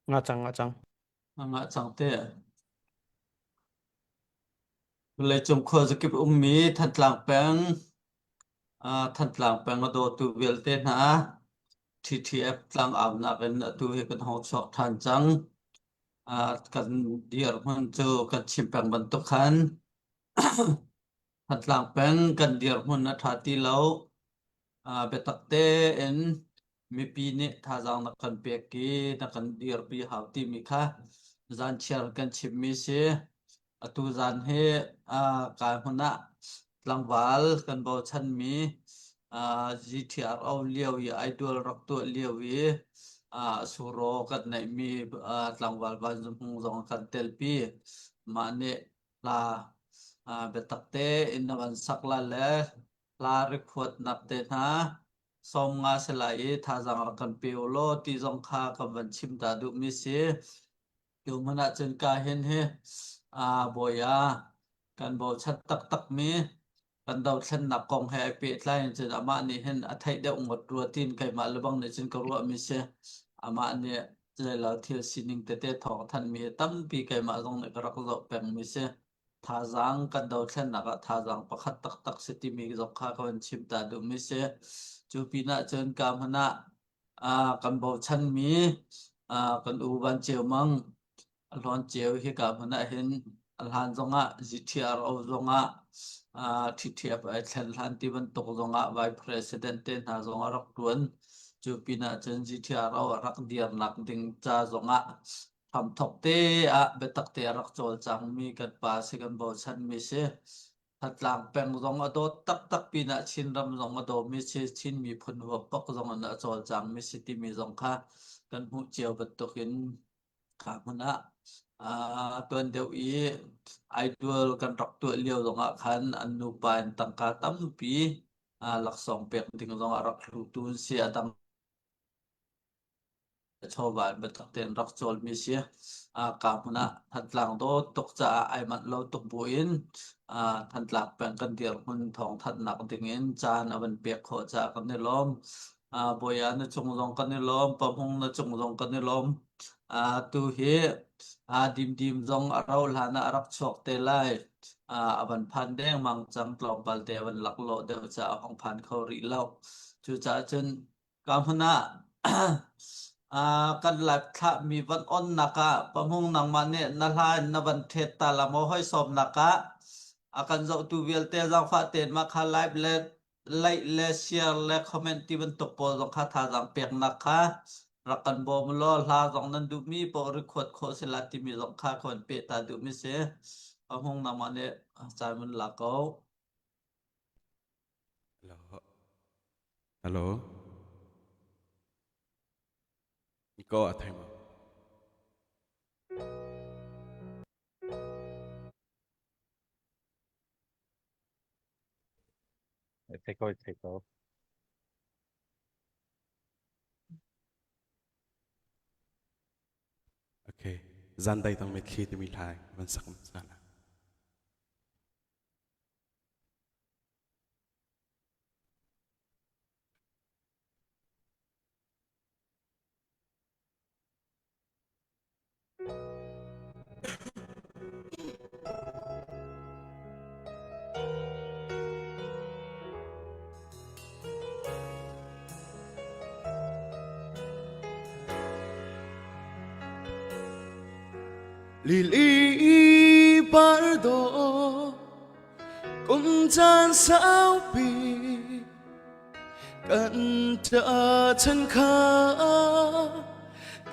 Nga cang, nga cang. Nga cang te. Vawleicung khuazakip ummi Thantlang peng, Thantlang peng a dawtu vialte hna, TTF tlangaunak in atu hi kan hong chuak ṭhan cang. Kan dirhmun cu kan chim peng bantuk khan Thantlang peng kan dirhmun a ṭha ti lo. Biatak tein mipi nih thazaang na kan pek i na kan dirpi hau timi kha zanchiar kan chimmi si. Atu zan hi kai hmun ah tlangval kan bochanmi GTRO lio i idol rak tuah lio i suro kan neihmi tlangval Van Zum Hmung zong kan telpi. Mah nih hla biatak tein na van sak la le hla rikhuatnak te hna 50 si lai i thazaang rak kan pe u law ti zong kha kan van chim ta duhmi si. Tu hmun ah cun ka hin hi bawi ah kan bochan taktakmi kan dothlennak kong he ai pehtlai in cun amah nih hin a theih deuh ngawt rua tiin keimah lebang nih cun ka ruahmi si. Amah nih zeilo thil sining tete thawng thanmi hi tampi keimah zong nih ka rak zoh pengmi si. Thazaang kan dothlennak ah thazaang pakhat taktak si timi zong kha ka van chim ta duhmi si. Cu pinah cun ka hmun ah kan bochanmi kan u Van Ceu Mang a hlawn ceu hika hmun ah hin a hlan zongah GTRO zongah TTF ai thlen hlan ti bantuk zongah Vice President te hna zong a rak ṭuan. Cu pinah cun GTRO a rak dirnak ding ca zongah hramthok te ah biatak te a rak cawlcangmi kan pa si kan bochanmi si. Khatlang peng zong a dawt taktak pinah Chinram zong a dawmi si, Chin miphun huap bak zong in a cawlcangmi si timi zong kha kan hmuh cio bantukin kha hmun ah tuan deuh i idol kan rak tuah lio zongah khan an nupa in tangka tampi laksawng pek ding zongah rak hlutu an si. A dang Chawva in biatak tein rak cawlmi si. Ka hmun ah Thantlang dawt tuk caah ai manh lo tuk buin Thantlang peng kan dirhmun thawngthanhnak dingin caan a van pek khawh caah kan i lawm. Bawi na cung zong kan i lawm, Pahmung na cung zong kan i lawm. Tu hi Dimdim zong a rauh hlan ah a rak chuak te lai. A van phan dengmang cang tlawmpal te a van laklawh deuh caah a hong phan kho rih lo. Cucaah cun Ka hmun ah kan live thlahmi van onnak ah pahmung nangmah nih na hla in na van ṭhet ta la maw hoi sawmnak ah a kan zohtu vialte zaangfah tein mah kha live le like le share le comment ti bantuk pawl zong kha thazaang peknak kha rak kan bawm law hla zong nan duhmi paoh record khawh si la timi zong kha ka van peh ta duhmi si. Pahmung nangmah nih caan van la ko. Hello. Hello. Ko a thei ma? Thei ko, thei ko. Okay. Zan dai tang mitthli timi hlai van sak hmasa la. Lili pardo kum caan saupi kan ta chan kha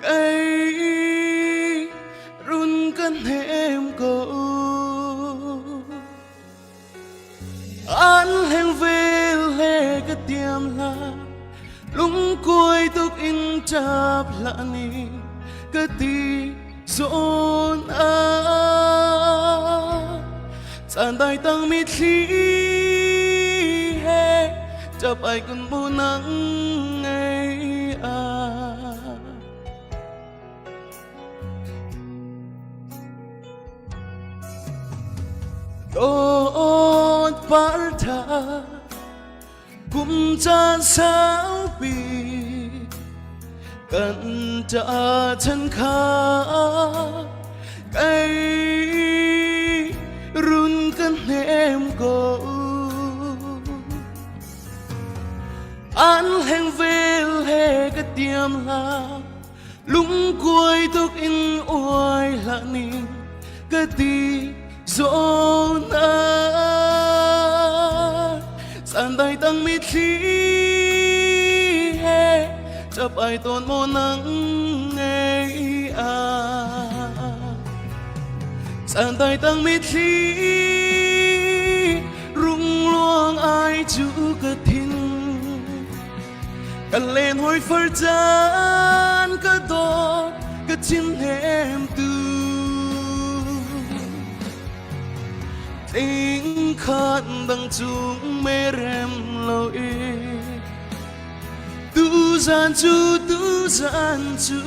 kei run kan hem ko an hleng vel he ka tiam hla lungkuai tuk in tap hlah ni ka ti zawn ah caan dai tang mitthli he tap ai kun bu nang ngei ah Dawt par tha kum caan saupi Kan ta chan kha kei run kan hnem ko. An hleng vel he ka tiam hla lungkuai tuk in uai hlah ning ka ti zawn ah caan dai tang mitthli he ṭap ai tawn maw nang ngei ah caan dai tang mitthli rungluang ai cu ka thin Ka len hoi far caan ka dawt ka thin hnemtu Tling khat dang cung merem lo i tu zan cu tu zan cu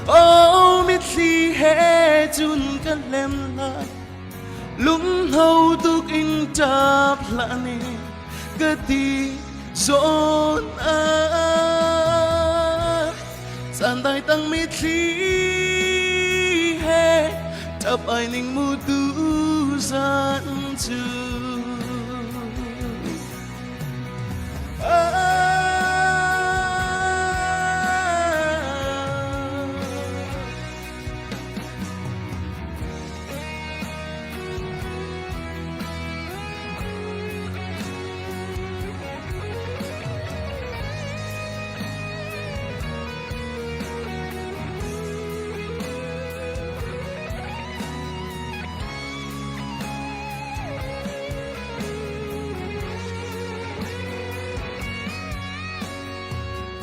Oh mitthli he cun ka lem lai Lunghno tuk in ṭap hlah ni ka ti zawn ah caan dai tang mitthli he ṭap ai ning mu tu zan cu.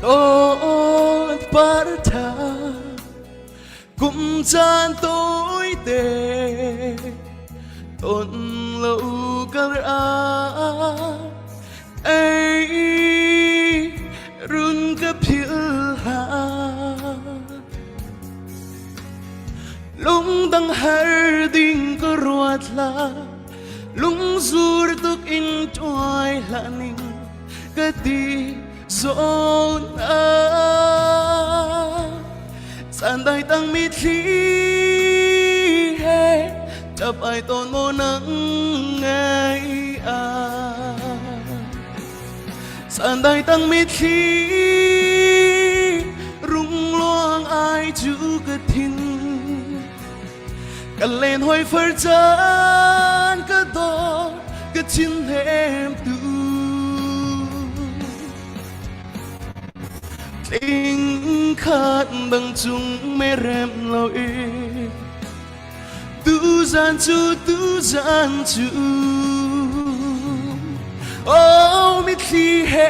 Dawt par tha Kum caan tawite ton lo kar ah ei run ka phil hlah lungdang har ding ka ruat hlah lungzur tuk in tuai hlah ning ka ti zawn ah caan dai tang mitthli he ṭap ai tawn maw nang ngai ah caan dai tang mitthli rungluang ai cu ka thin ka len hoi far caan ka dawt ka thin hem tu Tling khat bang cung merem lo i tu zan cu tu zan cu Oh mitthli he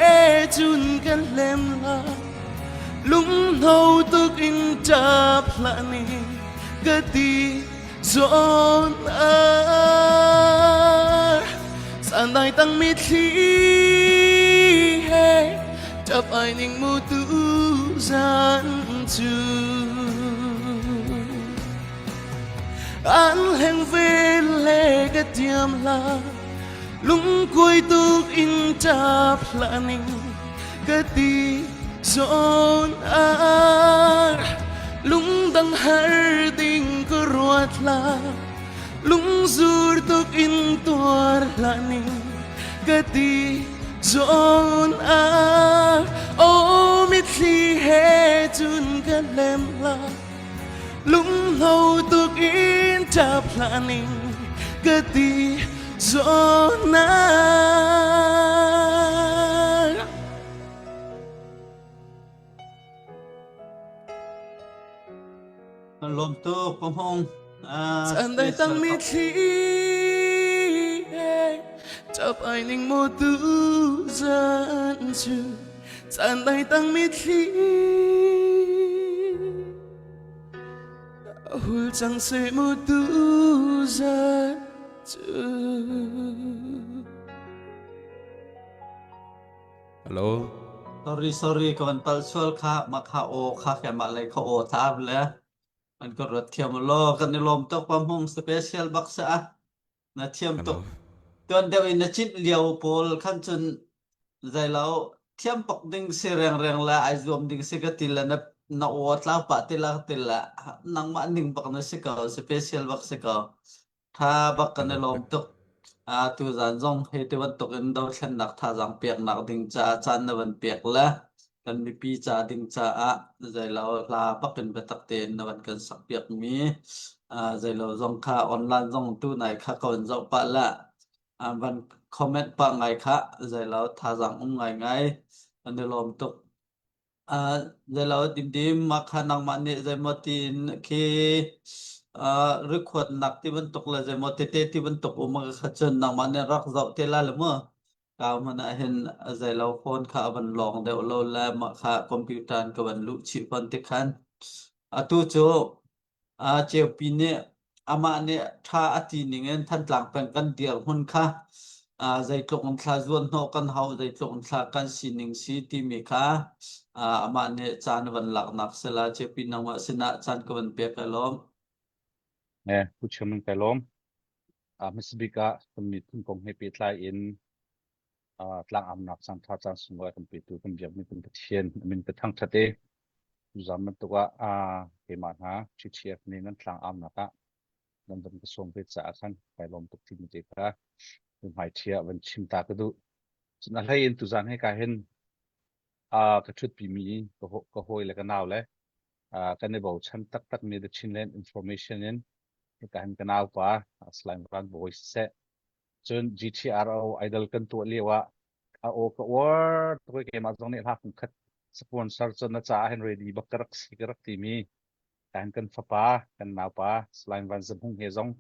cun kan lem la lunghno tuk in ṭap hlah ni ka ti zawn ah Sandai tang mitthli he ṭap ai ning mu tu zan cu An hleng ve le ka tiam la lungkuai tuk in ṭap hlah ning ka ti zawn ah lungdang har ding ka ruat hlah lungzur tuk in tuar hlah ning ka ti zawn ah oh mitthli he cun ka lem la lunghno tuk in ṭap hlah ning ka ti zawn ah Kan lawm tuk Pa Hmung. Caan dai tang mitthli he ṭap ai ning maw tu zan cu caan dai tang mitthli hul cang seh mu tu zan cu Hello. Sorry, sorry, ka van pal sual kha mah kha aw kha ke mah lei kha aw tha le an ka ruat thiam lo kan i lawm tuk Pa Hmung special bak sa ah na thiam Hello. tuk tuan deuh in na cinh lio pawl khan cun zei lo. Thiam bak ding si rengreng le ai zuam ding si ka ti le na na aw a tlau pah ti la ka ti le nangmah ning bak na si ko special bak si ko. Tha bak kan i lawm tuk. Ah tuzan zong hi ti bantuk in dothlennak thazaang peknak ding caah caan na van pek le kan mipi ca ding caah zeilo hla bak in biatak tein na van kan sak piak mi ah zeilo zong kha online zong tu nai kha ka van zoh pah la an van comment pah ngai kha zeilo thazaang um ngai ngai an i lawm tuk. Uh, zeilo dimdim mah kha nangmah nih zeimaw tiin khi uh, rikhuatnak ti bantuk le zeimaw tete ti bantuk um kha cun nangmah nih rak zoh te la le mu. Ka hmanh ah hin zeilo phone kha a van lawng deuh lo le mah kha computer in ka van luh chih fawn ti khan. Atu cu Ceupi nih amah nih ṭha a ti ning in Thantlang peng kan dirhmun kha zeitluk in thla zuanhnawh kan hauh, zeitluk in thla kan sining si timi kha amah nih caan a van laknak si la. Ceupi nangmah sinah caan ka van pek ai lawm. Eh, Pu Chairman kai lawm. Hmasa bik ah kan miphun kong he pehtlai in tlangamnak caan ṭha caan sunglawi kan petu kan biakmi kan Pathian a min ka thangṭhat i tuzaan bantuk ah keimah hna TTF nih nan tlangamnak ah nan van ka sawm ve caah khan kai lawm tuk timi te kha hmaiṭhi ah van chim ta ka duh. Cun a hlei in tuzaan hika hin ka ṭhutpimi ka hawi le ka nau le kan i bochan taktakmi The Chinland Information in hika hin ka naupa Salai Van Bawi siseh Cun GTRO idol kan tuah lio ah a aw ka uar tuk i keimah zong nih hla khat sponsor cun na caah hin ready bak ka rak si ka rak timi kan kan fapa kan naupa Salai Van Za Hmung he zong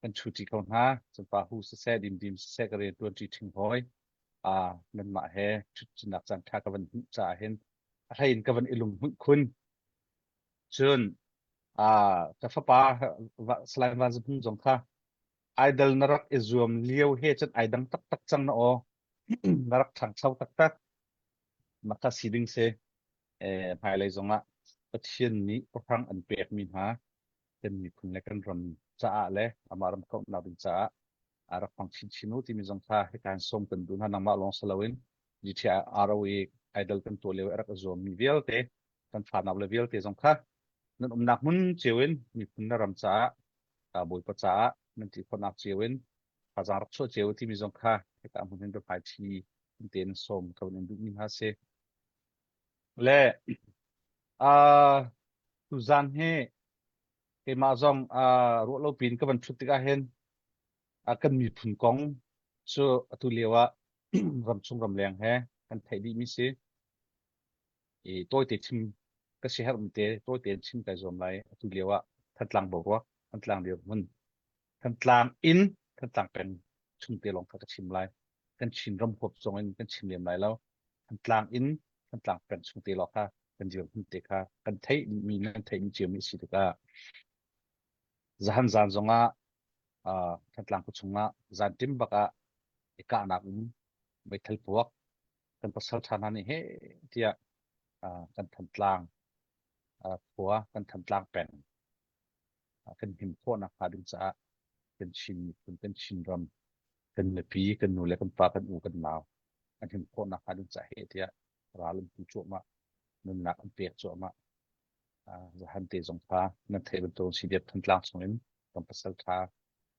kan chuti ko hna. Cun pa hu siseh dimdim siseh ka rian tuan ṭi ṭhing hawi a nanmah he ṭhutnak caan ṭha ka van hmuh caah hin a hlei in ka van i lunghmuih khun. Cun ka fapa Salai Van Za Hmung zong kha Idol na rak i zuam lio he cun ai dang taktak cang na aw. Na rak ṭhangcho taktak. Maka si ding si. Eh, hmailei zongah Pathian nih pahrang an pekmi hna kan miphun le kan ram caah le amah ram kauhnak ding caah a rak hmang chinchin u timi zong kha hika hin sawm kan duh hna nangmah lawng si loin GTROE idol kan tuah lio i a rak i zuammi vialte kan fanau le vialte zong kha nan umnak hmun cio in miphun le ram caah Bawipa caah nan ti khawhnak cio in thazaang rak chuah cio timi zong kha hika hmun hin biahmai ṭhi tein sawm ka in duhmi hna si. Le uh, tuzan hi keimah zong uh, ruah lo piin ka van ṭhut tikah hin uh, kan miphun kong cu atu lio ah ramchung ramleng he kan theih dihmi si. I tawite chim ka siaherhmi te tawite in chim kai zuam lai. Atu lio ah Thantlang boruak, Thantlang dirhmun, Thantlang inn, Thantlang peng chung te lawng kha ka chim lai. Kan Chin ram huap zong in kan chim lem lai lo. Thantlang inn, Thantlang peng chung te lawng kha kan dirhmun te kha kan theih mi nan theih mi cio mi si tikah zahan zan zong ah Thantlang khuachung ah zan tim bak ah i kahnak um meithal puak kan pasal ṭha hna nih heh tiah kan Thantlang khua kan Thantlang peng kan him khawhnak hnga ding caah kan Chin miphun kan Chin ram kan mipi kan nu le kan pa kan u kan nau an him khawhnak hnga ding caah heh tiah ral an tu cuahmah nunnak an pek cuahmah zahan te zong kha nan theih bantuk CDF Thantlang chungin kan pasal ṭha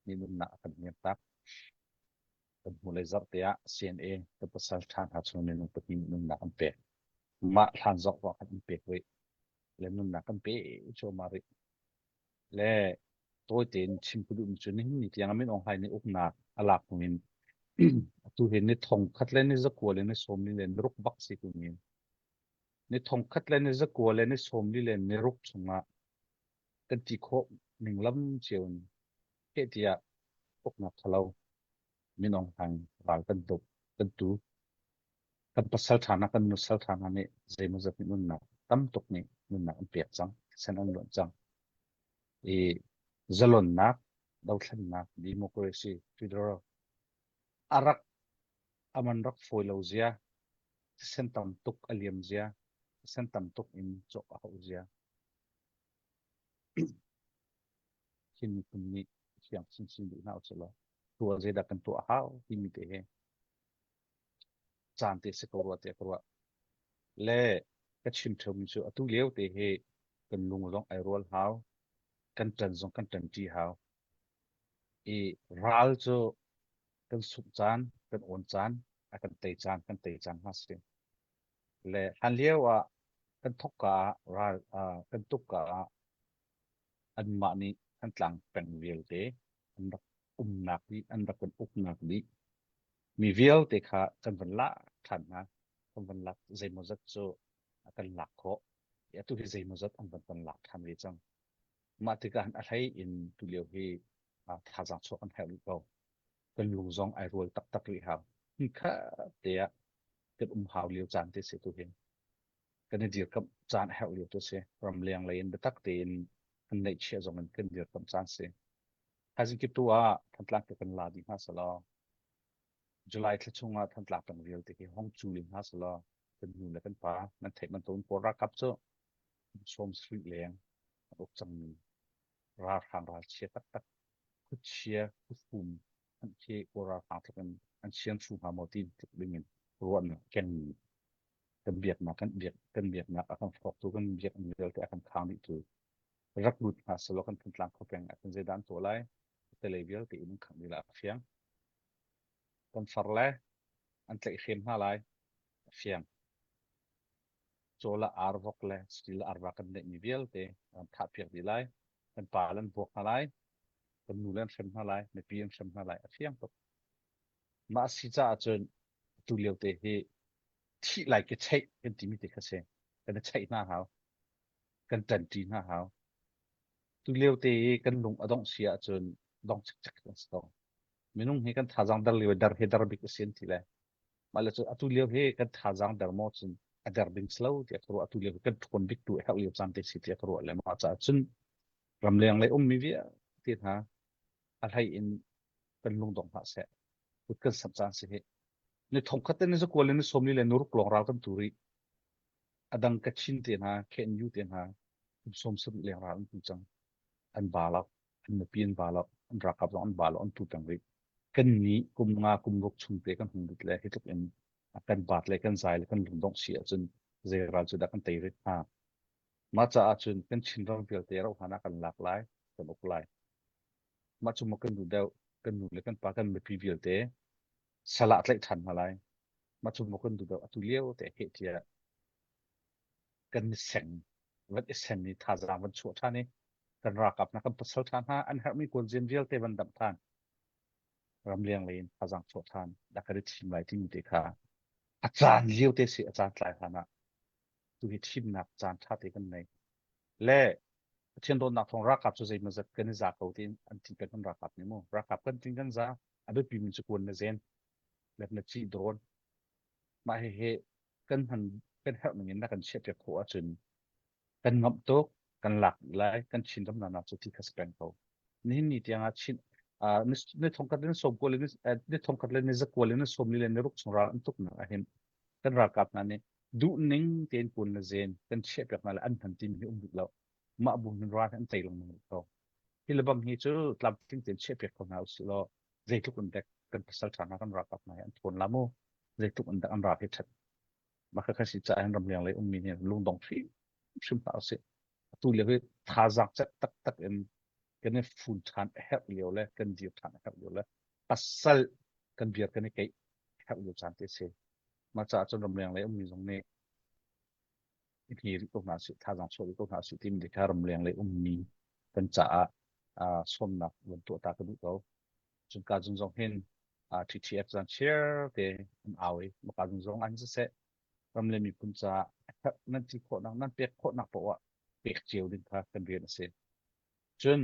nih nunnak a kan hniang tak Kan hnulei zarhte ah CNA kan pasal ṭha hna chung minung pahnih nih nunnak an pek. Mah hlan zok ruah khan an pek rih. Le nunnak kan pe cuahmah rih. Le tawi tein chim ka duhmi cu nihin ni tiang ah Min Aung Hlaing nih uknak a lak hnu in atu hi ni thong khat le ni zakua le ni sawm li le ni ruk bak si tu ni. Ni thong khat le ni zakua le ni sawm li le ni ruk chungah kan ti khawh ning lam cio in heh tiah uknak ṭhalo Min Aung Hlaing ral kan tuk kan tu kan pasal ṭha hna kan nusal ṭha hna nih zeimawzat nih nunnak tam tuk nih nunnak an pek cang thisen an luanh cang i zalonnak dothlennak democracy federal a rak aman rak fawi lo zia thisen tam tuk a liam zia thisen tam tuk in cawk a hauh zia Chin miphun nih fiang chinchin duh hna usih law tuah zeidah kan tuah a hau timi te hi caan te si ko rua tiah ka ruah. Le ka chim ṭheumi cu atu lio te hi kan lung zong ai rual hau, kan ṭan zong kan ṭanṭi hau. I ral cu kan sungh caan, kan awn caan, a kan tei caan, kan tei caan hna si. Le hlan lio ah kan thawkka ah ral kan tukka ah anmah nih Thantlang peng vialte an rak umnak dih, an rak kan uknak dih mi vialte kha kan van lak ṭhan hna. Kan van lak zeimawzat cu kan lak khawh. Atu hi zeimawzat an van kan lak ṭhan ve cang. Mah tikah a hlei in tulio hi thazaang chuah kan herh rih ko. Kan lung zong ai rual taktak rih hau. Hmunkhat te ah kan um hau lio caan te si tu hi. Kan i dirkamh caan a herh lio tu si. Ramleng lei in biatak tein kan neihchiah zong in kan dirkamh caan si. Thaizing kip tu ah Thantlang te kan la dih hna selaw July thla chung ah Thantlang peng vialte hi hong cu ling hna selaw kan nu le kan pa nan theih bantukin Kawl ralkap cu 70 leng an uk cangmi ralhrang ralchia taktak khuachia khuafum an khi Kawl ralhrang tluk in an sian hru hnga maw ti tluk ding in ruahnak kengmi kan biaknak kan biak kan biaknak a kan hrawktu kan biakinn vialte a kan khang dihtu rak lut hna selaw kan Thantlang khuapeng ah khin zeidah an tuah lai telei vialte in an khangh dih lai a fiang kan far le an tlaihhrem hna lai a fiang Caw le ar vok le saṭil le arva kan neihmi vialte an thahpiak dih lai. Kan pa le an vuak hna lai. Kan nu le an hrem hna lai. Mipi an hrem hna lai. A fiang tuk. Mah a si caah cun atu lio te hi thih lai ke cheih kan timi te kha si. Kan i cheih hna hau. Kan ṭanṭi hna hau. Tu lio te i kan lung a dongh si ahcun dong cikcek kan si ko. Minung hi kan thazaang der lio der hi der bik a si an ti le. Mah le cu atu lio hi kan thazaang der maw cun a der ding si lo tiah ka ruah. Atu lio hi kan ṭhawn bik tu a herh lio caan te si tiah ka ruah le mah caah cun ramleng lei ummi vialte hna a hlei in kan lungdong hlah seh. Kut kan samh caan si hi. Ni thongkhat te ni zakua le ni sawmli le nuruk lawng ral kan tu rih. A dang Kachin te hna, KNU te hna kum 70 leng ral an tu cang. An ba lo. An nupi an ba lo. An ralkap zong an ba lo. An tu peng rih. Kan nih kum nga kum ruk chung te kan hung lut le hi tluk in kan baat le kan zai le kan lungdongh si ahcun zei ral cu dah kan tei rih hnga. Mah caah cun kan Chinram vialte rauh hlan ah kan lak lai, kan uk lai. Mah cu maw kan duh deuh, kan nu le kan pa kan mipi vialte sal ah tlaih ṭhan hna lai. Mah cu maw kan duh deuh, atu lio te heh tiah kan i seng, van i sen i thazaang van chuah ṭhan i kan ralkap hna kan pasal ṭha hna an herhmi kawlzian vialte van damh ṭhan. Ramleng lei in thazaang chuah ṭhan dah kan i thim lai timi te kha a caan lio te si a caan tlai hlan ah tu hi thimnak caan ṭha te kan nei. Le Pathian dawtnak thawng ralkap cu zeimawzat kan i za ko tiin an ti peng kan ralkap nih mu. Ralkap kan tin kan za a biapi mi cu kuan le zen le na ci dawn. Mah hihi kan hman kan herh ning in na kan chiahpiak khawh ahcun kan ngamh tuk, kan lak dih lai, kan Chin ram nak cu ti kha si peng ko. Nihin ni tiang ah Chin ni thongkhat le ni sawmkua le ni thongkhat le ni zakua le ni sawmli le ni ruk chung ral an tuknak ah hin kan ralkap hna nih duh ning tein kun le zen kan chiahpiak hna le an hman timi hi um duh lo. Mah bu hin ral an tei lengmang rih ko. Hi le bang hi cu tlamtling tein chiahpiak ko hna usih law zeitluk in dek kan pasal ṭha hna kan ralkap hna hi an ṭhawn la mu zeitluk in dah an ral hi ṭhat mah kha si caah hin ramleng lei ummi nih lungdong hrim hrim hlah usih atu lio hi thazaang cek taktak in kan i fun ṭhan a herh lio le kan dir ṭhan a herh lio le pasal kan biar kan i keih a herh lio caan te si mah caah cun ramleng lei ummi zong nih i hni rih ko hna sih thazaang chuah rih ko hna sih timi kha ramleng lei ummi kan caah sawmnak van tuah ta ka duh ko cun ka zung zong hin TTF zan chiar te an au i maka zung zong an siseh ram le miphun caah nan ti khawhnak nan pek khawhnak poah pek cio ding kha kan rian a si. Cun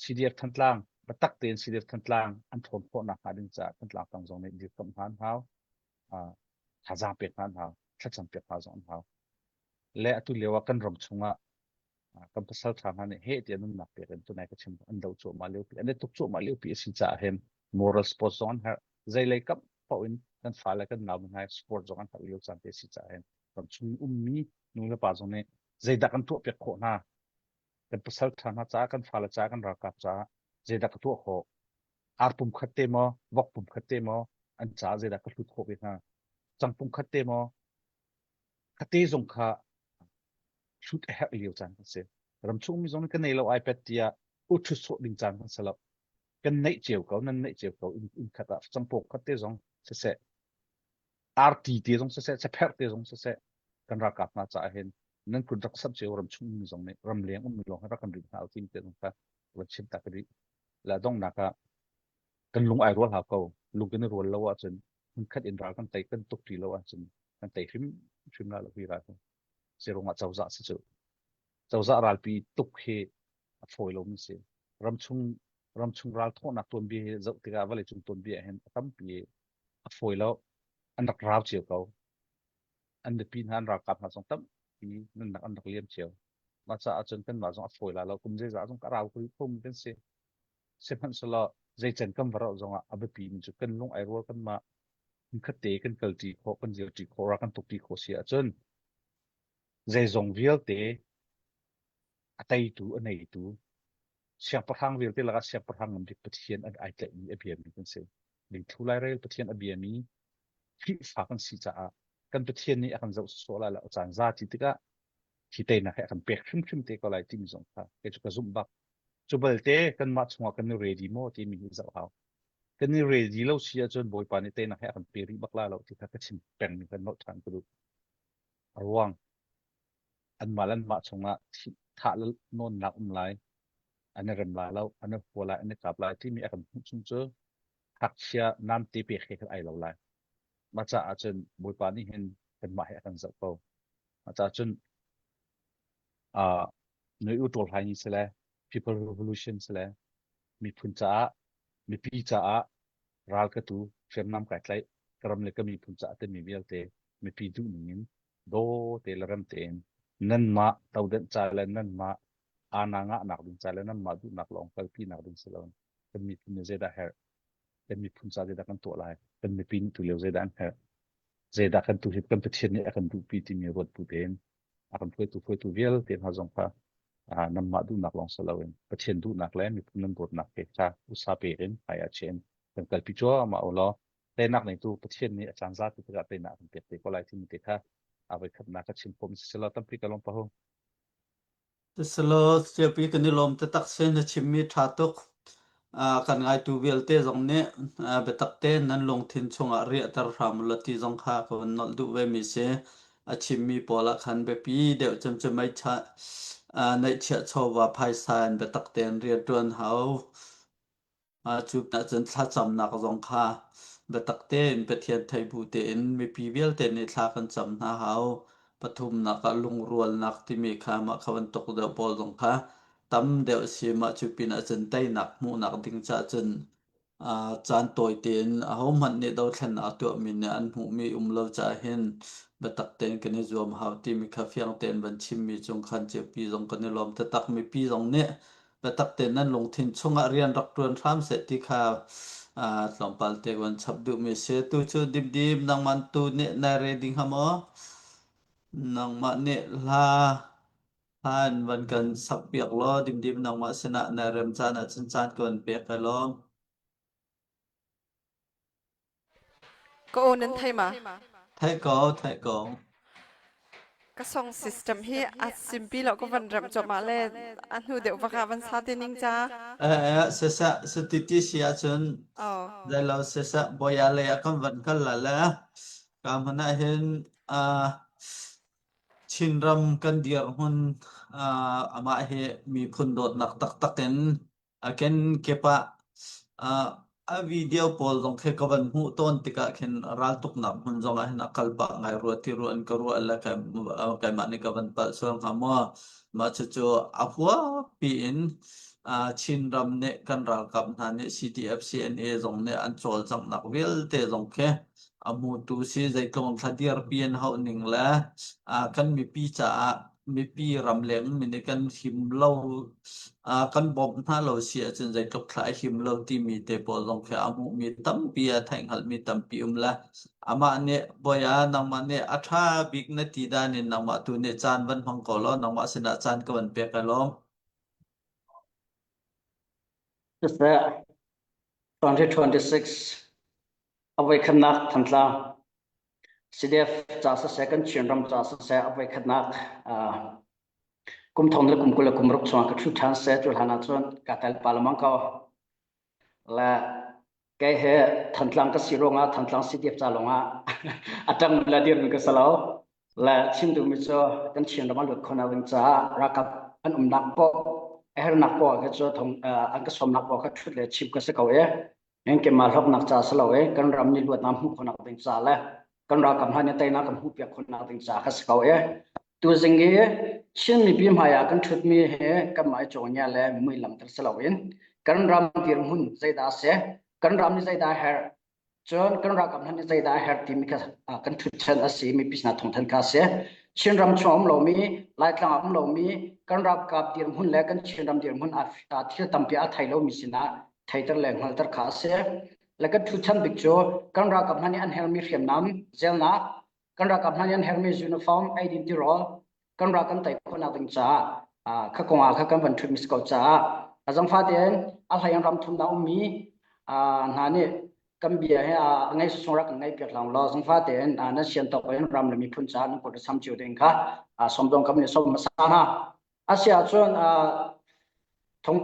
CDF Thantlang biatak tein CDF Thantlang an ṭhawn khawhnak hnga ding caah Thantlang tang zong nih dirkamh hna an hau. Thazaang pek hna an hau. Thlacam pek hna zong an hau. Le atu lio ah kan ram chungah kan pasal ṭha hna nih heh tiah nunnak pek in tunai ka chim an do cuahmah liopi an i tuk cuahmah liopi a si caah hin moral support zong an herh zeilei kam paoh in kan fale kan nau hna support zong an herh lio caan te a si caah hin ram chung ummi nu le pa zong nih zeidah kan tuah piak khawh hna kan pasal ṭha hna caah kan fale caah kan ralkap caah zeidah ka tuah khawh ar pum khat te maw vok pum khat te maw an caah zeidah ka hlut khawh ve hna cang pum khat te maw? Khate zong kha hlut a herh lio caan kan si. Ramchung mi zong nih kan nei lo iPad tiah u ṭhut sawh ding caan kan si lo. Kan neih cio ko, nan neih cio ko. Inn, inn khat ah cangpawk khat te zong siseh, arti te zong siseh, chapherh te zong siseh, kan ralkap hna caah hin nan kut rak sap cio ramchung mi zong nih ramleng ummi lawng hi rak kan rin hna u tim te zong kha van chim ta ka dih. La donghnak ah kan lung ai rual hau ko. Lung kan i rual lo ahcun hmunkhat in ral kan tei kan tuk ti lo ahcun kan tei hrim hrim la lo hi ral cu. Zerung ah cozah si cu. Cozah ralpi tuk hi a fawi lo mi si. Ramchung ramchung ral thawhnak tuanbia hi zoh tikah vawleicung tuanbia hin a tampi a fawi lo. An rak rau cio ko. An mipi hna an ralkap hna zong tampi nunnak an rak liam cio. Mah caah cun kanmah zong a fawi la lo. Kum zeizah zong ka rau ko rih khomi kan si. Sihmanhsehlaw zeican kan va rauh zongah a biapi mi cu kan lung ai rual kanmah hmunkhat te kan kalṭi khawh, kan dirṭi khawh, ral kan tukṭi khawh si ahcun zeizong vialte a teitu, a neitu, siangpahrang vialte lakah siangpahrang ngan bik Pathian an ai tlaihmi a biami kan si. Lingthlu lairel Pathian a biami Khrihfa kan si caah kan Pathian nih a kan zoh sawsawh lai lo. A caan za ti tikah hi teinak hi a kan pek hrimhrim te ko lai timi zong kha kei cu ka zumh bak. Cu balte kanmah chungah kan i ready maw timi hi zoh hau. Kan i ready lo si ahcun Bawipa nih teinak hi a kan pe rih bak la lo ti kha ka chim pengmi kan nolh ṭhan ka duh. A ruang anmah le anmah chungah thah le nawnnak um lai, an i rem lai lo, an i hua lai, an i kap lai timi a kan hmuh chung cu ngakchia namte pek he khan ai lo lai. Mah caah cun Bawipa nih hin kanmah hi a kan zoh ko. Mah caah cun uh, Nui U Ṭawl Hlai ni si le People Revolution si le miphun caah mipi caah ral ka tu hriamnam kai tlaih ka ram le ka miphun caah timi vialte mipi duh ning in daw te le rem tein nanmah todenh ca le nanmah ana ngahnak ding ca le nanmah duhnak lawng kalpi nak ding si lo kan miphun nih zeidah herh kan miphun ca zeidah kan tuah lai kan mipi nih tu lio zeidah an herh zeidah kan tu hi kan Pathian nih a kan duhpi timi ruat bu tein a kan hruaitu hruaitu vialte hna zong kha nanmah duhnak lawng si loin Pathian duhnak le miphun nan dawtnak te kha usa pe in hmai ah chiah in kan kalpi cuahmah u law teinak neitu Pathian nih a caan zapi tikah teinak kan pek te ko lai timi te kha a voikhatnak ka chim khawh mi si lo tampi ka lawm pahu. Siselaw siapi kan i lawm taktak si na chimmi ṭha tuk. Kan ngaitu vialte zong nih biatak tein nan lungthin chungah riahter hram u law ti zong kha ka van nolh duh vemi si. A chimmi pawl ah khan biapi deuh cem cu neihchiah chawva phaisa in biatak tein rianṭuan hau. Cu ahcun thlacamnak zong kha biatak tein Pathian theih bu tein mipi vialte nih thla kan cam hna hau. Pathumnak ah lungrualnak timi kha mah kha bantuk deuh pawl zong kha tam deuh si. Mah cu pin ahcun teinak hmuhnak ding caah cun caan tawi tein ahohmanh nih dothlennak a tuahmi nih an hmuhmi um lo caah hin biatak tein kan i zuam hau timi kha fiang tein van chimmi cung khan ceupi zong kan i lawm taktak. Mipi zong nih biatak tein nan lungthin chungah rian rak ṭuan hram seh ti kha tlawmpal te van chap duhmi a si. Tu cu dimdim nangmah tu nih nai ready hnga maw? Nangmah nih hla hla in van kan sak piak law dimdim nangmah sinah nai rem caan ahcun caan ka van pek lai law. Ka aw nan thei ma? Theih ko, theih ko. Ka song system hi a simpi lo ka van rem cuahmah le a hnu deuh vak ah van sa te ning ca. Eh, eh, siseh, sutiti si ahcun Oh. zeilo siseh, boya lei ah kan van kal la le ka hmun ah hin uh, Chinram kan dirhmun uh, amah hi miphun dawtnak taktak in A kenkip ah a video pawl zong khi ka van hmuh tawn tikah khin raltuknak hmun zong ah hin a kal pah ngai rua ti rua in ka ruah le keimah nih ka van palh sual hnga maw. Mah cucu a huapi in Chinram nih kan ralkap hna nih CDF CNA zong nih an cawlcanghnak vialte zong khi a hmutu si zeitluk in thla dirpi an hauh ning le kan mipi caah mipi ramleng mi nih kan him lo kan bawmh hna lo si ahcun zeitluk thla a him lo timi te pawl zong khi a hmuhmi tampi a theihhngalhmi tampi um le amah nih bawi ah nangmah nih a ṭha bik na ti dan in nangmah tu nih caan van hmang ko law nangmah sinah caan ka van pek ai lawm. Siseh, 2026 a voikhatnak Thantlang. CDF ca siseh kan Chinram ca siseh a voikhatnak kum thong le kum 20 le kum ruk chungah ka ṭhu ṭhan seh cu hlan ahcun ka tel pa lemang ko. Le kei he Thantlang ka si ruangah Thantlang CDF ca lawngah a ṭang le dirmi ka si lo. Le chim duhmi cu kan Chinram a luat khawhnak ding caah ralkap an umnak poh a hernak poh ah cu thong an ka sawmnak poh kha ṭhut le chim ka si ko i Nan keimah hlawknak ca si lo i kan ram nih luatnak hmuh khawhnak ding ca le kan ralkap hna nih teinak kan hmuh piak khawhnak ding ca kha si ko i tuzing i Chin mipi hmai ah kan ṭhutmi hi kanmah i cawngnia le mui langhter si loin kan ram dirhmun zeidah a si, kan ram nih zeidah a herh, cun kan ralkap hna nih zeidah a herh timi kha kan ṭhutchan a si, mipi sinah thawngthanh kha a si. Chinram chung a um lomi, Laitlang ah um lomi, kan ralkap dirhmun le kan Chinram dirhmun thil tampi a thei lomi sinah theiter le hngalter kha a si. Le kan ṭhuchan bik cu kan ralkap hna nih an herhmi hriamnam zelnak, kan ralkap hna nih an herhmi uniform, eidin tirawl, kan ral kan tei khawhnak ding caah kha kong ah kha kan van ṭhutmi si ko caah a zangfa tein a hlei in ram thumnak ummi hna nih kan bia he a ngei sung rak kan ngaih piak lang law zangfa tein nan sian tawk in ram le miphun caah nan kut sam cio ding kha sawm dong kam nih sawm hmasa hna. A si ahcun thong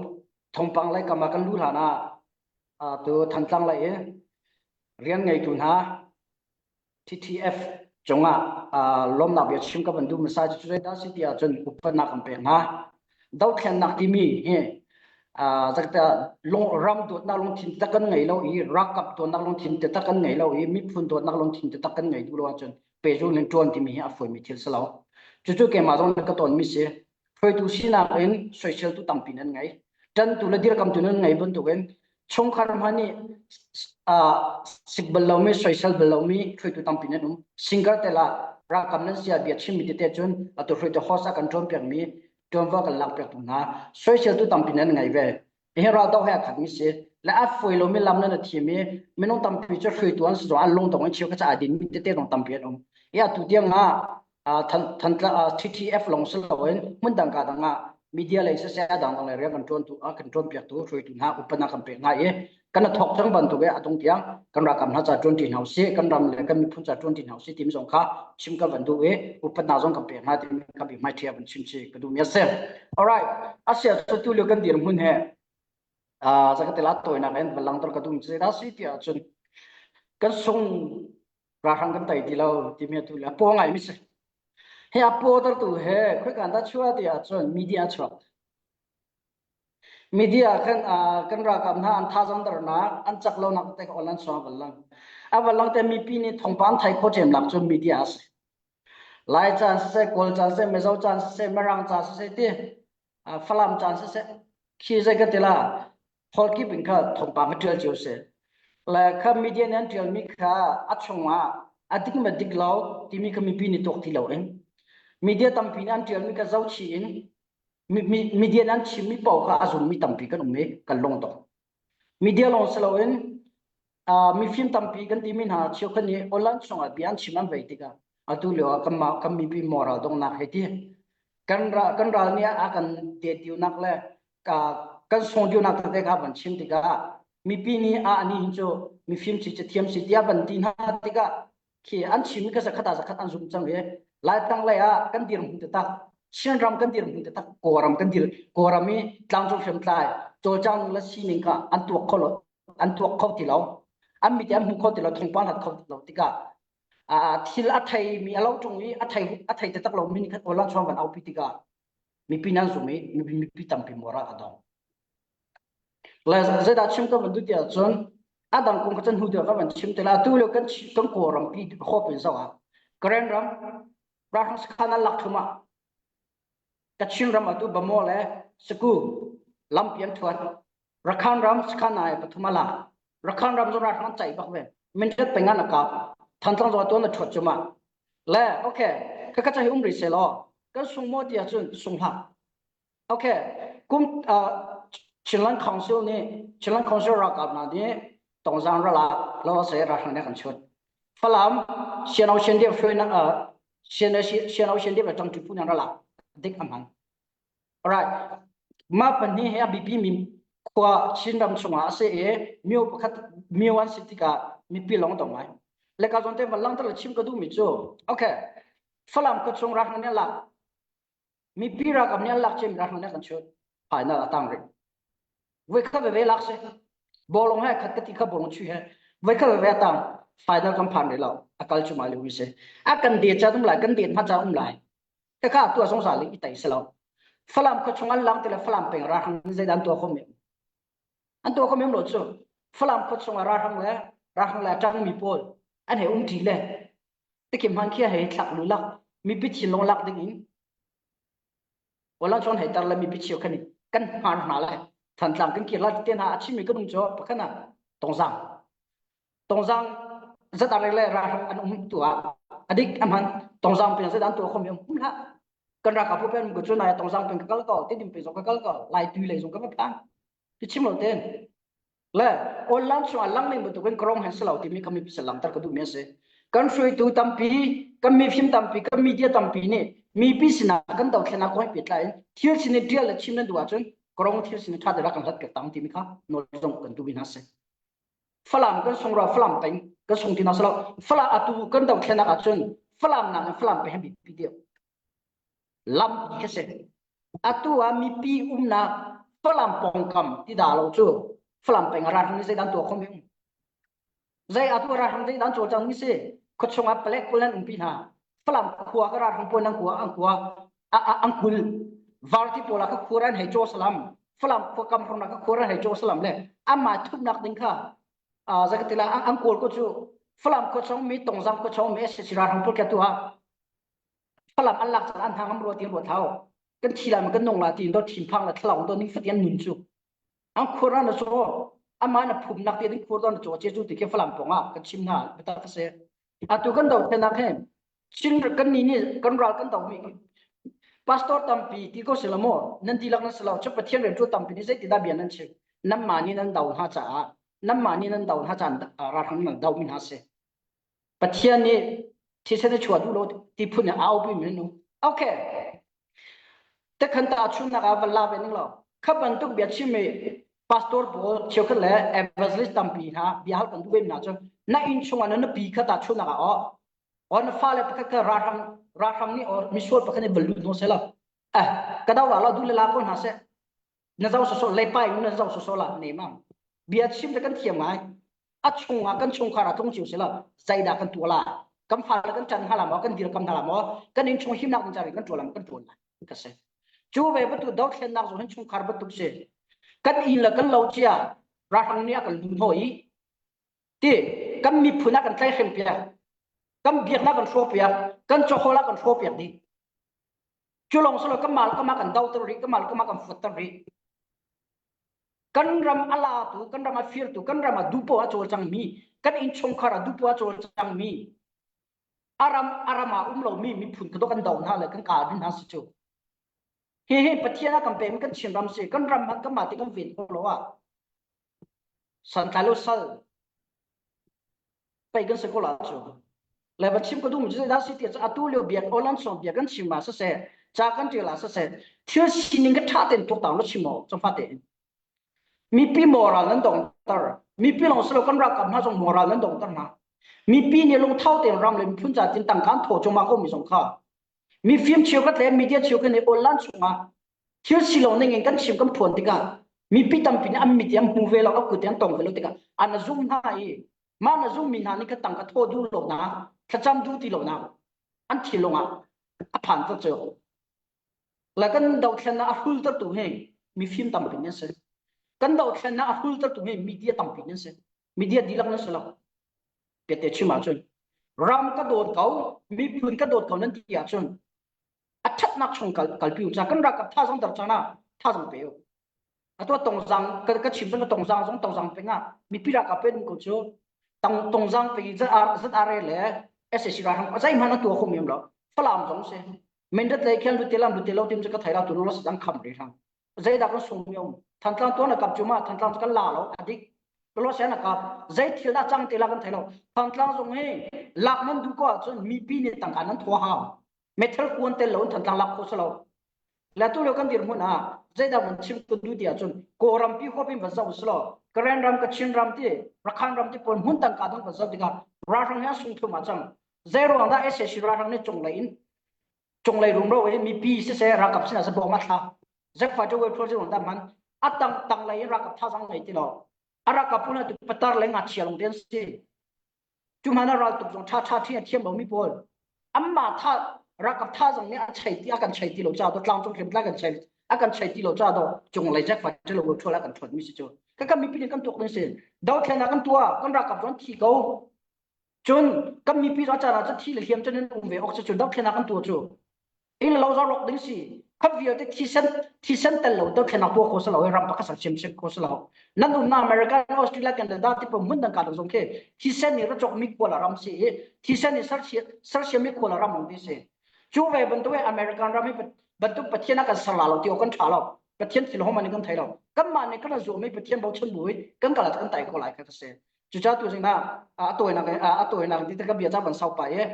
thongpang lei kam ah kan luh hlan ah tu Thantlang lei i rian ngeitu hna TTF cungah lawmnak bia chim ka van duh hmasa cu zeidah si ti ahcun upatnak kan pek hna. Dothlennak timi hi zakta lung ram dawtnak lungthin tak kan ngei lo i ralkap dawtnak lungthin tak kan ngei lo i miphun dawtnak lungthin tak kan ngei duh lo ahcun pehzul in ṭuan timi hi a fawimi thil si lo. Cucu keimah zong ka tawnmi si. Hruaitu sinak in soiseltu tampi nan ngei. Ṭantu le dirkamtu nan ngei bantukin chungkhar hmanh nih sik bal lomi, soisel bal lomi hruaitu tampi nan um. Singer tel ah ralkap nan sia bia chimmi tete cun atu hruaitu host a kan ṭuanpiakmi ṭuanvo kan lakpiaktu hna soiseltu tampi nan ngei ve. Hi raldoh he a khatmi si. Le a fawi lomi lam nan a thim i minung tampi cu hruaitu an si zong an lungdong in cheu kha ca din mi tete zong tampi an um. I atu tiang ah TTF lawng si loin hmun dang ka dang ah media lei siseh a dangdang lei rian kan ṭuantu kan ṭuanpiaktu hruaitu hna upatnak kan pek hna i kan thawk cang bantuk i a tung tiang kan ralkap hna ca ṭuanṭi hna usih kan ram le kan miphun ca ṭuanṭi hna usih timi zong kha chim ka van duh i upatnak zong kan pek hna timi kha bi hmai ṭhia van chim chi ka duhmi a si. Alright, asia cu tu lio kan dirhmun he zakatela tawinak in van langter ka duh mi cu si ti ahcun kan sung ralhrang kan tei ti lo timi atu le a paw ngai mi si. Hi a paw tu he khoikan dah chuah ti ahcun media chuak. Media kan kan ralkap hna an thazang darnak an cak lonak te ka online chuang van lang. A van lang te mipi nih thawngpang thai kho ṭem lak cu media a si. Lai caan siseh, Kawl caan siseh, Mizo caan siseh, Mirang caan siseh ti Falam caan siseh khi zei ka ti la hall kip in kha thawngpang ka ṭial cio si. Le kha media nih an ṭialmi kha a chungah a dik ma dik lo timi kha mipi nih tuak ti loin media tampi nih an ṭialmi kha zohchih in media nih an chimmi paoh kha a zummi tampi kan um i kan lungdong. Media lawng si loin mifim tampi kan timi hna cheukhat nih online chungah bia an chim an vei tikah atu lio ah kanmah kan mipi moral donghnak hei ti kan ral kan ral nih a kan detiu-nak le ka kan songdiunak tete kha van chim tikah mipi nih a ani hin cu mifim si cathiam si tiah van ti hna tikah khi an chimmi kha zakhat ah zakhat an zum cang i Laitlang lei ah kan dirhmun taktak Chinram kan dirhmun taktak Kawlram kan dir Kawlram i tlangcung hriamtlai cawlcang le sining kha an tuak kho lo an tuak kho ti lo an mit an hmu kho ti lo thawngpang hlat kho ti lo tikah thil a theimi a lo ṭung i a thei a thei taktak lo mi nih khan online chuang van aupi tikah mipi nan zum i mipi mipi tampi moral a dong le zeidah chim ka van duh ti ahcun a dang kong ka chan hnu deuh ka van chim te la tu lio kan kan kawlram pi hop in zoh ah Karen ram ralhrang sakhan an lak thum ah Kachin ram atu Bamo le Saku lampi an thuat Rakhan ram sakhan ai pathum ala Rakhan ram zong ralhrang an caih bak ve mintat pengan a kap Thantlang zong tuan na thuat cuma le okay ka ka chahi um ri se law kan sung mo ti ahcun sung hlah okay kum Chinland Council nih Chinland Council ralkap hna nih Tongzang rala lo se ralhrang nih kan chut Falam Siano Sian hruainak Siano Sian le Tangṭi phu nih rala dik a hman Alright. Mah pahnih hi a biapi mi khua Chinram chungah a si i myo pakhat myo an si tikah mipi lawng dong ngai. Le ka zawn te van langter le chim ka duhmi cu okay Falam khuachung rak nan lak mipi ralkap nih an lak cem rak nan kan chut final a tang rih voi khat veve lak si bolong he khat ka ti kha bolong chu he voi khat veve tang final kan phan rih lo a kal chu ma le si a kan de cha um lai kan de hma cha um lai ka kha tu song sa le i tai se lo falam kho chung an lang te le falam peng ra hang zei dan tua khom an tua khom lo chu falam kho chung ra hang le ra hang le tang mi pawl an he um thi le Tikim hman khi hei thlak lu lak mipi thinlung lak ding in wala chon hei tar le mipi cheu khan kan hman hna lai thantlang kan kir la te hna a chimmi kan um cho pakhat ah tongzang tongzang zat are le ra an um tu ah adik amhan tongzang pen zat an tu khom um hum kan ra ka pu pen ko chu na tongzang pen ka kal ko ti dim pe zong ka kal ko lai tu le zong ka ma phan ti chim lo ten Le online chungah langning bantukin krong hen si lo timi kan mipi langhter ka duhmi a si. Kan hruaitu tampi, kan mifim tampi, kan media tampi nih mipi sinah kan dothlennak kong he pehtlai in thil sin in ṭial le chim nan duh ahcun krong thil sin in ṭha tein kan hlat piak tang timi kha nawl zong kan duhmi hna si. Falam kan sung ra Falam peng kan sung ti hna si lo. Falam atu kan dothlennak ahcun Falam nak in Falam peng he biapi deuh. Lam ti khi si. Atu ah mipi umnak Falam pawngkam ti dah lo cu Falam peng ah ralhrang nih zeidah an tuah khom um. Zei atu ralhrang zeidah an cawlcang mi si. Khuachung ah palek pawl an umpi hna. Falam khua ka ralhrang pawl an kua an kua an kul. Varti pawl ah ka khua an hei caw salam. Falam khua kam hrong ka khua an hei caw salam le amah thupnak ding kha zakatila an kawl ko cu Falam khua chung mi Tongzang khua chung mi SSC ralhrang pawl kha tu ah Falam an lak caan an hna ngam rua ti ruat hau. Kan thi lai ma kan nung la ti do thinphang la thlalang do ning fatian nun cu. An khur na cho ama na phum nak ti ding khur don cho che chu ti ke Falam pong ah kan chim hna bata ka se. Atu kan do thenak he chin kan ni ni kan ral kan do mi pastor tampi ti ko sila mo nan ti lak nan silo chu pathian rian tu tampi ni zei ti da bian nan chim nan ma ni nan do hna caah nan ma ni nan do hna caan ralhrang nan do mi hna si Pathian nih thisen a chuah duh lo ti phun in a aupi mi nu. Okay. Tekhan ta chunnak ah van la ve ning lo. Kha bantuk bia chim i pastor pawl cheukhat le evangelist tampi hna bia hal kan duh ve hna cu na inn chungah na nupi kha ta chunnak ah oh or na fale pakhat kha ralhrang ralhrang nih or misual pakhat nih van lut hno seh la eh ka do la lo du le la ko hna seh na zo soso le pai na zo soso la ne ma bia chim le kan thiam ngai a chungah kan chungkhar ah tlung cio si lo zeidah kan tuah la kan fale kan ṭan hna la maw kan dirkam hna la maw kan innchung himnak ding caah kan ṭuan la kan ṭuan lai ka si cu ve bantuk dothlennak zong hin chungkhar bantuk si kan inn le kan lo cia ralhrang nih a kan lu hnaw i ti kan miphun ah kan tlaihhrem piak kan biaknak kan hrawh piak kan chawhrawl ah kan hrawh piak dih cu lawng si lo kan mal kama kan doter rih kan mal kama kan futter rih kan ram a latu kan ram a firtu kan ram a dupo a cawlcangmi kan innchungkhar a dupo a cawlcangmi a ram a ram ah um lomi miphun ka kan do hna le kan kal hna si cu hi hi pathian a kan pemi kan Chin ram si kan ram hmanh kan mah te kan ven ko lo ah santlai lo sal pei kan si ko la cu le va chim ka duh mi cu dah si ti atu lio biak online song bia kan chim ma sa se ca kan ṭial ah sa se thil sining ka ṭha ten tuk tang lo chim o chong fa te mipi moral nan dong tar mipi long selo kan ralkap hna zong moral nan dong tar hna mipi nih lungthau ten ram le miphun ca tin tangkan tho chung ma ko mi zong kha mi fim cheu ka tle media cheu ka ne online chungah thil si lo ning in kan chim kan phuan tikah mipi tampi nih an mit an hmu ve lo a kut an tong ve lo tikah an zum hna i mah na zum mi hna nih ka tang ka thaw duh lo na thlacam duh ti lo na an thinlung ah a phan ta cu la kan dothlennak a hul tu hi mifim tampi nan si kan dothlennak a hul tu hi media tampi nan si media dihlak nan si lo pete chim ahcun ram ka dawt ko miphun ka dawt ko nan ti ahcun a ṭhatnak chung kal kalpi u ca kan ralkap thazang dar cana thazang pe u atu tongzang ka ka chim ka tongzang zong tongzang peng ah mipi ralkap pe ko cu tong tongzang pe zat ar zat are le SAC ralhrang zai hman atu khum yam lo falam zong se mendat lei khian lute lam lute lo tim chu ka thai la tu lo dang kham ri hang zeidah kan sung mi um thantlang tuan na kap chu ma thantlang kan la lo adik lo se na kap zei thil dah cang te la kan thai lo thantlang zong hi lak nan du ko ahcun mipi nih tangka nan thua hau metal kuan tel lo in thantlang lak kho salo la tu lo kan dirhmun ah zeidah mun chim kun du ti ahcun kawlram pi huap in va zoh silo Karen ram Kachin ram ti Rakhan ram ti pawl hmun tangka dong va zoh tikah. Ralhrang hi an sung thum ah cang. Zei ruang dah SAC ralhrang nih cunglei in cunglei rumro in mipi siseh ralkap sinah seh bawm a thla. Zack fighter way patrol ruang dah man a tang tanglei in ralkap thazang ngei ti lo. A ralkap pawl tu patar le ngakchia lawng te an si. Cu hmanh ah raltuk zong ṭha ṭha ṭhi a thiam lomi pawl anmah tha ralkap thazang nih a chei ti a kan chei ti lo caah tlangcung hriamtlai kan chei a kan chei ti lo caah do cunglei Jack fighter lo ṭhual a kan ṭhuat mi si cu. Ka kan mipi nih kan tuak ding si. Dothlennak kan tuah kan ralkap zong thi ko. Cun kan mipi zong caan ah cu thi le hliam cun in um ve awk si cu dothlennak kan tuah cu. Inn lo zong rawk ding si. Khat vialte thisen thisen tel lo dothlennak tuah kho si lo ram pakhat sersiam si kho si lo. Nan umnak America, Australia, Canada ti pum hmun dang ka zong khi thisen nih rawchok mi khual ram si i thisen nih sersiam mi khual ram ti si. Cu ve bantuk in American ram hi bantuk Pathian a kan ser la lo ti awk kan ṭha lo. Pathian thil hom an kan thei lo. Kanmah nih kan zuam mi Pathian bochan bu kan kal kan tai ko lai kha ka si. Cucaah tu zing ah a tawinak a tawinak ti ka bia ca van sau pa i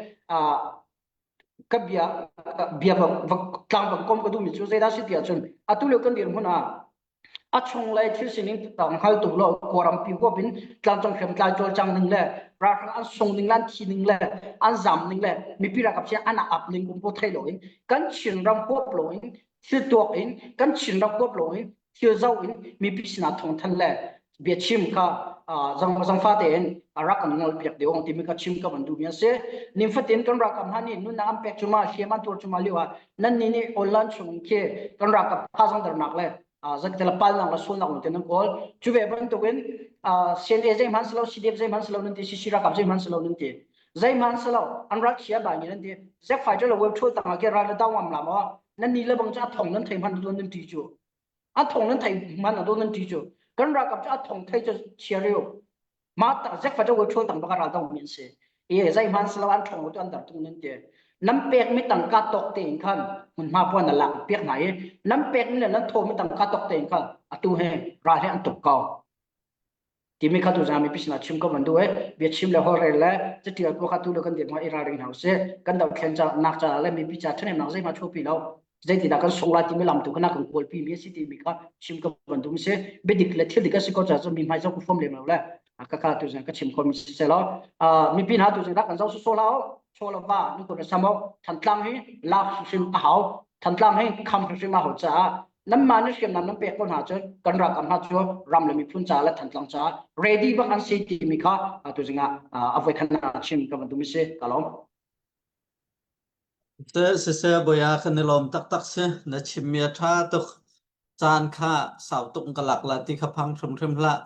ka bia bia va tlang bang kom ka duhmi cu zeidah si ti ahcun atu lio kan dirhmun ah a chunglei thil sining hngal tuk lo kawlrampi huap in tlangcung hriamtlai cawlcang ning le ralhrang an sung ning le an thi ning le an zam ning le mipi ralkap sin an ap ning kum po thei lo in kan Chin ram huap lo in thil tuak in kan Chin ram huap lo in thil zoh in mipi sinah thawngthan le biachim kha zangfa tein rak kan ngol piak deuh timi ka chim ka van duhmi a si. Nifatin kan ralkap hna nih nunnak an pek cuma hliam an tuar cuma lio ah nan nih nih online chung khi kan ralkap thazang dernak le zakte le palnak le sualnak lung nan kawl. Cu ve bantukin CNA zeihmanh si lo CDF zeihmanh si lo nan ti CC ralkap zeihmanh si lo nan ti. Zeihmanh si lo an ral chia bai ni nan ti. Zek fighter le web thul tangah ke ral le dau ngam la maw nan ni le bang cu a thong nan thei hman nan ti cu. A thong nan thei man a do nan ti cu kan ralkap cu a thong thei cu chiareu ma tak zek fa wo thol tang baka ral dong min si e zai man slo an thong tu an dar tung nan te nam pek mi tangka tok te in khan hun ma puan na lak piak na i nam pek mi le nan tho mi tangka tok te in khan atu he ral he an tuk ko timi kha tu zami pisna chim ko man du e bia chim le hol rel le catial ko kha tu le kan dir ma i ralring hau se kan do thlen cha nak cha le mi pi cha thane nak zei ma thu pi lo zeiti dah kan sung lai timi lam tu kana kan kawl pi mi si ti mi kha chim ko ban du se biadik le thil dik a si ko cha chu mi hmai zo ku fom lem lo le ka ka tu zan ka chim ko mi se lo mi pin ha tu zan kan zo su so lao cho lo ba nu ko samo thantlang hi lak hrim a hau thantlang hi kham hrim a hau cha Nanmah nih hriamnam nan pek ko hna cun kan ralkap hna cu ram le miphun ca le Thantlang ca ready bak an si timi kha tu zing ah a voikhat nak chim ka van duhmi si ka lawm. Siseh Bawia kan i lawm taktak si. Na chimmi a ṭha tuk. Caan kha sau tuk ka lak la ti kha phang hrimhrim hlah.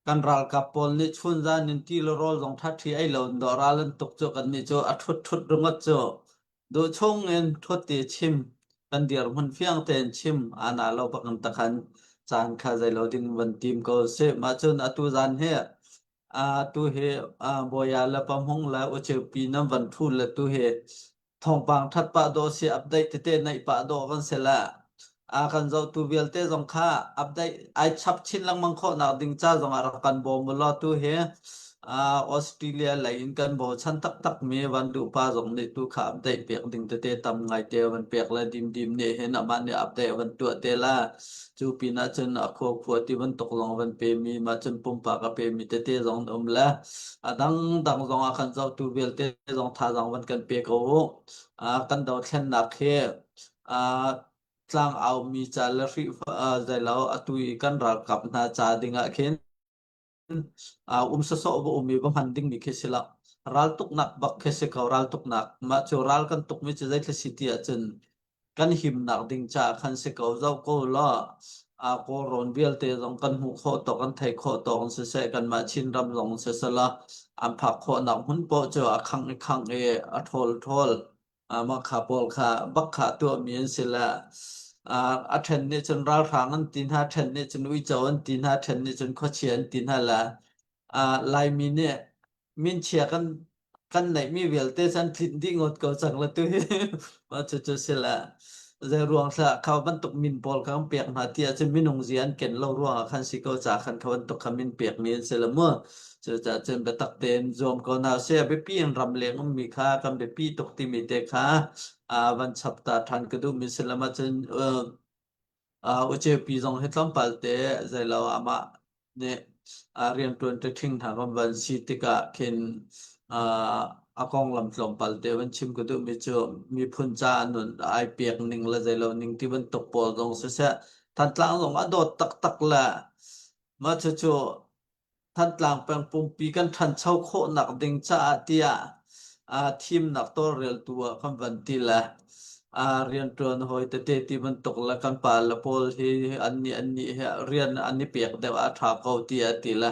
Kan ralkap pawl nih chunzan in ti le rawl zong ṭhaṭhi ei lo in dawh ral an tuk cu kannih cu a ṭhut ṭhut ringawt cu. Duhchung in ṭhut i chim, kan dirhmun fiang tein chim aa lo bak in takhan caan kha zeilo ding van tim ko sih. Mah cun atu zan hi atu hi Bawia le Pahmung le Uceupi nan van ṭhu le tu hi thawngpang ṭhat pah dawh si update tete neih pah dawh kan si le a kan zohtu vialte zong kha update ai chap chin lengmang khawhnak ding ca zong ah rak kan bawm u law tu hi Australia lei in kan bochan taktak mi van duh pa zong nih tu kha update pek ding tete tam ngai te van pek le dim dim nih hin amah nih update van tuah te la cu pin ah cun a khua khua ti bantuk zong van pe mi mah cun pumpak a pe mi tete zong an um le a dang dang zong ah kan zohtu vialte zong thazaang van kan pe ko u kan dothlennak hi tlang aumi ca le Khrihfa zeilo atu i kan ralkap hna ca ding ah khin um sawsawh va um i va hman dingmi khi si lo. Raltuknak bak khi si ko raltuknak. Mah cu ral kan tukmi cu zeithil si ti ahcun kan himnak ding caah khan si ko zoh ko law Kawlrawn vialte zong kan hmuh khawh tawk kan theih khawh tawk in siseh kanmah Chinram zong siseh law an phak khawhnak hmun poah cu a khangh i khangh i a ṭhawl ṭhawl. Mah kha pawl kha bak kha tuahmi an si le a ṭhen nih cun ralhrang an ti hna, ṭhen nih cun uico an ti hna, ṭhen nih cun khuachia an ti hna le Laimi nih minchia kan kan neihmi vialte cu an tlinh dih ngawt ko cang le tu hi mah cucu si le zei ruang thla kha bantuk min pawl kha kan pek hna ti ahcun minung zia an ken lo ruangah khan si ko ca khan kha bantuk kha min pekmi an si le mu. Cucaah cun biatak tein zuam ko hna usih. A biapi in ramleng ummi kha kan biapi tuk timi te kha van chap ta ṭhan ka duhmi si lo ahcun ucepi zong hi tlawmpal te zeilo amah nih rianṭuan ṭiṭhing hna kan van si tikah khin. A konglam tlawmpal te van chim ka duhmi cu miphun ca nun ai pek ning le zeilo ning ti bantuk pawl zong siseh Thantlang zong a dawt taktak le mah cucu Thantlang peng pumpi kan ṭhancho khawhnak ding caah tiah thimnak tawlreltu ah kan van ti le rianṭuan hawi tete ti bantuk le kan pa le pawl hi annih annih he rian an i pek deuh ah a ṭha ko tiah ti le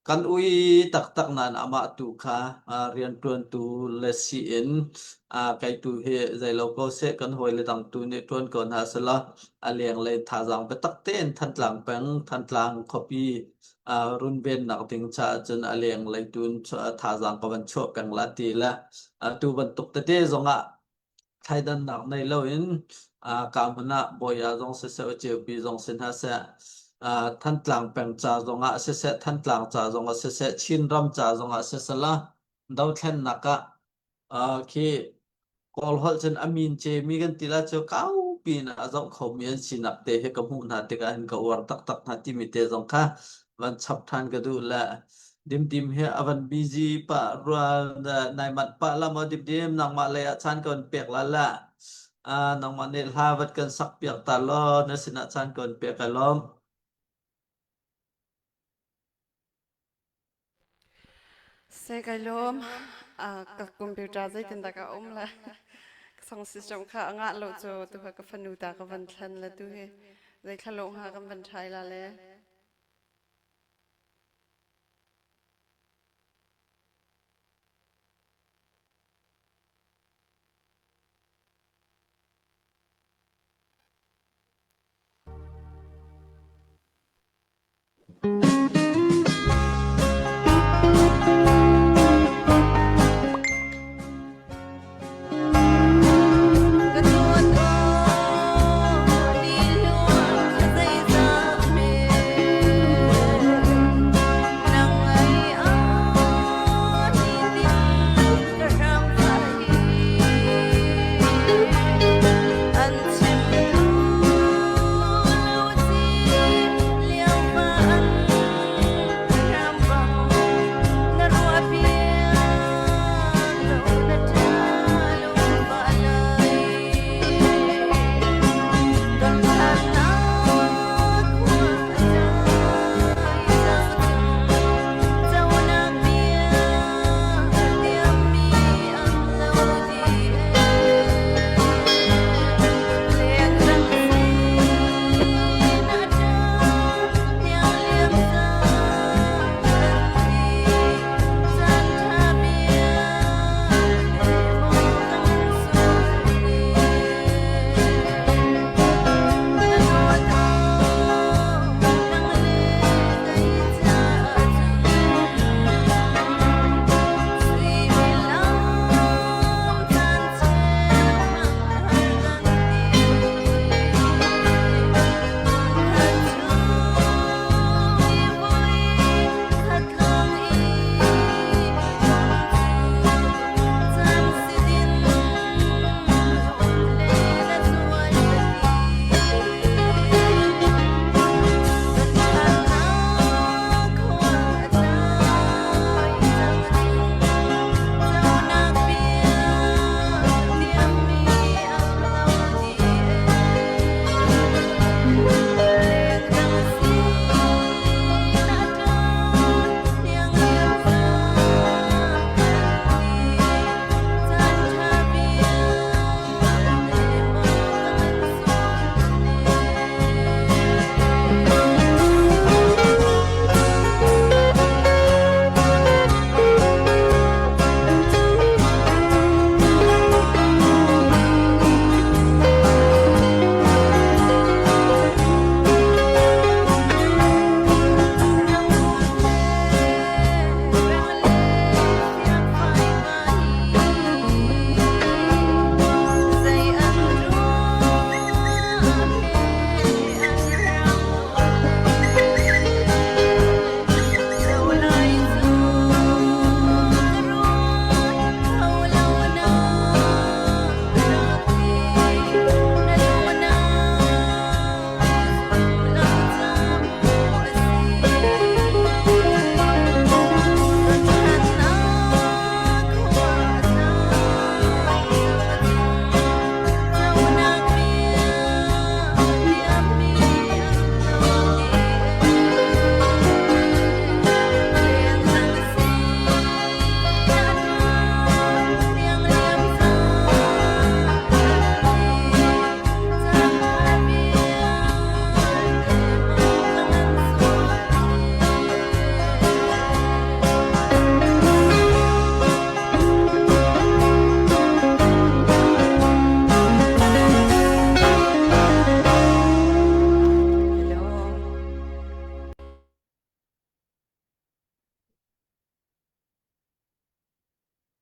Kan ui taktak nain amah tu kha rianṭuantu le siin kei tu hi zeilo ko seh kan hawile dang tu nih ṭuan ko hna selaw a lenglei thazaang biatak tein Thantlang peng, Thantlang khuapi runvennak ding caah cun a lenglei tu in thazaang ka van chuah peng la ti le atu bantuk tete zongah thleidannak nei loin ka hmun ah Bawia zong siseh Ceupi zong si hna seh Thantlang peng ca zongah siseh Thantlang ca zongah siseh Chinram ca zongah siseh la dothlennak ah khi Kawl holh cun a min cemi kan ti la cu kaupi in a zoh khomi an sinak te hi ka hmuh hna tikah hin ka uar taktak hna timi te zong kha van chap ṭhan ka duh le Dimdim hi a van busy pah rua nai manh pah la maw Dimdim nangmah lei ah caan ka van pek la la nangmah nih hla vat kan sak piak ta law na sinah caan ka van pek ai lawm. Se kai lawm ka computer zeitindah ka um la ka song system kha a ngah lo cu tu ka fanu ta ka van thlen le tu hi zei thla hnga kan van ṭhai la le. Ka dawt aw, ti hluan ka zeizah hme.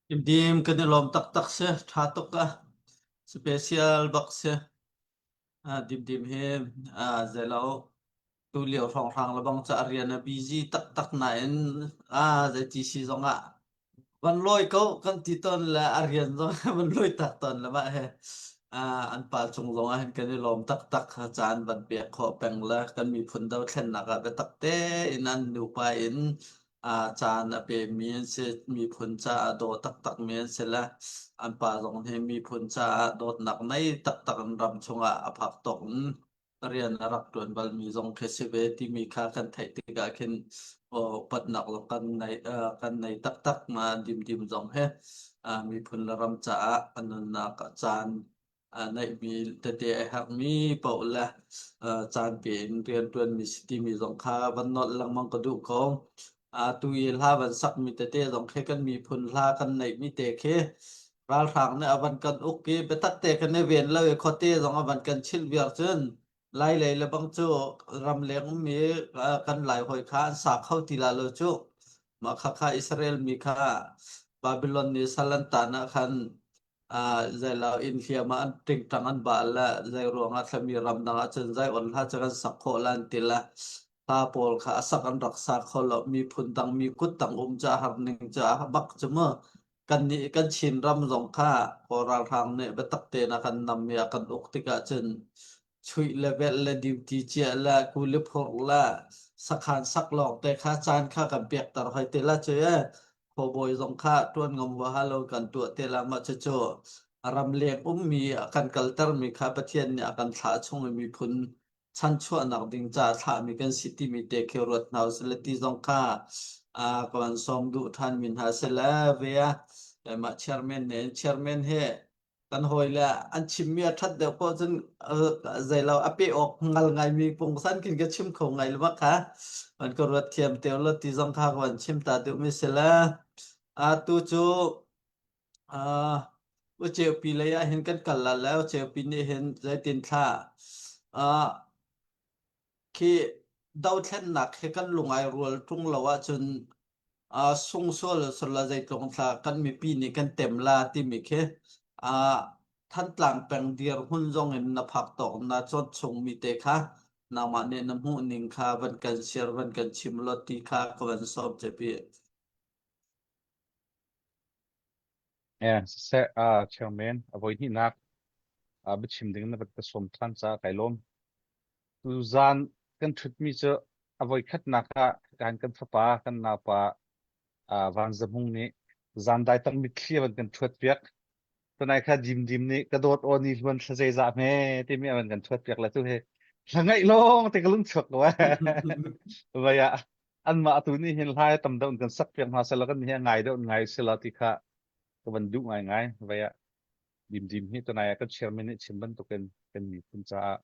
Dimdim kan i lawm taktak si. Ṭha tuk a. Special bak si. Dimdim hi zeilo tu lio hrawnghrang le bang cu a rian a busy taktak nain zeiti si zongah van lawi ko kan ti tawn le a rian zong van lawi tak tawn le mah he an pa cung zong ah hin kan i lawm taktak caan van pek khawh peng le kan miphun dothlennak ah biatak tein an nupa in caan a pemi an si miphun caah daw taktakmi an si le an pa zong hi miphun caah dawtnak nei taktak in ram chungah a phak tawk in rian a rak ṭuan balmi zong khi si ve timi kha kan theih tikah khin upatnak zong kan nei kan nei taktak ma dimdim zong he miphun le ram caah a nunnak caan neihmi tete a herhmi paoh le caan pe in rianṭuanmi si timi zong kha van nolh lengmang ka duh ko. Tu i hla van sakmi tete zong khi kan miphun hla kan neihmi te khi ralhrang nih a van kan uk i biatak te kan i ven lo i khuate zong a van kan chilh viar cun Lai lei le bang cu ramleng ummi kan Lai hawi kha an sa kho ti la lo cu. Mah khakha Israel mi kha Babylon nih sal an tan ah khan zeilo inn hliam ah an tingtang an bal le zei ruangah thlami ramdang ah cun zei on hla cu kan sak khawh la an ti le hla pawl kha a sak an rak sa kho lo miphun dang mi kut tang um cu a har ning cu a bak cu mu kannih kan Chin ram zong kha Kawl ralhrang nih biatak tein a kan nam i a kan uk tikah cun chuih le velh le duty ciah le kuli phurh le sakhan sak lawng te kha caan kha kan pekter hoi te la cu e khuabawi zong kha tuan ngam wa halo kan tuah te la ma cucu ramleng ummi a kan kaltermi kha Pathian nih a kan thlah chung i miphun chanchuahnak ding caah thlahmi kan si timi te khi ruat hna usih le ti zong kha ka van sawm duh ṭhanmi hna si le ve a mah chairman nih chairman he kan hawi le an chimmi a ṭhat deuh poh cun zeilo a pe awk ngal ngaimi pungsan khin ka chim kho ngai le kha van ka ruat thiam teo lo ti zong kha ka van chim ta duhmi si le atu cu Uh, Uceupi lei ah hin kan kal la le Uceupi nih hin zeitin thla uh, khi dothlennak hi kan lungai rual ṭung lo ahcun uh, sungsual sula zeitlung thla kan mipi nih kan tem la timi khi uh, Thantlang peng dirhmun zong in na phak tawk na cawt chung mi te kha nangmah nih na hmuh ning kha van kan share van kan chim lo ti kha ka van sawm che pi. Eh, siseh, ah, chairman, a voi hnihnak ah biachim ding na vat ka sawm ṭhan caah kai lawm. Tuzaan kan ṭhutmi cu a voi khatnak ah kan kan fapa, kan naupa ah, Van Za Hmung nih zandai tang mitthli a van kan ṭhuat piak. Tunai kha Dimdim nih ka dawt aw ni hluan thla zeizah hme timi a van kan ṭhuat piak le tu hi hla ngaih lawng te ka lung chuak ko eh. Vai ah anmah tu nih hin hlai tam deuh in kan sak piak hna selaw kan nih hi ngai deuh in ngai selaw ti kha ka van duh ngaingai vai ah dimdim hi tunai ah kan chairman nih chim bantukin kan miphun caah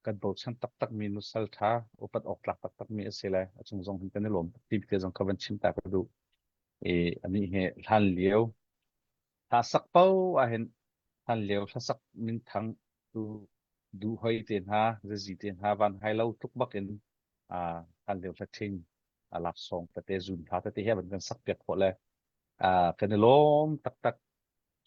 kan bochan taktak mi nusal tha upat awk tlak taktak mi a si le a cung zong hin kan i lawm ti te zong kha van chim ta ka duh i ani hi hlan lio hla sak po ah hin hlan lio hlasak minthang tu du hoi te hna zazi te hna van hai lo tuk bak in a hlan lio hla ṭhing a laksawng tete zun hla tete he van kan sak piak khawh le a kan i lawm taktak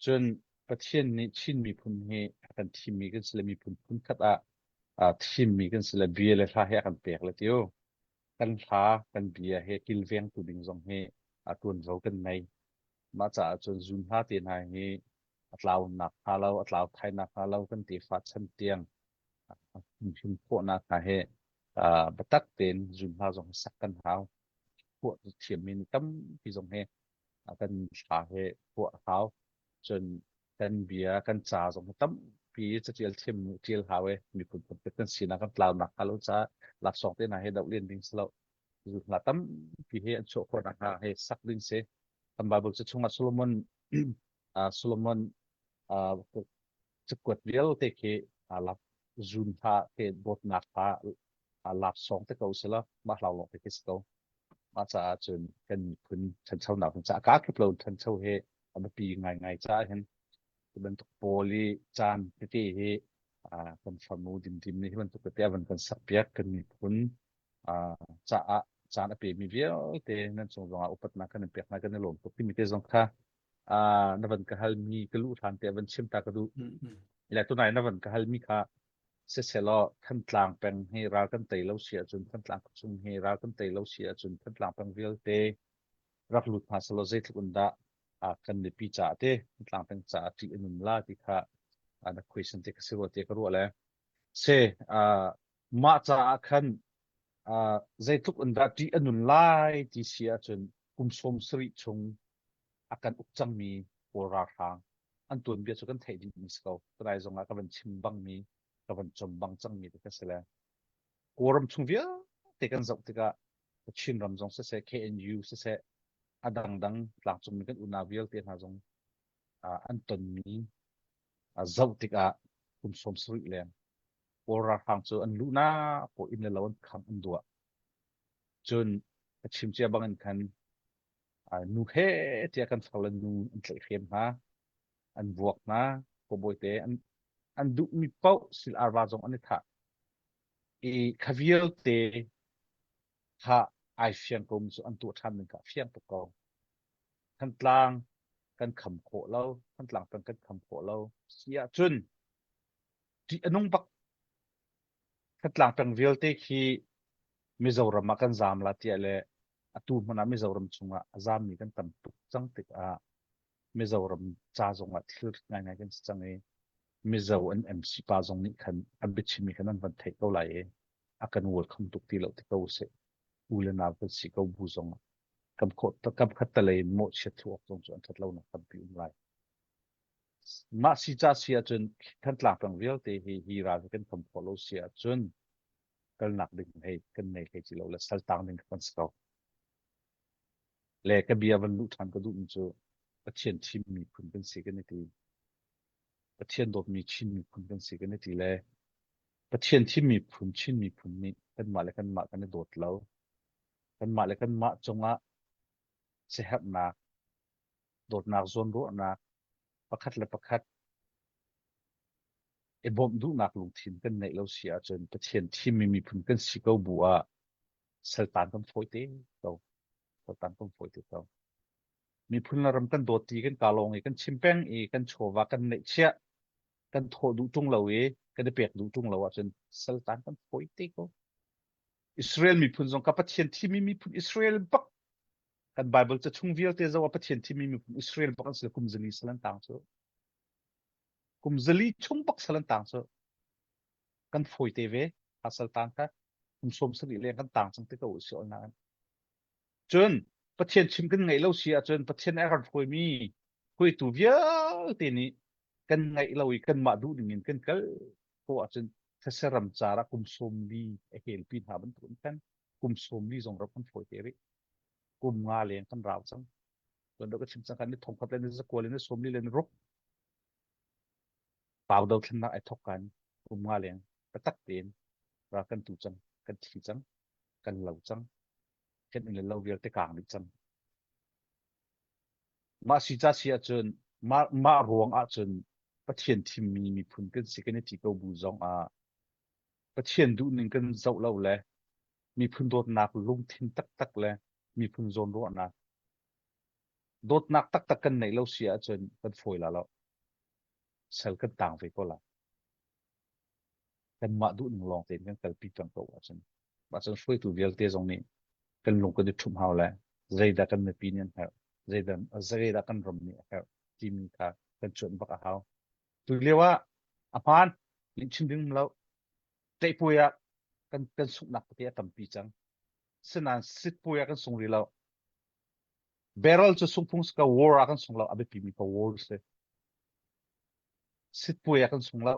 cun Pathian nih Chin miphun hi a kan thimmi kan si le miphun phun khat ah thimmi kan si le bia le hla he a kan pek le tiu kan hla kan bia he kilvengtu ding zong hi a tuanvo kan nei mah caah cun zun hla te hna hi a tlau nak hnga lo a tlau thai nak hnga lo kan tefa chan tiang hrim khawhnak hna he biatak tein zun hla zong sak kan hau. Phuah thiammi nih tampi zong he kan thla he phuah a hau. Cun kan bia kan ca zong hi tampi catial thiam ṭial hau e miphun pumpak kan sinak kan tlaunak hnga lo caah laksawng te hna he doh len ding si lo. Zun hla tampi he an chuah khawhnak hnga he sak ding si. Kan Bible ca chungah Solomon Solomon Cakuat vialte khi aa lak. Zun hlah te dawtnak hla aa lak sawng te ko sila mah hlau lawng te khi si ko. Mah caah cun kan miphun ṭhanchonak ding caah kaa tluk lo ṭhancho hi a biapi ngaingai caah hin hi bantuk pawl i caan tete hi kan fanu dimdim nih hi bantuk tete a van kan sakpiak kan miphun caah caan a pemi vialte nan cung zongah upatnak kan in pek hna kan i lawm tuk timi te zong kha. Uh, na van ka hal mi ka luh hlan te van chim ta ka duh. Le tunai na van ka hal mi kha siselaw Thantlang peng hi ral kan tei lo si ahcun Thantlang khuachung hi ral kan tei lo si ahcun Thantlang peng vialte rak lut hna selaw zeitluk in dah uh, kan mipi caah te Thantlang peng caah ṭih a nun la ti kha uh, na question te ka si rua te ka ruah le se uh, mah caah khan uh, zeitluk in dah ṭih a nun lai ti si ahcun kum 70 chung a kan uk cangmi Kawl ralhrang an tuanbia cu kan theih dihmi si ko. Tunai zong ah ka van chim bangmi, ka van com bang cangmi te ka si le. Kawlram chung vialte kan zoh tikah Chin ram zong siseh, KNU siseh, a dangdang tlangcungmi kan unau vialte hna zong an tonmi zoh tikah kum 70 leng Kawl ralhrang cu an luhnak paoh inn le lo an khangh an duah. Cun ka chim cia bangin khan nu he tiah kan far le nu an tlaihhrem hna an vuak hna kawbawi te an an duhmi paoh sil arva zong an i thah i kha vialte kha ai fiang ko mi cu an tuah ṭhan ning kha a fiang tuk ko Thantlang kan kham khawh lo Thantlang peng kan kham khawh lo si ahcun ṭih a nung bak Thantlang peng vialte khi Mizoram ah kan zaam la tiah le atu hmun ah Mizoram chungah a zaammi kan tam tuk cang tikah Mizoram ca zongah thil ngaingai kan si cang i Mizo an MC pa zong nih khan an biachimmi khan an van theih ko lai i a kan welcome tuk ti lo ti ko usih. U le nau kan si ko bu zong ah kam khawh kam khat talei in mawhchiat thlu awk zong cu an ṭhat lonak tampi um lai. Mah si ca si ahcun Thantlang peng vialte hi hi ral hi kan kham khawh lo si ahcun kalnak ding hei kan nei hlei ti lo le saltang ding kan si ko. Le ka bia van luh ṭhan ka duhmi cu Pathian thim miphun kan si kan i ti. Pathian dawtmi Chin miphun kan si kan i ti le Pathian thim miphun Chin miphun nih kanmah le kanmah kan i dawt lo. Kanmah le kanmah cungah siaherhnak, dawtnak zawnruahnak, pakhat le pakhat i bawmh duhnak lungthin kan neih lo si ahcun Pathian thimmi miphun kan si ko bu ah saltan kan fawi te ko. Saltan kan fawi te ko. Miphun le ram kan dawt ti kan ka lawng i kan chim peng i kan chawva kan neihchiah kan thawh duh ṭung lo i kan i pek duh ṭung lo ahcun saltan kan fawi te ko. Israel miphun zong ka Pathian thimmi miphun Israel bak kan Bible ca chung vialte zoh ah Pathian thimmi miphun Israel bak an si kum zali sal an tang cu. Kum zali chung bak sal an tang cu. Kan fawi te ve ha sal tang kha kum 70 leng kan tang cang te ko si ol nain. Cun Pathian chim kan ngaih lo si ahcun Pathian a kan hruaimi hruaitu vialte nih kan ngaih lo i kanmah duh ning in kan kal ko ahcun these ram car ah kum 40 a helpi hna bantuk in khan kum 40 zong ram kan fawi te rih. Kum nga leng kan rau cang. Tuan deuh ka chim cang khan ni thong khat le ni zakua le ni 40 le ni ruk pau dothlennak ai thok kan kum nga leng biatak tein ral kan tu cang, kan thi cang, kan lo cang, kan inn le lo vialte kaang dih cang. Mah si ca si ahcun mah mah ruang ahcun Pathian thimmi miphun kan si kan i ti ko bu zong ah Pathian duhning kan zoh lo le miphun dawtnak lungthin taktak le miphun zawnruahnak dawtnak taktak kan neih lo si ahcun kan fawi la lo. Sal kan tang ve ko lai. Kanmah duhning lawng tein kan kalpi peng ko ahcun mah cun hruaitu vialte zong nih kan lung kan i ṭhumh hau le zeidah kan mipi nih an herh, zeidah zeidah kan ram nih a herh timi kha kan cuanh bak a hau. Tu lio ah a hmaan lihchim ding um lo. Tlaihpuai ah kan kan sunghnak tete a tampi cang. Sinain sitpuai ah kan sung rih lo. Barrel cu sungphung si ko war ah kan sung lo a biapimi ko war si. Sitpuai ah kan sung lo.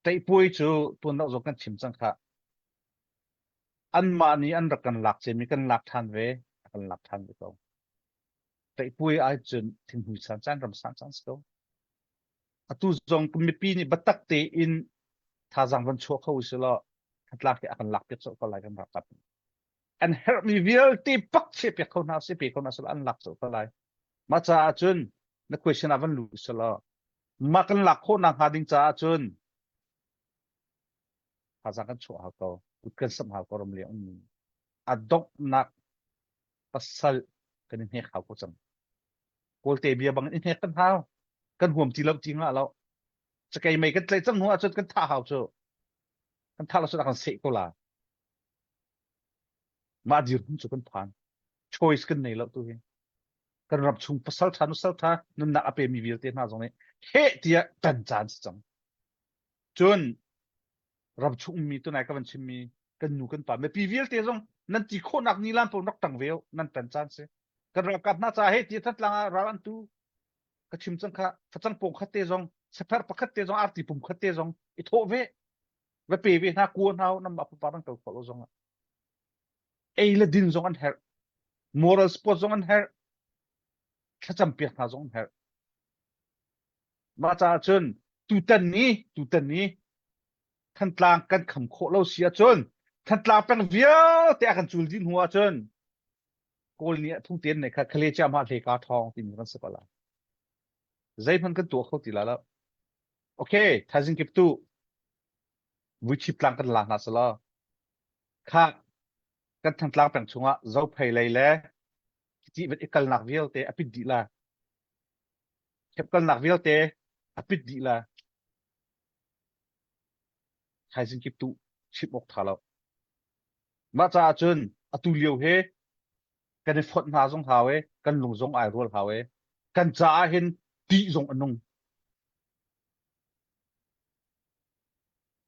Tlaihpuai cu tuan deuh zong kan chim cang khah. Anmah nih an rak kan lak ciami kan lak ṭhan ve, a kan lak ṭhan ve ko. Tlaihpuai ahcun thinghmui san caan ram san caan si ko. Atu zong mipi nih biatak tein thazaang van chuah kho usih law khatlak hi a kan lak piak colh ko lai kan ralkap. An herhmi vialte pak chiah piak kho hna sih pe kho hna sih an lak colh ko lai. Mah caah cun na question ah van lut usih law mah kan lak khawh nak hnga ding caah cun thazaang kan chuah hau ko kut kan samh hau ko ram leng ummi a donghnak pasal kan i hnek hau ko cang. Kawlte bia bang in i hnek kan hau. Kan huam ti lo ti ngah lo. Cakei mei kan tlaih cang hnu ahcun kan thah hau cu. Kan thah lo cun a kan seh ko la. Mah dirhmun cu kan phan. Choice kan nei lo tu hi. Kan ram chung pasal tha nusal tha nunnak a pemi vialte hna zong nih heh tiah tan caan si cang. Cun ram chung ummi tunai ka van chimmi kan nu kan pa mipi vialte zong nan ti khawhnak nilan pawl rak tang ve nan tan caan si. Kan ralkap hna ca he ti tlang ah ral an tu ka chim cang kha facang pawng khat te zong sefer pakhat te zong arti pum khat te zong i thawh ve va pe ve hna kua hna nam ma pa rang kal khawh lo zong ah ei le din zong an herh moral support zong an herh thlacam piak hna zong an herh mah caah cun tutan ni tutan ni Thantlang kan kham khawh lo si ahcun Thantlang peng vialte a kan cul dih hnu ahcun Kawl nih thung ten ne kha khale chia ma hle ka thawng timi kan si ko la. Zeihmanh kan tuah kho ti la lo. Okay, thaizing kip tu vuichip tlang kan la hna sala. Kha kan Thantlang peng chungah Zophei lei le ti vet i kalnak vialte a pit dih la. Khep kalnak vialte a pit dih la. Thaizing kip tu chim awk tha lo. Mah caah cun atu lio hi kan i fonh hna zong hau i kan lung zong ai rual hau i kan caah hin tih zong a nung.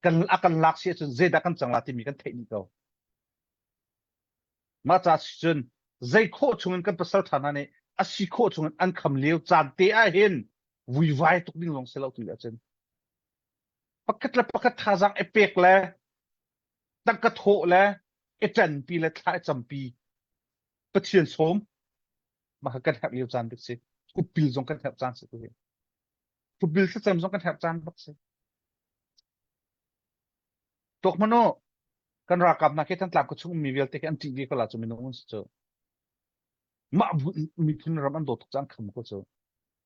Kan a kan lak si ahcun zeidah kan cang la timi kan theih dih ko. Mah ca si cun zei khawh chungin kan pasal ṭha hna nih a si khawh chungin an kham lio caan te ah hin vuivai tuk ding zong si lo tu ahcun pakhat le pakhat thazaang i pek le tangka thawh le i ṭanpi le thla i campi Pathian sawm mah kha kan herh lio caan bik si kupil zong kan herh caan si tu hi kupil thlacam zong kan herh caan bak si tuak hmanh u kan ralkap hna khi Thantlang khuachung ummi vialte khi an ṭih ve ko la cu minung an si cu mah miphun ram an dawt tuk cu an kham ko cu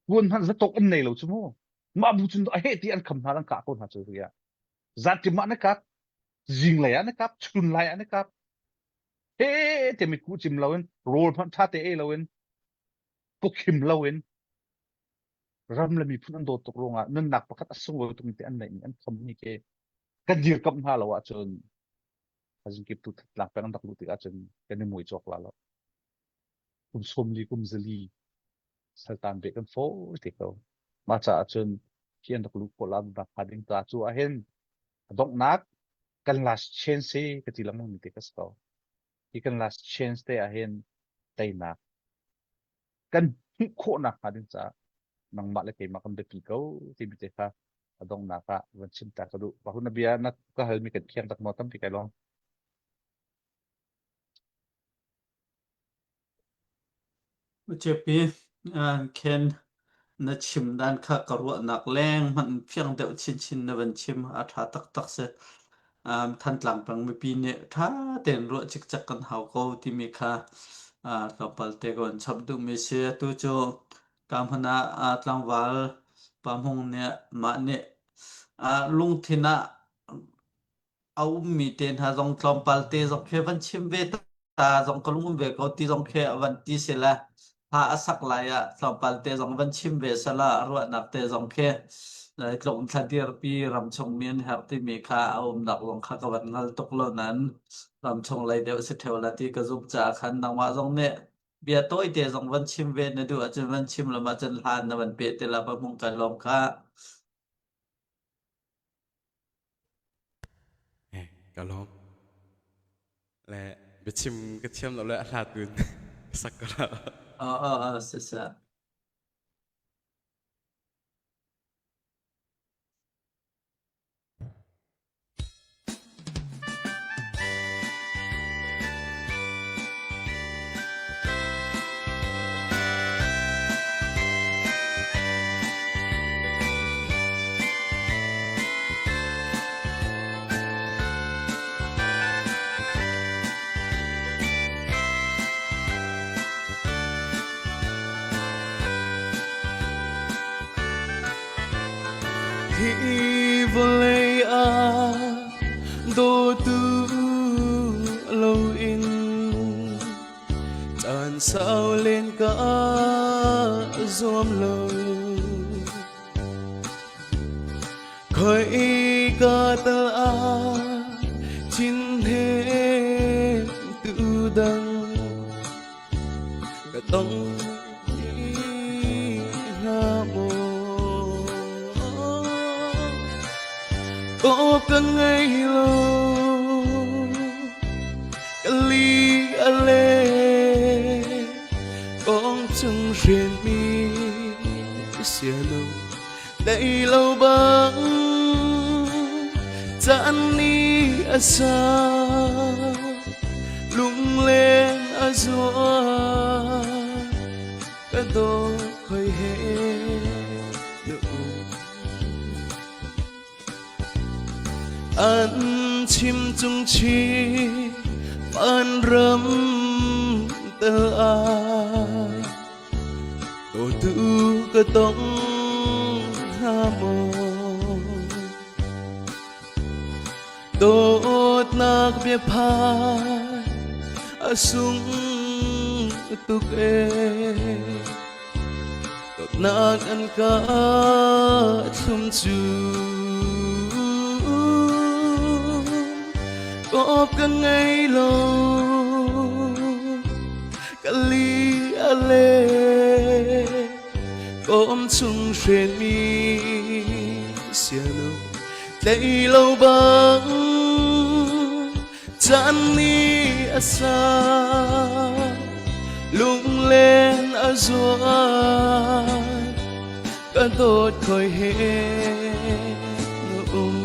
kuan hmanh zatawk an nei lo cu mu mah bu cun a heh ti an kham hna an kah ko hna cu ria Zanṭim ah na kap, zinglei ah na kap, chunlai ah na kap. He te mitkuh cim loin, rawl hmanh ṭha te ei loin, pawkhim loin, ram le miphun an dawt tuk ruangah nunnak pakhat a sunglawi tuk te an neihmi an khommi khi kan dirkamh hna lo ahcun kip tu tlang peng an rak luh tik ahcun kan i mui cawk la lo. Kum 40 kum zali saltan beh kan fawi te ko. Mah caah cun khi an rak luh khawh la nak hnga ding ta cu ahhin a donghnak kan last chance hi ka ti lengmang mi te ka si ko. Hi kan last chance te ahhin teinak kan hmuh khawhnak hnga ding caah nangmah le keimah kan biapi ko timi te kha a donghnak ah van chim ta ka duh. Pahun na bia na ka halmi kan khiang tak maw tampi kai lawm. Ucepi, Ken, na chim dan kha ka ruahnak leng hmanh fiang deuh chinchin na van chim a ṭha taktak si. Thantlang peng mipi nih ṭha tein ruah cikcek kan hau ko timi kha tlawmpal te ka van chap duhmi si. Atu cu ka hmun ah tlangval Pa Hmung nih mah nih lungthin ah a ummi te hna zong tlawmpal te zong khi van chim ve ta zong ka lung um ve ko ti zong khi a van ti si le ha a sak lai ah tlawmpal te zong van chim ve sala ruahnak te zong khi tluk thla dirpi ramchung mi an herh timi kha a umnak zong kha ka van ngal tuk lo nan ramchung lei deuh si theu la ti ka zumh caah khan nangmah zong nih bia tawi te zong van chim ve na duh ahcun van chim lam ahcun hlan na van pe te la pa hmung kan lawm kha Ka lawm. Le biachim ka thiam lo le a hlat in sak ko la. Oh, oh, oh, si si. Hi vawlei ah dawtu lo in caan sau len ka. zuam lo. Khoi ka tal ah thin he tu dang ka tong hnga maw? Kawp ka ngei lo, ka li a le, kong chung hrenmi sia lo, dei lo bang caan ni a sau, lunglen a zual, ka dawt khoi he na um. An chim cung chi van ram tel ah dawtu ka tong hnga maw? Dawtnak biaphai a sung tuk ee. Dawtnak an ka thlum cu kawp ka ngei lo ka li a le kawm chung hrenmi siano tlei lo bang caan nih a sa lunglen a zual ka dawt khoi he na um.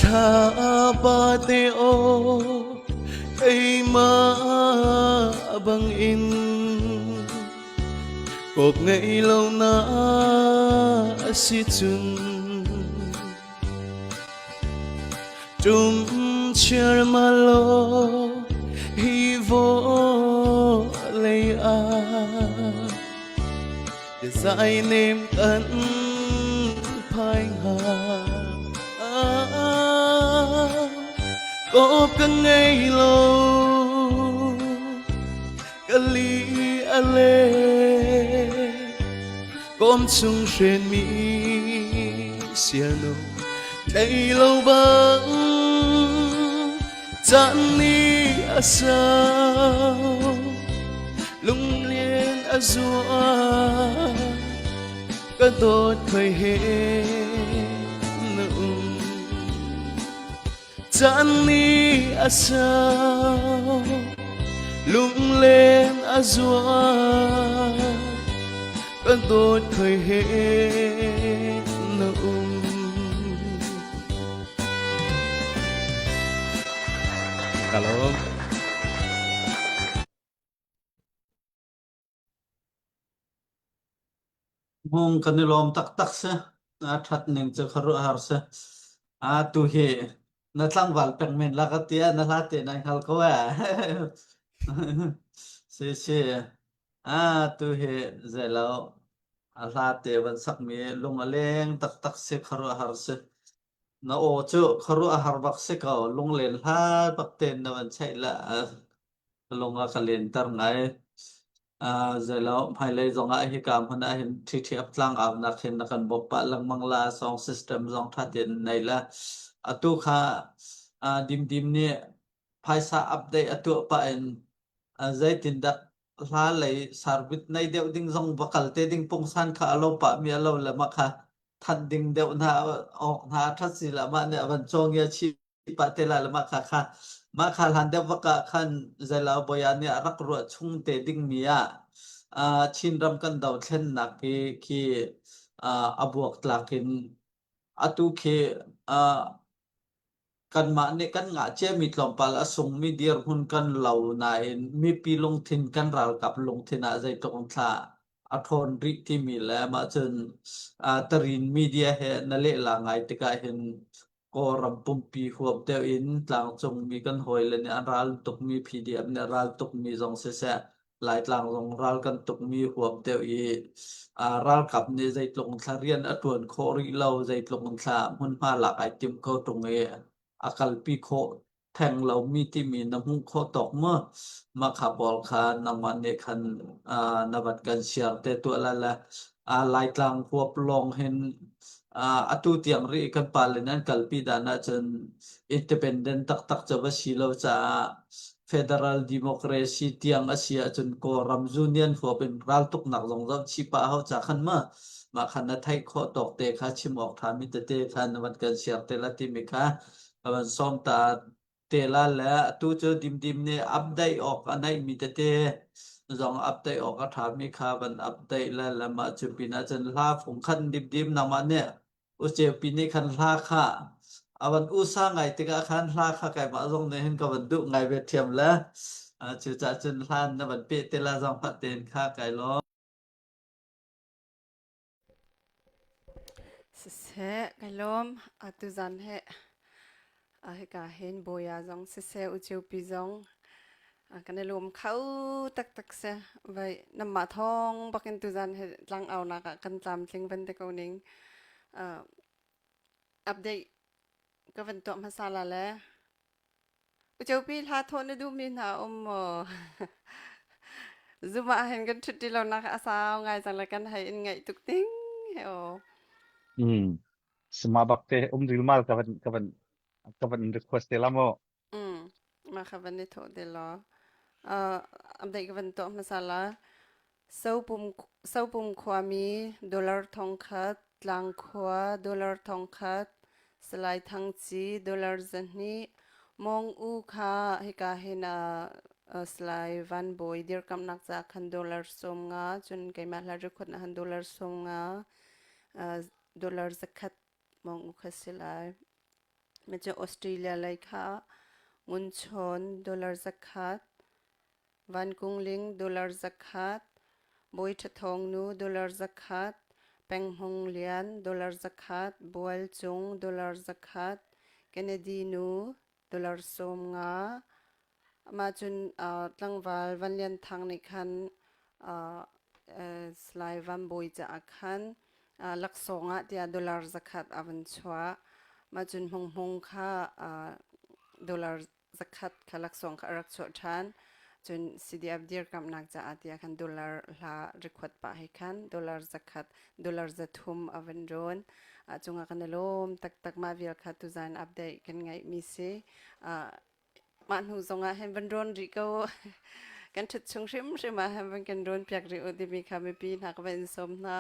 Thlapa te aw keimah bangin kawp ngei lo na si cun Tum chiarmalo hi vawlei ah biazai nem kan phai hnga. Kawp ka ngei lo ka li a le kawm chung hrenmi siano tlei lo bang caan nih a sau lunglien a zual ka dawt khoi he na um. Caan nih a sau, lunglen a zual, ka dawt khoi he na um. Ka lawm. Hmung kan i lawm taktak si. A ṭhat ning cu khuaruahhar si. A tu hi na tlangval pek men la ka tia na hla te nai hngal ko eh. Si si. A tu hi zeilo a hla te van sakmi lung a leng taktak si khuaruahhar si. Na aw cu khuaruahhar bak si ko. Lunglen hla bak ten na van cheih la. Lung a ka lenter ngai. Zeilo hmailei zongah hika hmun ah hin ṭhiṭhiap tlangaunak hin na kan bawmh pah lengmang la, song system zong ṭha tein nei la. Atu kha Dimdim nih phaisa update a tuah pah in zeitindah hla lei sarbit nei deuh ding zong va kal te ding pungsan kha a lo pah mi a lo le mah kha thanh ding deuh hna awk hna ṭhat si la mah nih a van cawngia chih pah te lai le mah kha kha mah kha hlan deuh vak ah khan Zeilo Boya nih a rak ruah chung te dingmi ah Chinram kan dothlennak hi khi a buaktlak in atu khi kanmah nih kan ngah ciami tlawmpal a sungmi dirhmun kan lo nain mipi lungthin kan ralkap lungthin ah zeitluk in thla a ṭhawn rih timi le mah cun Tarin media he na lehla ngai tikah hin. Kawlram pumpi huap deuh in tlangcungmi kan hawile nih an ral tukmi PDF nih ral tukmi zong siseh Laitlang zong ral kan tukmi huap deuh i ralkap nih zeitluk in thla rian a ṭuan khawh rih lo, zeitluk in thla hmunhma lak ai timh kho ṭung i a kalpi khawh theng lomi timi na hmuh khawh tawk maw? Mah kha pawl kha nangmah nih khan na van kan siar te tuah lai le Laitlang huap lawng hin atu tiang rih kan pale nih an kalpi dan ahcun independent taktak cu va si lo caah federal democracy tiang a si ahcun Kawlram union huap in raltuknak zong zoh chih pah hau ca khan ma mah khan na theih khawh tawk te kha chim awk ṭhami tete kha na van kan share te la timi kha ka van sawm ta te la le atu cu dimdim nih update awk a neihmi tete zong update awk a ṭhami kha van update le le mah cu pinah cun hla fung khan dimdim nangmah nih Uceupi nih khan hla kha a van usa ngai tikah khan hla kha keimah zong nih hin ka van duh ngai ve ṭhiam le cucaah cun hlan na van peh te la zong fah tein kha kai lawm. Siseh, kai lawm. Atu zan he hika hin Bawia zong siseh, Uceupi zong kan i lawm kho taktak si. Vai namah thawng bakin tuzan he tlangaunak ah kan tlamtling van te ko ning. Update ka van tuah hmasa la le. Uceupi hla thawh na duhmi hna um maw? Zoom ah hin kan ṭhut ti lonak a sau ngai cang le kan hei in ngaih tuk ting he aw. Mm. Sima bak te um rilmal ka van ka van ka van request te la mo. Mm. Mah kha van i thawh te law. Uh, update ka van tuah hmasa la. Sopum khuami dollar 1000, Tlangkhua dollar 1000, Salai Thang Ci dollar 200, Mong U kha hika hin uh, Salai Van Bawi dirkamnak ca khan dollar 50, cun keimah hla record na han dollar 50, uh, dollar 100 Mong U kha si lai. Macu Australia lei kha Ngun Chawn dollar 100, Van Kung Ling dollar 100, Bawi Ṭha Thawng Nu dollar 100, Peng Hmung Lian dollar 100, Bual Cung dollar 100, Kennedy Nu dollar 50. Amah cun uh, tlangval Van Lian Thang nih khan uh, uh, Salai Van Bawi caah khan uh, laksawng ah tiah dollar 100 a van chuah. Mah cun Hmung Hmung kha uh, dollar 100 kha laksawng kha a rak chuah ṭhan. Cun CDF dirkamhnak caah tiah khan dollar hla record pah he khan dollar 100 dollar 300 a van rawn. A cungah kan i lawm taktak mah vial kha tuzan update kan ngeihmi si. Mah hnu zongah hin van rawn rih ko kan ṭhut chung hrimhrim ah hin van kan rawn piak rih u timi kha mipi hna ka van in sawm hna.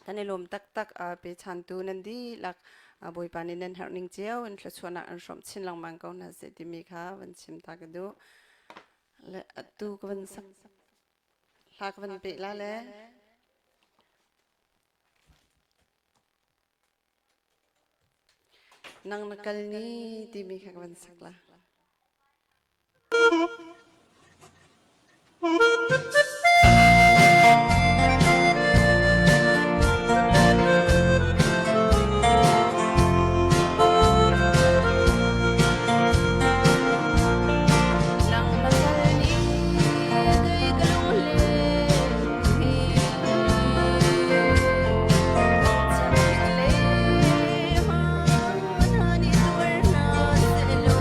Kan i lawm taktak pechantu nan dihlak Bawipa nih nan herh ning cio in thluachuahnak an hrawmh chin lengmang ko hna seh timi kha van chim ta ka duh. Le atu ka van sak hla ka van peh la le nang na kal ni timi kha ka van sak la. Nang na kal ni kei ka lunglen hi Chakik le ma na ni tuar na se lo.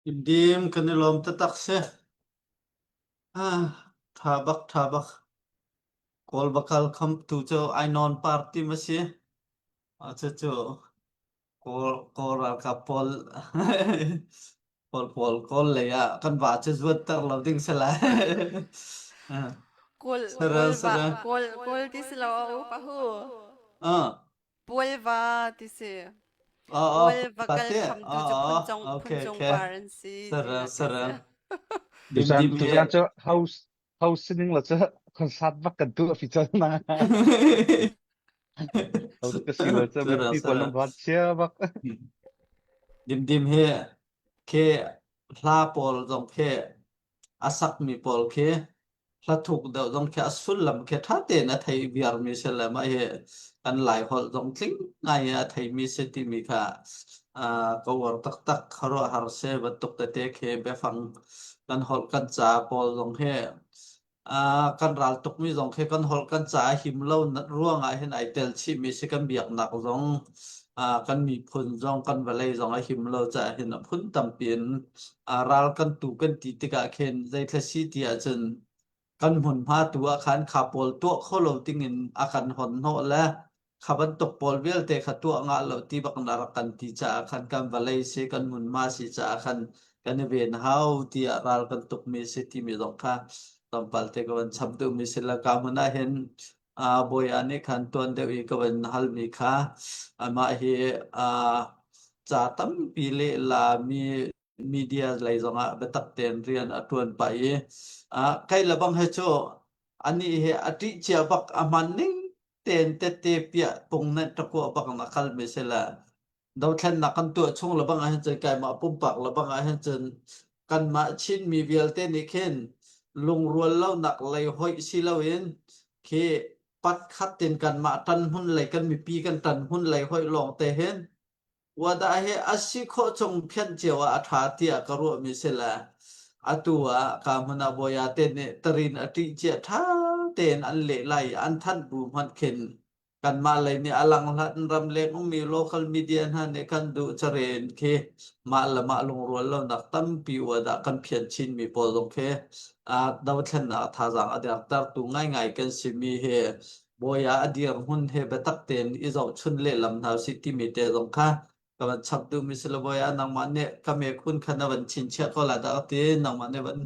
Dimdim kan i lawm taktak si. Ah, tha bak tha bak. Kawl bakal khamtu cu Ainawn party ma si. Ah, cucu Kawl Kawl ralkap pawl pawl pawl Kawl lei ah kan va cu zuatter lo ding si lai. Ah, Kawl Sara kawl va sara. kawl kawl ti si lo pa hu. Ah, Pual va ti si. ah, ah, Pual va kal pate. khamtu Ah, cu ah, phuncong okay, phuncong okay. par an si Sara tinak a sara. si. Tuzan Dimdim he. tuzan cu house house sining la cu concert bak kan tu a fi cang na. House ka si lo cu Sara mipi pawl sara. nan van chia bak. Dimdim he khi hla pawl zong khi a sakmi pawl khi hla thuk deuh zong khi a sullam khi ṭha tein a thei viarmi si le mah hi kan Lai holh zong tling ngai in a theimi si timi kha uh, ka uar taktak khuaruahhar si bantuk tete khi biafang kan holh kan ca pawl zong hi Uh, kan ral tukmi zong khi kan holh kan ca a him lo ruang ah hin ai tel chihmi si kan biaknak zong uh, kan miphun zong kan vawlei zong a him lo caah hin a phun tampi in uh, ral kan tu kan ti tikah khin zeithla si ti ahcun kan hmunhma tu ah khan kha pawl tuah kho lo dingin a kan hon hnawh le Kha bantuk pawl vialte kha tuah ngah lo ti bak na rak kan ti caah khan kan vawlei si kan hmunhma si caah khan kan i ven hau tiah ral kan tukmi si timi zong kha tlawmpal te ka van cham duhmi si le ka hmun ah hin uh, bawi nih khan tuan deuh i ka van halmi kha amah hi uh, ca tampi lehla mi media lei zongah biatak tein rian a ṭuan pah i uh, kai le bang he cu anih hi a ṭih cia bak a hman ning tein tette piah pung ne ṭakua bak na kal mi si le dothlennak kan tuah chung le bang ahhin cun keimah pumpak le bang ahhin cun kanmah Chinmi vialte nih khin lungrual lonak lei hoih si loin khi pat khat tin kanmah ṭan hmun lei kan mipi kan ṭan hmun lei hoih lawng te hin Wadah hi a si khawh chung phianh cio ah a ṭha tiah ka ruahmi si le atu ah ka hmun ah bawia te nih tarin a ṭih cia ṭha tein an leh lai i an thanh bu hmanh khin kanmah lei nih a langhlat ramleng ummi local media hna nih kan duh caren khi mah le mah lungrual lonak tampi wadah kan phian chinmi pawl zong khi dothlennak thazaang a dertertu ngaingai kan simi hi bawi ah a dirhmun he biatak tein i zohchun lehlam hna usih timi te zong kha ka van chap duhmi si lo bawi ah nangmah nih ka mekhun kha na van chinchiah ko la dah ti nangmah nih van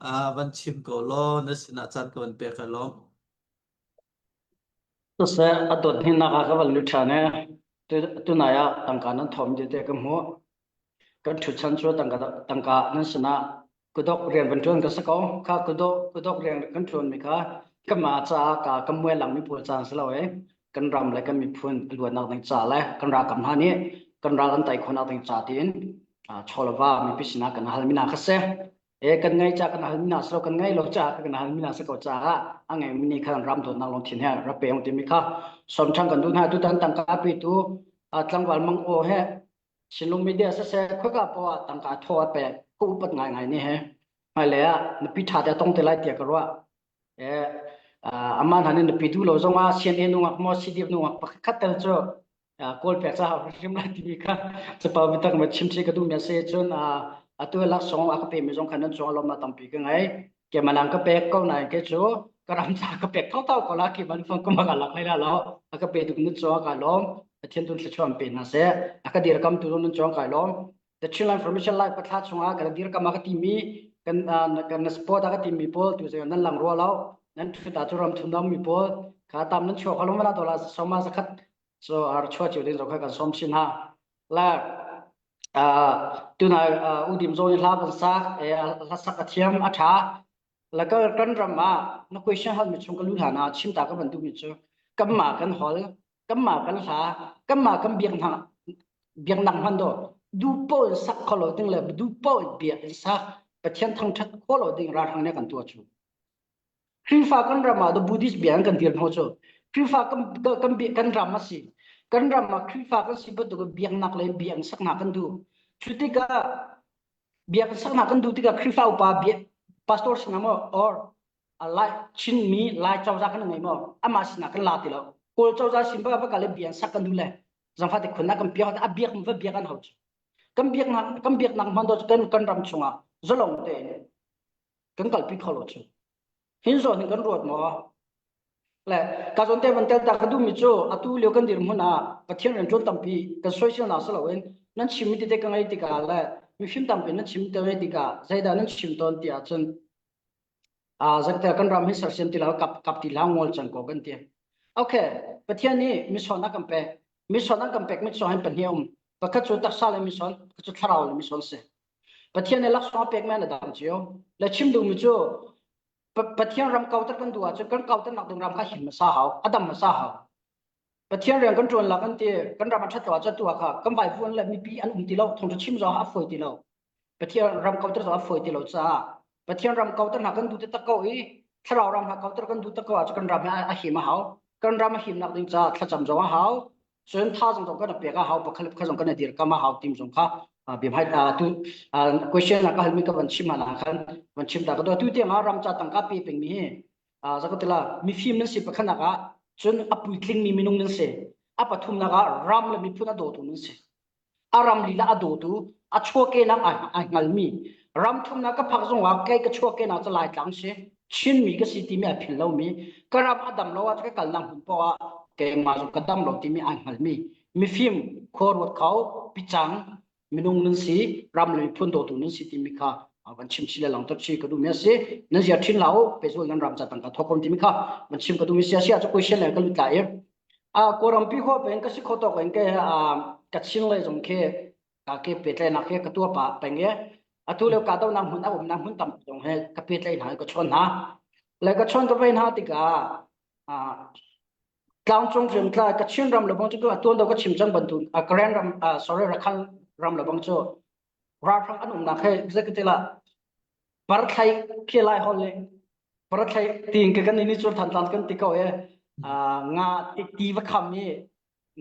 uh, van chim ko law na sinah caan ka van pek alawm. Siseh a dawt hninak ah ka van lut ṭhan i tunai ah tangka nan thawm ti te ka hmuh. Kan ṭhutchan cu tangka tangka nan sinah kudok rian van ṭuan ka si ko. Kha kudok kudok rian kan ṭuanmi kha kanmah caah ka kan muai langmi pawl caan si lo i kan ram le kan miphun a luatnak ding ca le kan ralkap hna nih kan ral an tei khawhnak ding ca tiin chawleva mipi sinah kan halmi hna kha si. E kan ngai ca kan halmi hna si lo kan ngai lo ca kan halmi hna si ko caah a ngeimi nih khan ram dawtnak lungthin he rak pe timi kha sawm ṭhan kan duh hna. Tutan tangka petu tlangval Mang Aw he Sinlung media siseh khuaka poah tangka thaw a pek ka upat ngaingai ni he hmailei ah nupi ṭha te tong te lai tiah ka ruah. Eh amah hna nih nupi duh lo zongah CNA nungak maw CDF nungak pakhat khat tel cu kawl pek ca hau hrim lai timi kha capau biatak ma chim chi ka duh mi a si cun atu laksawng a ka pe mi zong khan nan cung lawmnak tampi ka ngei ke manang ka pek ko nain ke cu ka ram ca ka pek thotho ko la ki man phone kuma ka lak lai la lo a ka pe tuk nu chuang ka lawm Pathian tun thluachuah pe hna seh a ka dirkam tu nun chuang kai lawm The Chinland Information Live pathla chungah kan dirkam a ka timi kan kan support a ka timi pawl tu zong nan lang rua lo nan thuta cu ram thum mi pawl kha tam nan chuak halong la dola soma zakhat so ar chua chiu ding zo kha kan som chin ha la tuna udim zo ni hla kan sak hla sak a thiam a tha la ka kan ram ah na question hal mi chung ka lu hlan ah chim ta ka ban duh mi cu kanmah kan hol kanmah kan hla kanmah kan biak hna biaknak hman do du pawl sak kholo ding le du pawl biak in sak pathian thangthat kholo ding ralhrang ne kan tua chu Khrihfa kan ram ah Buddhist bia an kan dir hno cu Khrihfa kan kan kan ram a si kan ram ah Khrihfa kan si bantuk biaknak le biak saknak kan duh cu tikah biak saknak kan duh tikah Khrihfa upa biak pastor sinah maw or Lai Chinmi Lai cozah kan ngei maw amah sinah kan la ti lo Kawl cozah sin ba va kal i biak sak kan duh le zangfah te khun kan piak a biak va biak an hau cu. Kan biaknak kan biaknak hman do kan kan ram chungah zalong tein kan kalpi kho lo cu. Hin zawn hin kan ruat maw? Le ka zawn te van tel ta ka duhmi cu atu lio kan dirhmun ah Pathian rian ṭuan tampi kan soisel nak si loin nan chimmi tete ka ngaih tikah le mifim tampi nan chim te ngai tikah zeidah nan chim tawn ti ahcun zakte kan ram hi sersiam ti lo kap kap ti la ngol cang ko kan ti. Okay, Pathian nih mission a kan pek. Mission an kan pek mi cu hin pahnih um. Pakhat cu taksa le mission, pakhat cu thlarau le mission si. Pathian nih laksawng a pek mi an dang cio. Le chim duhmi cu Pathian ram kauter kan duh ahcun kan kauter nak ding ram kha him hmasa hau, a dam hmasa hau. Pathian rian kan ṭuan la kan ti, kan ram a ṭhat lo ahcun tu ah kha kan vaivuan le mipi an um ti lo, thawngṭha chim zong a fawi ti lo. Pathian ram kauter zong a fawi ti lo caah Pathian ram kauter hna kan duh taktak ko i thlarau ram hna kauter kan duh tak ko ahcun kan ram hi a him a hau. Kan ram a himnak ding caah thlacam zong a hau. Cun thazaang zong kan pek a hau, pakhat le pakhat zong kan i dirkam a hau tim zong kha biahmai tu question ah ka halmi ka van chim hna khan van chim ta ka tu tiang ah ram ca tangka pe pengmi hi zakatila mifim nan si pakhatnak ah cun a puitlingmi minung nan si a pathumnak ah ram le miphun a dawtu nan si a ram lila a dawtu a chuahkehnak ai hngalmi ram thumnak ka phak zongah kei ka chuahkehnak cu Laitlang si Chinmi ka si timi ai phil lomi ka ram a dam lo ah ka kalnak hmun poah ah keimah zong ka dam lo timi ai hngalmi mifim khua ruat kho picang minung nan si ram le miphun dawtu nan si timi kha van chim chi le langter chi ka duhmi a si nan zia thin lau pezul nan ram ca tangka thokom timi kha van chim ka duhmi sia sia cu question le ka lut la i a kawlrampi khua peng ka si kho tawk in ke ka chin lei zong khi ka ke pehtlaihnak he ka tuah pah peng i atu lio ka donak hmun a umnak hmun tam zong he ka pehtlaih hna ka chawn hna le ka chawn ka vei hna tikah tlangcung hriamtlai Kachin ram lebang cu tuan do ka chim cang bantuk Karen ram sorry Rakhan ram lebang cu ralhrang an umnak he executive Parathlai khi lai hol le parathlai tiin ka kan ini cun thantlang kan ti ko e nga ti va kham i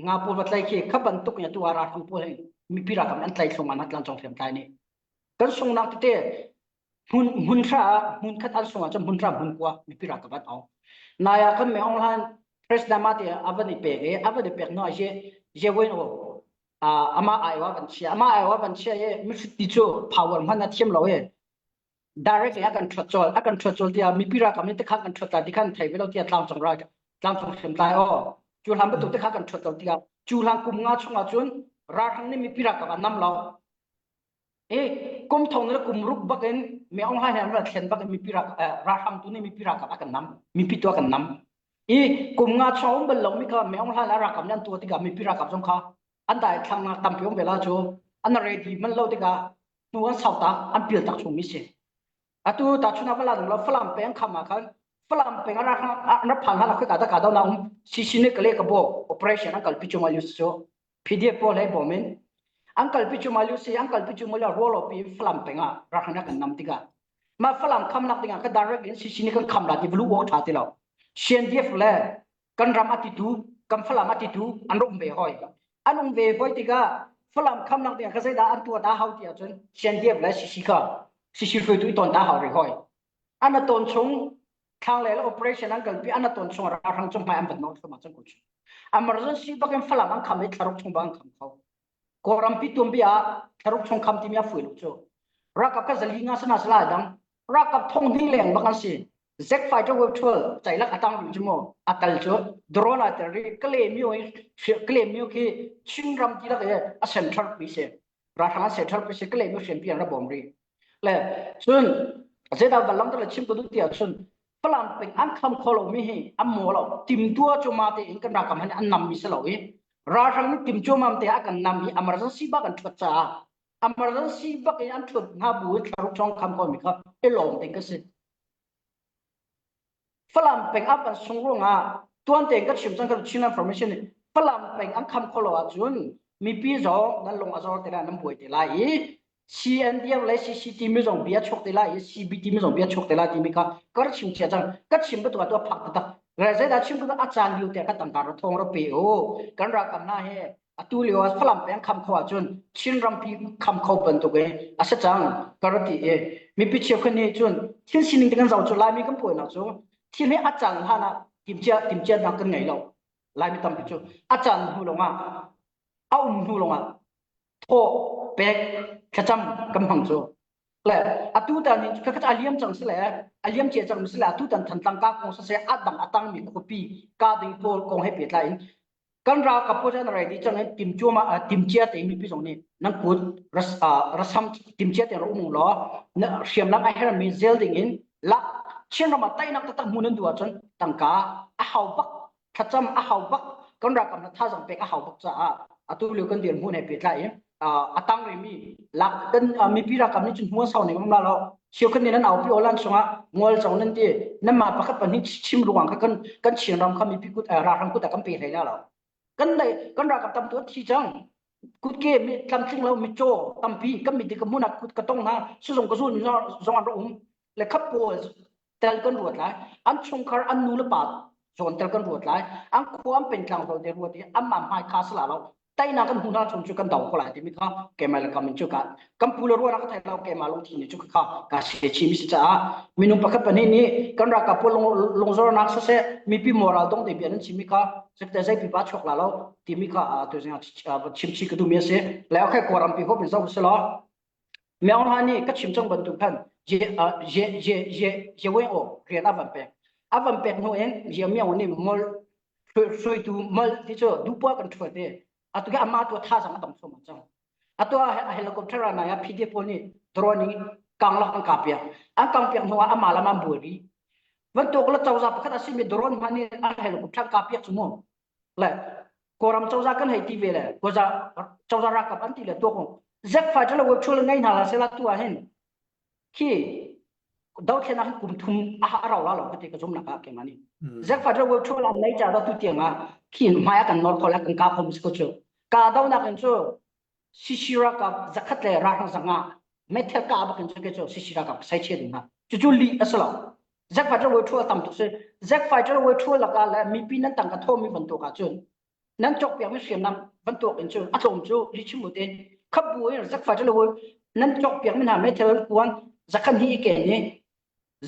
nga pawl va tlai khi kha bantuk in tu ara thang pawl mipi rakam an tlai thlung an tlang chong hriam tlai nih kan sungnak tete hmun hmun hra hmun khat an sung ah cun hmun hra hmun kua mipi rakam an ong naya kan me ong hlan president ma te avan i pek i avan i pek no je je wen o ama ai wa van chia ama ai wa van chia ye mifiti cu power hman a thiam lo ye directly a kan thot chol a kan thot chol tia mipi ra kam ni te kha kan thot ta ti khan thei ve lo tia tlang chong ra tlang chong hrim tai o chu hlam bantuk te kha kan thot lo tia chu hlam kum nga chungah cun ra thang ni mipi ra ka nam lo e kum thong le kum ruk bak in me ong hai han ra thlen bak in mipi ra ra hram tu ni mipi ra ka kan nam mipi tu kan nam i kum nga chong bal lo mi kha me ong hlan ra kam nan tu tikah mipi ra kap zong kha an dai thlang nak tampi om vela chu an ready man lo tikah tu an sau ta an pil tak chung mi si atu ta chuna bala lo falam peng khama khan falam peng ra ra phan hala khoi ka da ka da na um si si ne kale ka bo operation an kalpi chuma lu so PDF pawl he bawm in an kalpi chuma lu si an kalpi chuma lu ro lo pi falam peng ah ra khana kan nam tikah ma falam kham nak dingah ka direct in si ni kan kham la ti blu wok tha ti lo CNDF le kan ram atitu kan falam atitu an rum ve hoi an um ve hoi tikah falam kham nak dingah ka zeidah an tua ta hau ti ahcun CNDF le CC kha CC hruaitu i ton ta hau ri hoi an a ton chung thlang le operation an kalpi an a ton chung ralhrang chung hmai an van no thluma chung ko chu emergency bakin falam an kham i thlaruk chung ba an kham kho Kawlrampi tuanbia ah thlaruk chung kham timi a fui lo cu. Ralkap ka zali nga sana sala dang. Ralkap thong hning leng bak an si. Zack fighter web 12 cailak atang ri cu mu atal cu drone a tel ri kale myo kale myo khi Chin ram ti lak e a central pi se ralhrang a central pi se kale myo hriam pi an ra bom ri le cun zeidah van lang le chim ka duh ti ahcun Falam peng an kham kho lo mi hi an maw lo timtua cuma te in kan rakam han an nam mi si lo i ralhrang nih tim cuamam te a kan nam i emergency bak an thuat caah emergency bak in an thuat hna bu in thlaruk chong kham ko mi kha i lawm ding ka si Falam peng a kan sung ruangah tuan tein ka chim cang ka Chin information nih Falam peng an kham kho lo ahcun mipi zong nan lung a zor te lai nan buai te lai i CNDF le CCT mi zong bia chuak te lai i CBT mi zong bia chuak te lai timi kha kar chim chia cang ka chim ka tu tu phak taktak re zei dah chim ka a caan liu te ka tangka ra thong ra pe o kan ra kam na he atu lio ah Falam peng kham kho ahcun Chin rampi kham kho bantuk e a si cang ka ra ti e mipi cheukhat nih cun thil sining te kan zoh cu Laimi kan puainak cu thil hi a caan hlan ah timcia timcia nak kan ngei lo Laimi tampi cu a caan hnu lawngah a um hnu lawngah thawh. pek thlacam kan hmang cu. Le atu tan in kha a liam cang si le a liam cia cang si le atu tan Thantlang ka kong siseh a dang a tangmi khuapi ka ding pawl kong he pehtlai in kan ralkap pawl cu an ready cang i timcuama timcia te mipi zong nih nan kut rasam timcia te ra um law na hriamnam a hermi zel ding in la Chinram ah teinak taktak hmu nan duh ahcun tangka a hau bak thlacam a hau bak kan ralkap hna thazang pek a hau bak caah atu lio kan dirhmun he pehtlai in a tang rimi lak kan mipi ralkap nih cun hmuan sau ning um la lo cheukhat nih nan aupi awlan chungah ngol cang nan ti nan mah pakhat pahnih chim ruang kha kan kan Chinram kha mipi kut ralhrang kut ah kan pe hlei la lo kan dai kan ralkap tam tu thi cang kutke mi tlamtling lo mitcaw tampi kan mit ka hmun ah kut ka tong hna sizung ka zul mi zong an ra um le khap pawl tel kan ruat lai an chungkhar an nu le pa zawn tel kan ruat lai an khua an pengtlang zawn te ruat i anmah hmai kha sala lo teinak kan hmu hna chung cu kan do ko lai timi kha keimah le kam in cu ka kan pu le ruahnak ka thei lo keimah lungthin nih cu kha ka se chi mi si caah minung pakhat pahnih nih kan ralkap pawl lungzornak siseh mipi moral dong te bia nan chimmi kha zakte zei pipa chuak la lo timi kha tu zing chim chi ka duhmi a si le okay kawlram pi hop in zoh si law Myo Hla nih ka chim cang bantuk khan je je je je je wen o rian a van pek. A van pek hnu in je Myo nih mol hruaitu mol ti cu duhpoah kan ṭhuat i atu ke amah tu thazang a dong thluahmah cang. Atu ah helicopter ah nai ah PDF pawl nih drone in kanglak an kah piak. An kang piak hnu ah amah lam an buai rih. Bantuk le cozah pakhat a simi drone hmanh nih a helicopter kah piak cu mu. Le Kawlram cozah kan hei ti ve le cozah cozah ralkap an ti le tuak zek fighter le web thul ngei hna la sela tu ah hin khi dothlenak hin kum thum a ha rau la lo ka ti ka zum nak ah keimah nih zek fighter web thul an nei cha do tu tiang ah khi hmai ah kan nor kho la kan ka khom si ko chu ka do nak in chu CC ralkap zakhat le ralhrang zanga meithal kah bak in cu ke cu CC ralkap sai chia ding hna cucu lih a si lo Zack fighter wei thu a tam tuk si Zack fighter wei thu laka le mipi nan tangka thomi bantuk ah cun nan cawk piakmi hriamnam bantuk in cun a tlawm cu li chim u te khap bu in Zack fighter wei nan cawk piakmi hna meithal kuan zakhan hi ke ni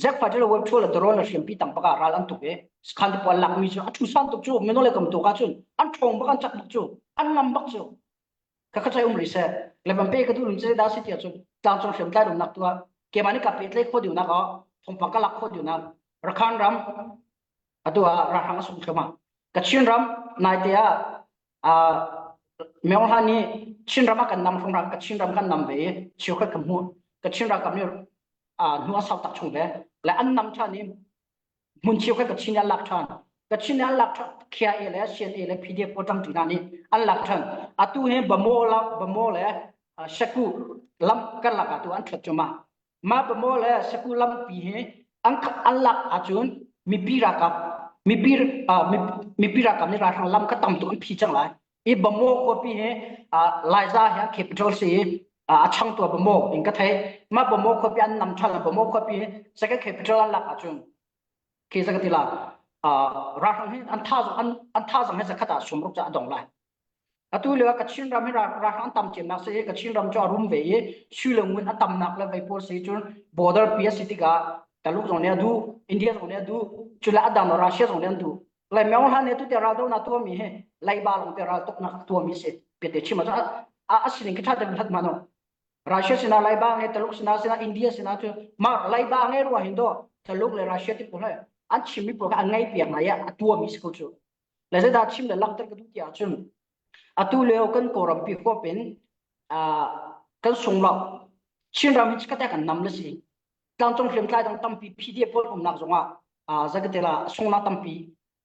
Zack fighter wei thu la drone la hriampi tang baka ral an tuk e khan te pawl lakmi cu a thu san tuk cu minole kam tuk ah cun an ṭhawng bak an cak bak cu an ngam bak cu ka kha chai um rih seh le van pe ka duh lum che da si tia cun tlangcung hriamtlai rumnak tu ah keimah nih ka petlai kho diu nak ah thawngpang ka lak kho diu nak Rakhan ram atu ah ralhrang a sung thluahmah Kachin ram naite ah Myo Hla nih Chin ram ah kan nam hrawng Kachin ram kan nam ve i cheukhat ka hmuh Kachin ralkap nih hnu a sau tak chung ve le an nam ṭhan i hmun cheukhat Kachin an lak ṭhan. Kachin an lak ṭhan KIA le CNA le PDF pawl ṭangṭi hna nih an lak ṭhan. Atu hi Bamo la Bamo le Shaku lam karlak ah tu an ṭhuat cu ma. Mah Bamo le Shaku lampi hi an an lak ahcun mipi ralkap mipi mipi ralkap nih ralhrang lam kha tam tuk an phi cang lai. I Bamo khuapi hi Laiza hi an capital si i a changtu Bamo in ka theih. Mah Bamo khuapi an nam ṭhan Bamo khuapi second capital an lak ahcun khi zaka tila ralhrang hi an tha an an thazang hi zakhat ah sumruk ca a dong lai. Atu lio Kachin ram hi ralhrang an tam cemnak si Kachin ram cu a rum ve i sui le ngun a tamnak le vei pawl si cun border pi a si tikah Taluk zong nih a duh India zong nih a duh cule a dang Russia zong nih an duh lai Myo Hla nih tute ral donak tuahmi hi leiba lawng te ral tuknak tuahmi si pete chim ahcun a a sining khi ṭha tein hlat hmanh Russia sinah leiba nge Taluk sinah sinah India sinah cu mah leiba nge rua hin do Taluk le Russia ti pawl an chimmi pawl kha an ngei piak hna i a tuahmi si ko cu le zeidah chim le langhter ka duh ti ahcun atu lio kan Kawlrampi huap in kan sung lo Chinram hi chikkhat kan nam le si tlangcung hriamtlai dang tampi PDF pawl umnak zongah zakatela sungnak tampi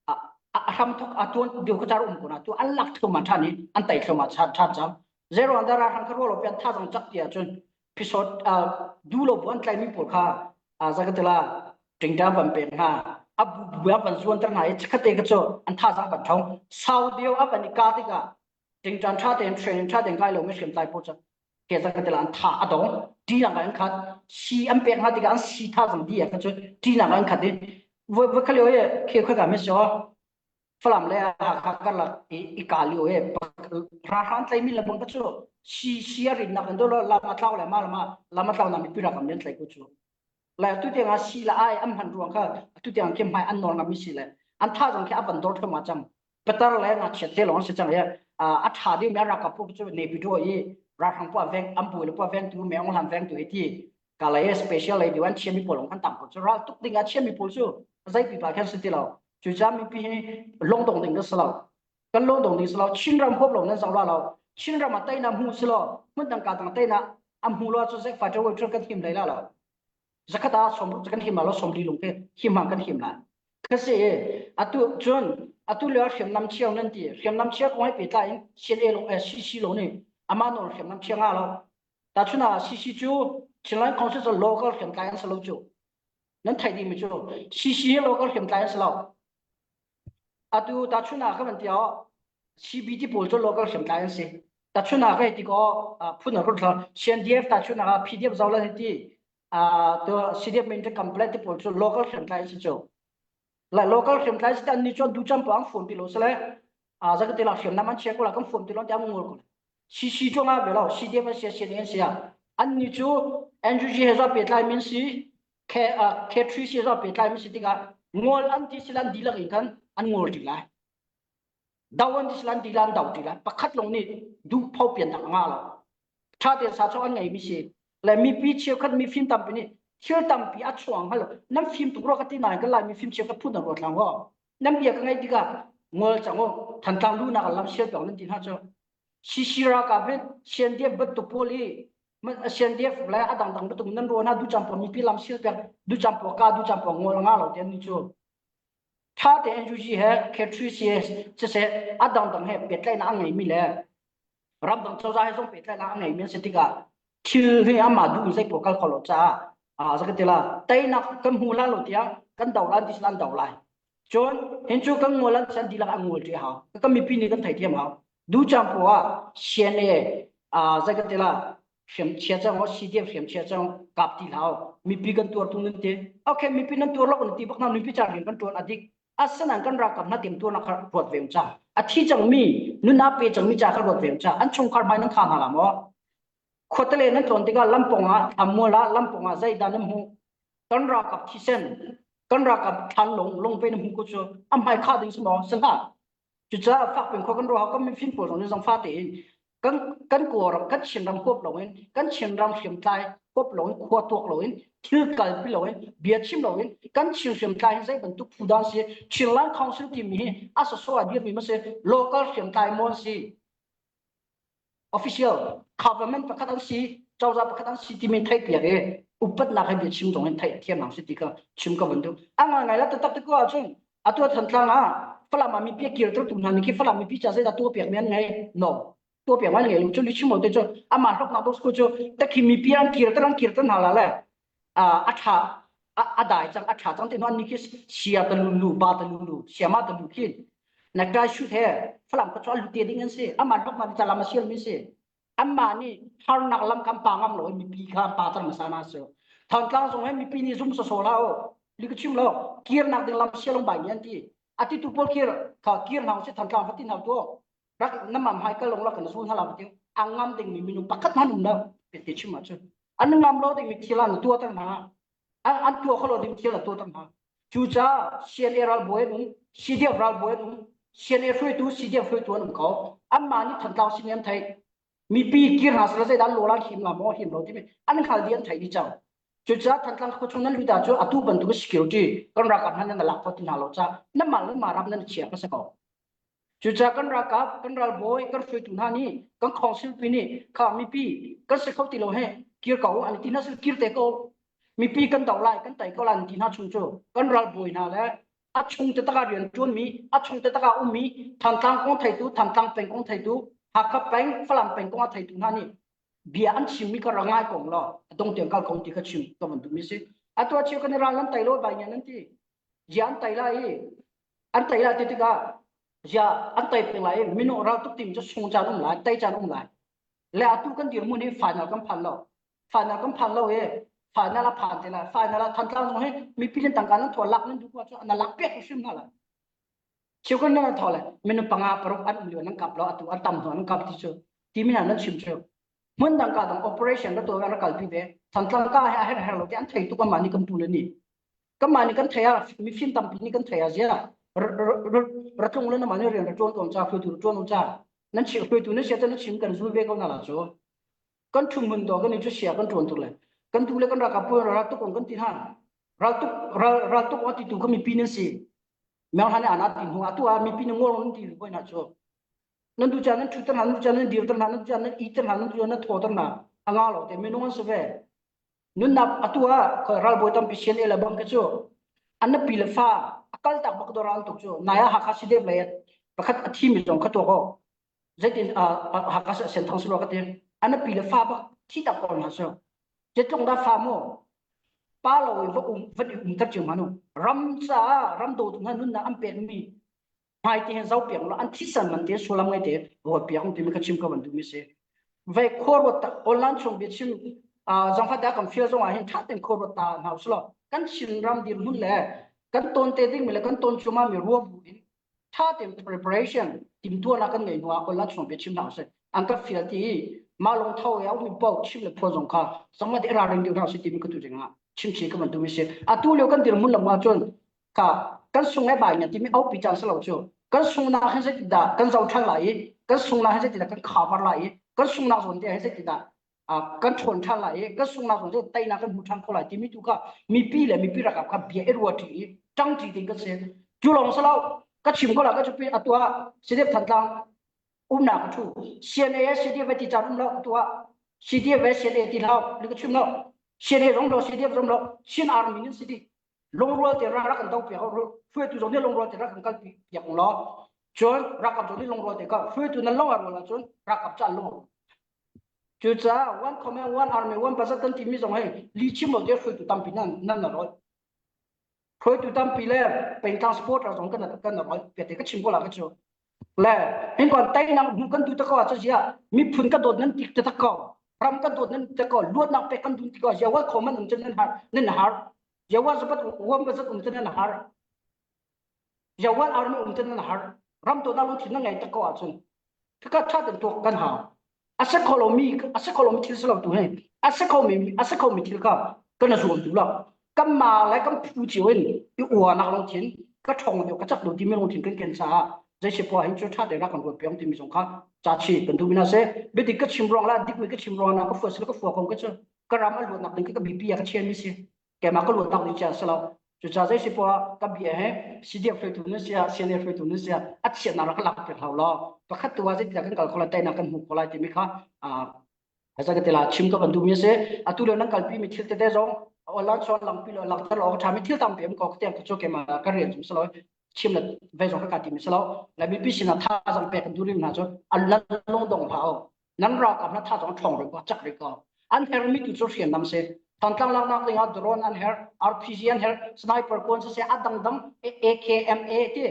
a hram thok a tuan dio kha um ko na tu an lak thluahmah than i an tai thluahmah than cang zero an dara hang kha rualo pian tha zong chak tia cun phisot du lo bu an tlai mi pawl kha zakatela tingdam van pek hna a bu bu van zuan ter hna i chikhate ka chu an tha zang van thong sau dio a van i ka tikah tingtan tha tein training tha tein kai lo mi hriamtlai pawl cu ke zang kan an tha a dong ṭihnak an khat si an pek hna tikah an si tha zang di ah khan cun ṭihnak an khat i voi voi khalio he khe khoi ka mi so Falam le Hakha karlak i i ka lio he ralhrang tlaimi le bang ka cu si si a rinnak in do lo lam a tlau le ma lama lam a tlau na mi pi rakam nen tlai ko cu le tu tiang ah si la ai an hman ruang kha tu tiang khi hmai an nawl ngam mi si le an tha zong khi a van dor thluahmah cang patar le ngakchia te lawng si cang i a ṭha ding mi a ralkap pawl cu Naypyidaw i. Ralhrang puah veng an buai le puah vengtu Meng Aung Hlaing vengtu hi ti Kalay special lei an chiami pawl kan tam ko cu ral tuk ding ah chiami pawl cu zei pipa khan si ti lo cucaah mipi hi lungdong ding kan si lo kan lungdong ding si lo Chinram huap lo nan zong la lo Chinram ah teinak hmu si lo hmun dang ka dang teinak am hmu lo cu zek fighter way kan him lai la lo zakhat ah som kan him la lo som li lung te him hang kan him la Kasi atu cun atu lio hriamnam chia nan ti hriamnam chia kong he pehtlai in CNA lo eh CC lo nih amah nawl hriamnam chia nga lo tahchun ah CC cu Chinland Council cu local hriamtlai an si lo cu nan theih dih mi cu CC hi local hriamtlai an si lo atu tahchun ah ka van ti ah CBT pawl cu local hriamtlai an si tahchun ah ka hei ti ko phun a rut CNDF tahchun ah PDF zolan hei ti to CDF min te complaint te pawl cu local hriamtlai an si cu la local hriamtlai si an ni chuan du cham pang phone ti lo sale a zaka te la hriamnam an chia ko la kan phone ti lo te am ngol ko CC chu nga ve lo CDF an sia CNA an sia an ni cu NUG he za pe tlai min si K K3 si za pe tlai min si tikah ngol an ti silan dilak in khan an ngol ti lai do an ti silan dilan do ti lai pakhat long nih du pho pian tak nga lo ṭha tein sa cu an ngeimi si le mipi cheukhat mifim tampi nih thil tampi a chuang hal nan fim tuk rua ka ti nain kan lai mifim cheukhat phun na ruat hlang ho nan bia ka ngaih tikah ngol cang u Thantlang lunak lam sial piak nan ti hna cu CC ralkap hin CNDF bantuk pawl i CNDF le a dangdang bantuk nan ruah hna du cam pawl mipi lam sial piak du cam pawl ka du cam pawl ngol nga lo te an ni cu ṭha te NUG he K3CS siseh a dangdang he pehtlaihnak a ngeimi le ramdang cozah he zong pehtlaihnak a ngeimi an si tikah thil hi amah duh in zei pawl kal kho lo caah ah zaka tila teinak kan hmu la lo tiah kan do lan ti lan do lai cun hin cu kan ngol an san dilak an ngol ṭi hau kan mipi nih kan theithiam hau du chang po ah CNA ah zaka tila hriam chia cang CDF hriam chia cang kap ti hlau mipi kan tuar tung nan ti okay mipi nan tuar lo kan ti bak na mipi cha rian kan tuan adik asinain kan ralkap hna timtuarnak kha ruat ve ca a thi cangmi nunnak pe cangmi ca kha ruat ve ca an chungkhar hmai nan kha hna la maw khuatele nan tlawn tikah lampong ah thlammual ah lampong ah zeidah nan hmuh kan ralkap thisen kan ralkap thlan lung lung pe nan hmuh ko cu a hmai kha ding si maw si hlah Cucaah fakpin khua kan ruah kan mifim pawl zong nih zong fa tein kan kan Kawlram kan Chinram huap loin kan Chinram hriamtlai huap loin khua tuak loin thil kalpi loin bia chim loin kan Chin hriamtlai hi zei bantuk phu dah si Chinland Council timi hi a sawsawh a dirmi ma si local hriamtlai maw an si official government pakhat an si cozah pakhat an si timi theih piak i upatnak he bia chim zong in theih thiam ang si ti ka chim ka van duh a ngai ngai la taktak te ko ahcun atu Thantlang ah Falam ah mipi kir tu hna nih khi Falam mipi cha zeidah tuah piak mi an ngei no tuah piak man ngei lu cu li chim te cu amah hloknak dos ko cu takhi mipi an kir te an kir te hna la le a tha a dai cang a tha cang te hnu an ni khi sia ta lu lu ba ta lu lu sia ma ta lu khin na kai shoot he Falam ka chu lu te ding an si amah hloknak cha lam a sial mi si anmah nih harnak lam kan pa ngam lo i mipi kha pa cang hmasa na si Thantlang zong he mipi nih zum soso hlah u li ka chim lo kirnak ding lam sialong bai ni an ti ati tu pawl kir kha kir hna usih Thantlang va tin hau tu rak na mam hai kal long la kan zul hna la ti ang ngam ding mi minung pakhat hman um lo te chim ah cun an ngam lo ding mi thil an tuah ter hna an tuah kho lo ding thil an tuah ter hna cucaah CNA ralbawi an um CDF ralbawi an um CNA hruaitu CDF hruaitu an um ko anmah nih Thantlang sin an theih mipi kir hna sila zeidah law lan him la maw him lo timi an hngal dih an theih dih cang cucaah Thantlang khua chung nan lut ah cu atu bantuk security kan ralkap hna nan lak kho ti hna lo caah nan mah le mah ram nan chia hmasa ko Cucaah kan ralkap, kan ralbawi, kan hruaitu hna nih, kan council pi nih kha mipi kan si kho ti lo he kir ko an ti hna sil kir te ko. Mipi kan do lai, kan tai ko lai an ti hna chung cu kan ralbawi hna le a chung te taka rian ṭuan mi, a chung te taka ummi Thantlang kong theitu, Thantlang peng kong theitu, Hakha peng, Falam peng kong a theitu hna nih bia an chimmi ka ra ngai kong law a dong tiang kal ko ti ka chim ka van duhmi si. Atu a cheu kan i ral nan tai lo bai ngian an ti. Zia an tai lai i an tei lai ti tikah zia an tei peng lai i minung ral tuk tim cu sung caan um lai tei caan um lai le atu kan dirhmun hi final kan phan lo final kan phan lo i final a phan te lai final a Thantlang zong hi mipi nan tangka nan thual lak nan duh ko cu na lak piak hrim hna lai chiu kan nan thaw le minung panga paruk an um lio nan kap lo atu an tam hnu an kap ti cu ti mi nan chim cu hmun dang ka dang operation ra to ra kalpi ve Thantlang ka he a her her lo ti an thei tuk ama ni kan tu le ni kanmah nih kan theih ah mifim tampi nih kan theih ah zia ratlung le namah nih rian ra ṭuan ko ca hruaitu ra ṭuan ko ca nan chim hruaitu nan sia nan chim kan zul ve ko na la cu. Kan ṭhumhmun to kan i cu sia kan ṭuan tuk le kan tu le kan ralkap pawl ral tuk kan ti hna. Ral tuk ral ral tuk ti tu kha mipi nan si. Meng han an ti hnu atu ah mipi nan ngol nan ti hoi na cu. Nan du chan nan ṭhutter hna, nan du chan nan dirter hna, nan du chan nan iter hna, nan du chan nan thoter hna. A nga lo te minung an si ve. Nunnak atu ah ralbawi tampi sian le bang khi cu an pi le fa a kal tak bak dora an tuk cu nai ah Hakha si dep lei pakhat a thi mi zong kha tuak awk zeitin Hakha senthang si lo ka ti an pi le fa bak thi tak ko hna su zetlong da fa mu pa lo in va um va um ter chiu manu ram ca ram do tu hna nunnak an pek mi hmai te hin zoh piak law an thisen man te sullam ngei te ruat piak timi ka chim ka van duhmi si ve khua ruat tak online chung bia chim zangfat da kan fial zong ah hin tha ten khua ruat ta hna uslo kan Chin ram dirhmun le kan ton te ding mi le kan ton chuma mi ruam bu in tha ten preparation timtuana kan ngei hnuah online chung bia chim hna usih an ka fial ti ma long tho ya mi pau chim le phuan zong kha sangma te ra ring ding hna si ti mi ka tu ringa chim chi ka van duhmi si atu lio kan dirhmun lam ah cun ka kan sung ai bai na timi aupi caan si lo cu kan sungnak hin zeitindah kan zo ṭhan lai i kan sungnak hin zeitindah kan cover lai i kan sungnak zawn te hin zeitindah kan ṭhawn ṭhan lai i kan sungnak zawn te teinak kan hmu ṭhan kho lai timi tu kha mipi le mipi rakap kha bia i ruah ṭi i ṭang ṭi ding kan si cu lawng si lo ka chim ko la ka cupi atu ah CDF Thantlang umnak ka ṭhu CNA CDF ti caan um lo atu ah CDF CNA ti hlau li ka chim lo CNA zong lo CDF zong lo Chin Army nin si lungrual te rak kan do piak hruaitu zong nih lungrual te rak kan kal piak law cun ralkap zong nih lungrual te ka hruaitu nan lung a rual ahcun ralkap ca lung cucaah one command one army one budget kan timi zong hi li chim lo te hruaitu tampi nan nan na rol hruaitu tampi le pengtlang supporter zong kan kan na rol te ka chim ko la ka chu le hin kon teinak hmu kan tu ta ko ah zia miphun ka dawt nan tik te tak ko ram ka dawt nan te ko luatnak pe kan dun ti ko zia wa kho man um cun nan har nan har Yawa zapat uam ka zat um cun nan har. Yawa army um cun nan har. Ram to na lungthin na ngei tak ko ahcun khaka tha ten tuak kan hau. A se kho lomi a se kho lomi thil si lo tu he a se kho mi a se kho mi thil kha kan zuam tu lo. Kan ma le kan phu cio in i uanak lungthin ka ṭhong deuh ka cak deuh timi lungthin kan ken caah zei si poah hin cu ṭha te rak kan ruat piang timi zong kha ca chi kan duh mi na se biadik ka chim ruang la dik mi ka chim ruang na ka fua sila ka fua ko ka cu ka ram a luatnak ding ka bipi a ka chian mi si keimah ka luatnak ding chia si lo cucaah zei si poah ka bia he CDF hruaitu nan sia CNA hruaitu nan sia a chiatnak rak lak piak hau law pakhat tu ah zeitindah kan kal kho lai teinak kan hmu kho lai timi kha Haza ka tila chim ka van duhmi a si atu le nan kalpi mi thil tete zong online chuan langpi lo langter lo tha mi thil tampi am ko tiang cu keimah ka rian zum salo chim le ve zong ka ka ti mi salo la mipi sinah tha zong pek kan duh rim hna cu an lung dong hlah o nan ralkap na tha zong ṭhawng rih ko cak rih ko an hermi tu cu hriamnam si Thantlang laknak ding ah drone an her RPG an her sniper kuan siseh a dangdang AKMA ti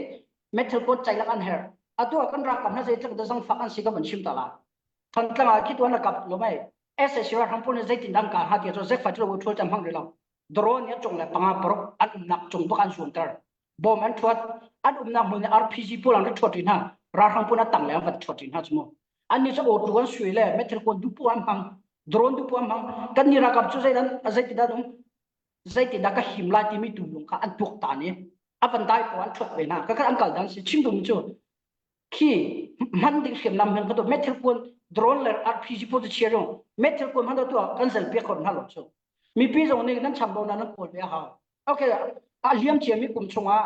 metal kuan cailak an her atu ah kan ralkap hna zeitluk da zangfak an si ka van chim ta la Thantlang ah khi tuan a kap lo mai SSC ralhrang pawl nih zeitin dah an kah hnga ti cu zek fai lo thul cam hmang rih lo drone nih a cung le panga paruk an umnak cung bak an zuanter bom an thuat an umnak hmun RPG pawl an rak thuat rih hna ralhrang pawl a tang le an van thuat rih hna cu mu annih cu auto an sui le metal kuan dupu an hmang drone dupu an hmang kan ni ralkap cu zeidan zeitindah um zeitindah ka him lai timi tu lung kha an tuak ta ni a van dai ko an thuat ve hna ka an kal dan si chim dum cu khi hman ding hriamnam hman ka metal kuan drone le RPG pawl cu chia rung metal kuan hman tu kan zel piak khor hna lo cu mipi zong nih nan chambau na nan kawl ve a hau okay a liam ciami kum chungah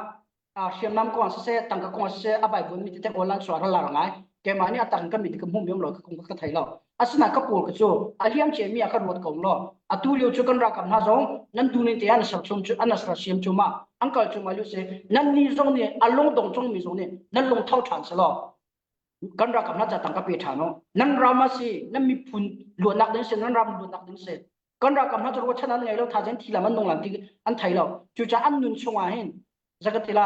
hriamnam kong siseh tangka kong siseh a vaivuan mi tete online sual ral ngai keimah nih a tak in ka mit ka hmu mi lo ka kong ka thei lo asina ka pawl ka cu a liam ciami a ka ruat ko lo atu lio cu kan ralkap hna zong nan tu ning te an ser chum cu an ser siam cu ma an kal cu ma lu si nan ni zong nih a lung dong chung mi zong nih nan lung tho ṭhan se law kan ralkap hna ca tangka pe ṭhan u nan ram a si nan miphun luatnak ding si nan ram luatnak ding si kan ralkap hna cu ruahchan an ngei lo thazen thi lam an nung lam ti an thei lo cucaah an nun chungah hin zakatila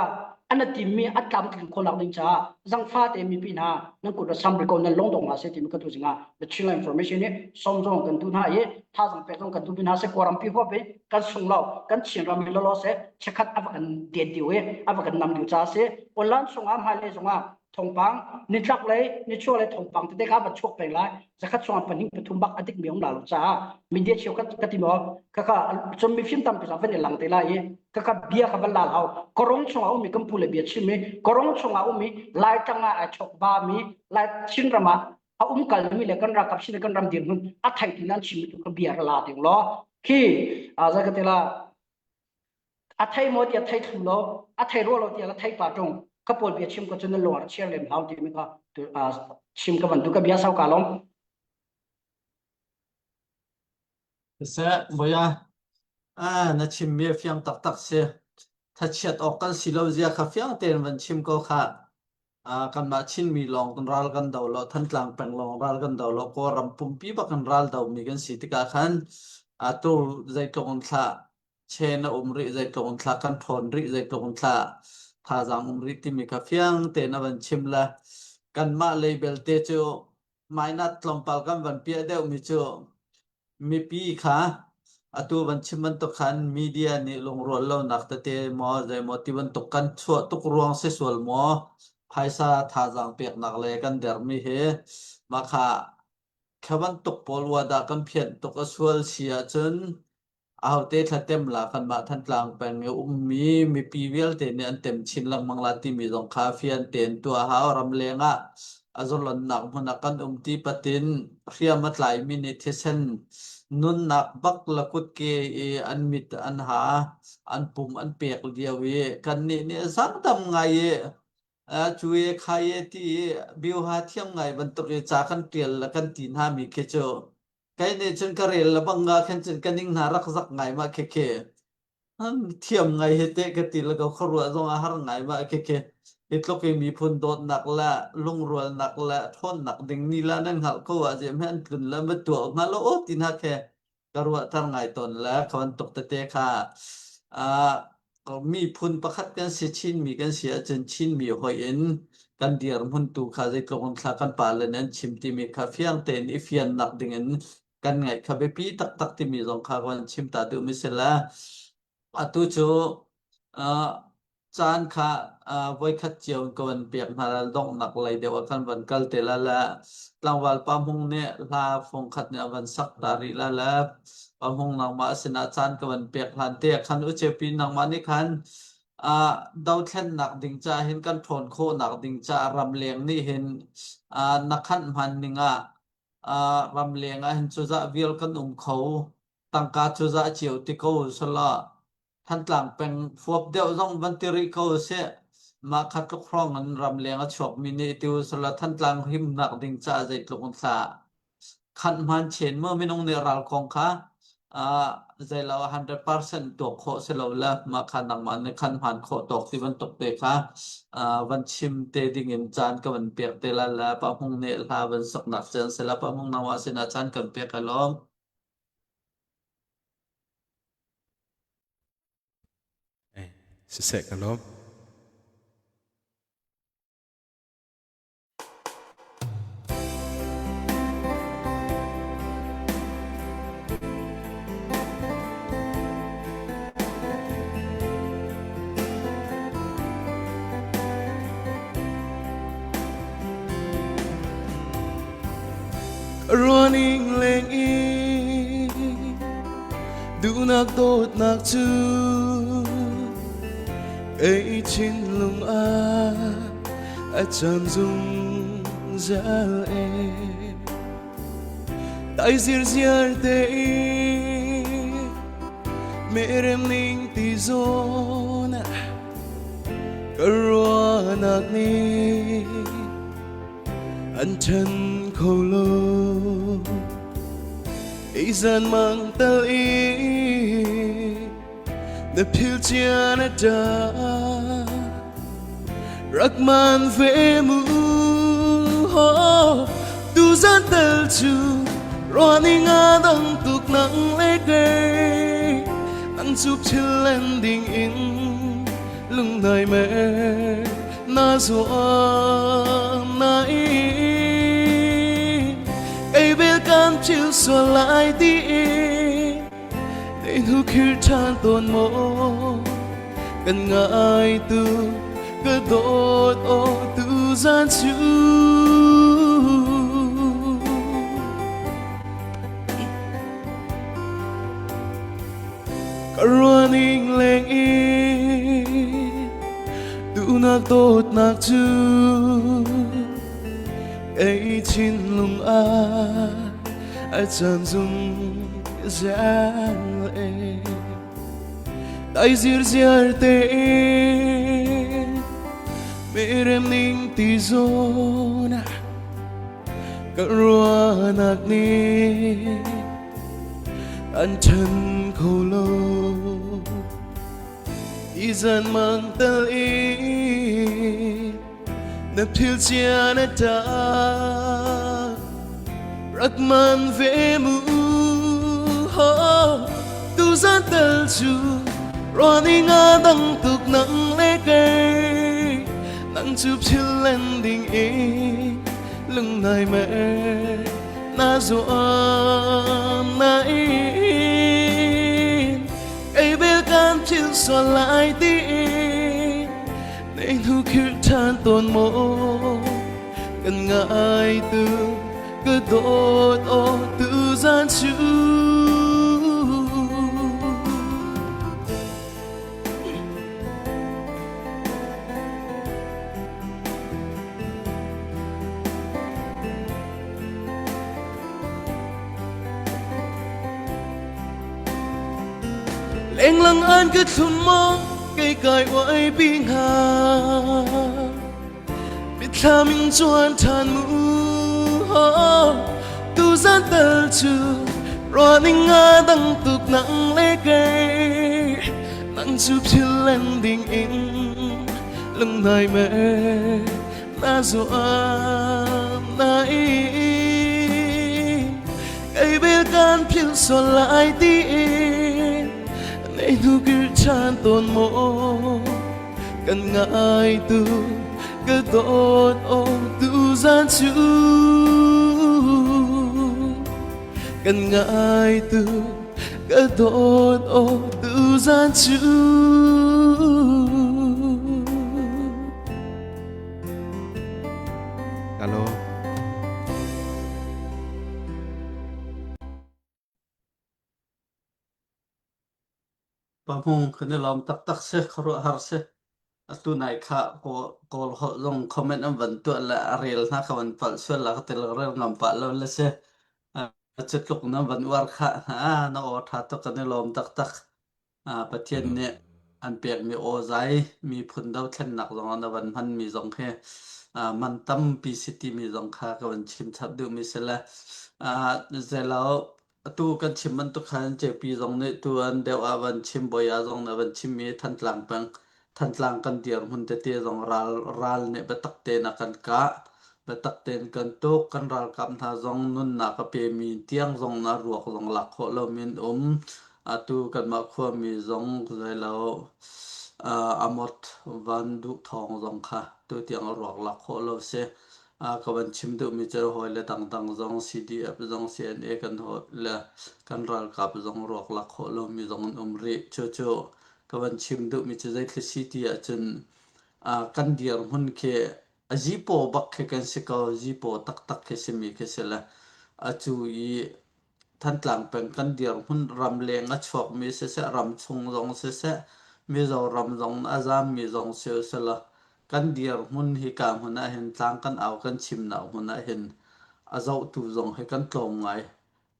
an timmi a tlamtling khawhnak ding caah zangfa te mipi hna nan kut sam riko nan long dong hna se timi ka tu zingah the Chinland information hi som zong kan tu hna i thazang pek zong kan tu hna se kawram pi huap i kan sung lo kan Chin ram lo lo se chekhat ava kan det diu i ava kan nam diu cha se online chungah hmailei zongah thawngpang nitlak lei nichuah lei thawngpang tete kha va chuak peng lai zakhat chungah pahnih pathum bak a dik mi um la lo caah media cheukhat ka ti maw kaka cun mifim tampi zong van i lang te lai i kaka bia kha van lal hau korong chungah ummi kan pu le bia chim i korong chungah ummi laitlang ah ai chok ba mi lai Chin ram ah. A um kal mi le kan ralkap sin kan ram dirhmun a thei tu nan chim tu ka bia la ding lo khi a za ka tela a thei mo tia thei thlu lo a thei ro lo tia la thei pa tung ka pawl bia chim ko chun lo ar chiar lem hau ti mi ka chim ka ban tu ka bia sau ka long. Siseh, Boya, na chimmi a fiang taktak si. Thachiat awk kan si lo zia kha fiang tein van chim ko khah. Kanmah Chinmi lawng kan ral kan do lo, Thantlang peng lawng ral kan do lo, Kawlram pumpi bak kan ral domi kan si tikah khan atu zeitluk in thlah chen a um rih, zeitluk in thlah kan ṭhawn rih, zeitluk in thlah thazaang um rih timi kha fiang tein a van chim le kanmah lei belte cu minus tlawmpal kan van piah deuhmi cu mipi kha atu van chim bantuk khan media nih lungrual lonak tete maw zeimaw ti bantuk kan chuah tuk ruang si sual maw phaisa thazaang peknak le kan dermi hi mah kha kha bantuk pawl wadah kan phianh tuk a sual si ahcun Ahote thlatem la kanmah Thantlang peng i ummi mipi vialte nih an tem chin lengmang la timi zong kha fian tein tuah a hau. Ramleng ah a zalonnak hmun ah kan um ti patin hriam a tlaimi nih thisen nunnak bak la kutke i an mit an ha an pum an pek lio i kannih nih zangdam ngai i cu e khai e ti i bioha thiam ngai bantuk i ca kan ṭial le kan ti hna mi khi cu Kei nih cun ka rel le bang nga khin cun ka ning hna rak zak ngai ma khi khi. Thiam ngai hi teh ka ti le ko khuaruah zong a har ngai ma khi khi. Hi tluk i miphun dawtnak le lungrualnak le ṭhawnnak ding ni la nan hngalh ko ah zem he an tlun le ma tuah hnga lo aw ti hna khi ka ruahter ngai tawn le kha bantuk tete kha miphun pakhat kan si Chinmi kan si ahcun Chinmi hoih in kan dirhmun tu kha zeitluk in thla kan pale nih an chim timi kha fiang tein i fiannak ding in kan ngaih kha biapi taktak timi zong kha kan chim ta duhmi si le atu cu caan kha voikhat cio in ka van pek hna la donghnak lei deuh ah khan van kal te la le tlangval Pa Hmung nih hla fungkhat nih a van sak ta rih la le Pa Hmung nangmah sinah caan ka van pek hlan te ah khan ucepi nangmah nih khan dothlennak ding ca hin kan ṭhawn khawhnak ding ca ramleng nih hin na khanh hman ning ah ramleng ah hin cuzah vial kan um kho tangka cuzah cio ti ko sala Thantlang peng fuap deuh zong van ti rih ko seh. Mah kha tluk hrawng in ramleng a chuakmi nih ti usila Thantlang himnak ding caah zeitluk in thla khanh hman chen mu minung nih ral kong kha zeilo 100% tuak khawh si lo le mah kha nangmah nih khan hman khawh tawk ti bantuk te kha van chim te ding in caan ka van pek te la le Pa Hmung nih hla van saknak caan sila Pa Hmung nangmah sinah caan kan pek alawm. Siseh ka lawm. Running leng in duhnak dawtnak cu ei thinlung ah a cam zungzal e tai zirziar te in merem ning ti zawn ka ruahnak nih an ṭhen kho lo. Izan mang tal i na phil cia na ṭa rak man ve mu tu zan tel cu ruahning a dang tuk nang le kei nang cu phil len ding in lungnai me na zuam na in ei bel kan chil sual lai ti nei hnu khir ṭhan tawn maw kan ngai tu ka dawt aw tu zan cu. Ka ruahning leng in duhnak dawtnak cu. Kei thinlung ah a cam zungzal e. Dai zirziar tein merem ning ti zawn ah ka ruahnak nih an ṭhen kho lo. Izan mang tal in na phil cia na ta rak man ve mu tu zan tal cu ruani nga dang tuk nang le kei nang cu phil len ding in lung nai me na zuam na in Kei bel kan thil sual lai tiin Nei hnu khirh ṭhan tawn maw Kan ngai tu ka dawt aw tu zan cu Lenglang an ka thlum maw kei kai uai pi hnga Mithlam in chuan ṭhan mu Tu zan tal cu ruahning nga dang tuk nang le kei Nang cu phil len ding in lungnai me na zuam na in Kei bel kan philh sual lai tiin Nei hnu kir ṭhan tawn maw Kan ngai tu ka dawt aw tu zan cu Kan ngai tu ka dawt aw tu zan cu Halo. Pahmung kan i lawm taktak si, khuaruahhar si. Atu nai kha Kawl holh zong comment an van tuah le a rel hna kha van palh sual la ka tel rel ngam pah lo le si. Cu tluk na van uar kha hna na aw ṭha tuk kan i lawm taktak. Pathian nih an pekmi aw zai miphun dothlennak zong ah na van hmanmi zong hi man tampi si timi zong kha ka van chim chap duhmi si le zelo atu kan chim bantuk khan JP zong nih tu an deuh ah van chim Bawia zong nih van chimmi Thantlang peng Thantlang kan dirhmun tete zong ral ral nih biatak tein a kan kah biatak tein kan tuk kan ralkap hna zong nunnak a pemi tiang zong na ruak zong lak khawh lomi an um Atu kanmah khuami zong zeilo Amot Van Duh Thawng zong kha tutiang a ruak lak khawh lo si. Ka van chim duhmi cu hawile dangdang zong CDF zong CNA kan hawi le kan ralkap zong ruak lak khawh lomi zong an um rih. Cucu ka van chim duhmi cu zeithli si ti ahcun kan dirhmun khi a zipaw bak khi kan si ko. Zipaw taktak khi simi khi si le atu i Thantlang peng kan dirhmun ramleng a chuakmi siseh, ramchung zong siseh, Mizoram zong a zaammi zong si usila kan dirhmun hika hmun ahhin tlang kan au kan chimnak hmun ahhin a zohtu zong hi kan tlawm ngai.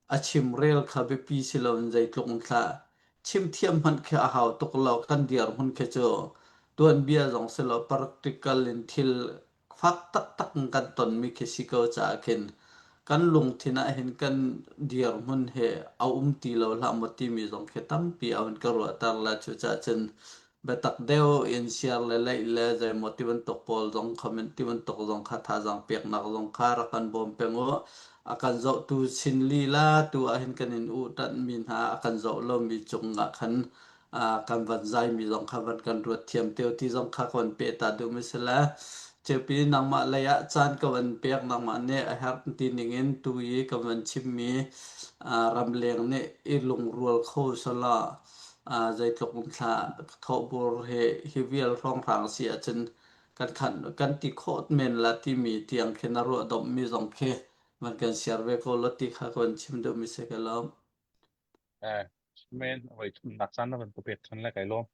A chimrel kha biapi si loin zeitluk in thlah chimthiam hmanh khi a hau tuk lo kan dirhmun khi cu tuanbia zong si lo practical in thil fak taktak in kan tonmi khi si ko caah khin kan lungthin ah hin kan dirhmun he a um ti lo hlah maw timi zong khi tampi a hun ka ruahter le cucaah cun biatak deuh in siar le leih le zeimaw ti bantuk pawl zong comment ti bantuk zong kha thazaang peknak zong kha rak kan bawm peng u a kan zohtu chin lila tu ah hin kan in uh ṭanhmi hna a kan zoh lomi cung ah khan kan van zaimi zong kha van kan ruat thiam teo ti zong kha ka van peh ta duhmi si le Ceupi nangmah lei ah caan ka van pek nangmah nih a herh ti ningin tu i ka van chimmi ramleng nih i lungrual kho sala zeitluk thla thawhbur he hi vial hrawnghrang si ahcun kan khan kan ti khawh men la timi tiang khi na ruah domhmi zong khi van kan share ve ko la ti kha ka van chim duhmi si ka lawm. Eh, men voi thumnak caan na van ka pek than le kai lawm.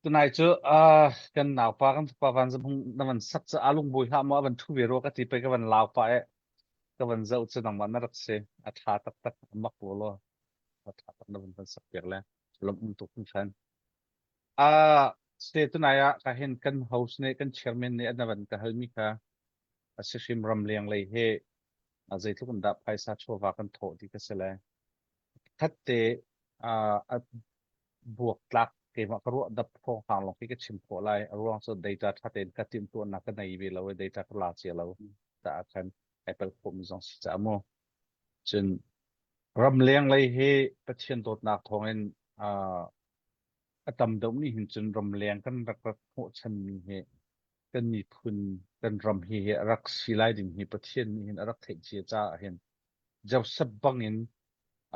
Tunai cu uh, kan naupa kan fapa van hung na van sak cu alung bui hlah maw a van thu ve rua ka ti pe ka van lau pa e ka van zoh cu nangmah na rak si a tha taktak a mak lo law a tha tak na van van sak piak le lom um tuk hringhran. Ah se tunai ah ka hin kan host nih kan chairman nih an van ka halmi kha a si hrim ramleng lei he a zeitluk in dah phaisa chawva kan thawh ti ka si le khat te a buaktlak keimah ka ruah dap thawngpang lawng khi ka chim khawh lai. A ruang cu data ṭha tein ka timhtuahnak ka nei ve lo i data ka la cia lo caah khan ai palh khawhmi zong si caah mu. Cun ramleng lei hi Pathian dawtnak thawngin uh, a tam deuh nih hin cun ramleng kan rak rat hnawhchanmi hi kan miphun kan ram hi hi a rak si lai ding hi Pathian nih hin a rak theih cia caah hin Joseph bangin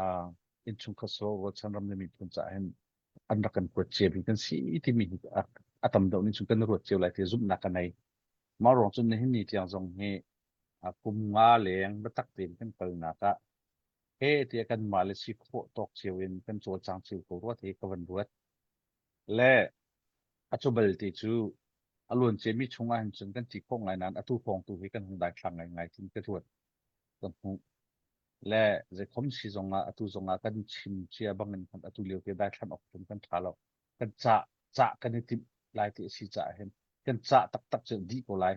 uh, innchungkhar so rualchan ram le miphun caah hin an rak kan kuat cia mi kan si timi hi a tam deuh nih cun kan ruat cio lai ti zumhnak ka nei. Mah ruang cun nihin ni tiang zong hi kum nga leng biatak tein kan kalnak ah he tiah kan mah le si khawh tawk cio in kan cawlcang cio ko rua ti ka van ruat. Le a cu bal ti cu a luan ciami chung ah hin cun kan ti khawh ngai nain atu hrawng tu hi kan hung daithlang ngaingai tin ka ruat ka hmuh. Le zeikhom si zongah atu zongah kan chim cia bangin khan atu lio te daithlan awk cun kan ṭha lo. Kan cah cah kan i timh lai ti a si caah hin kan cah taktak cu dih ko lai.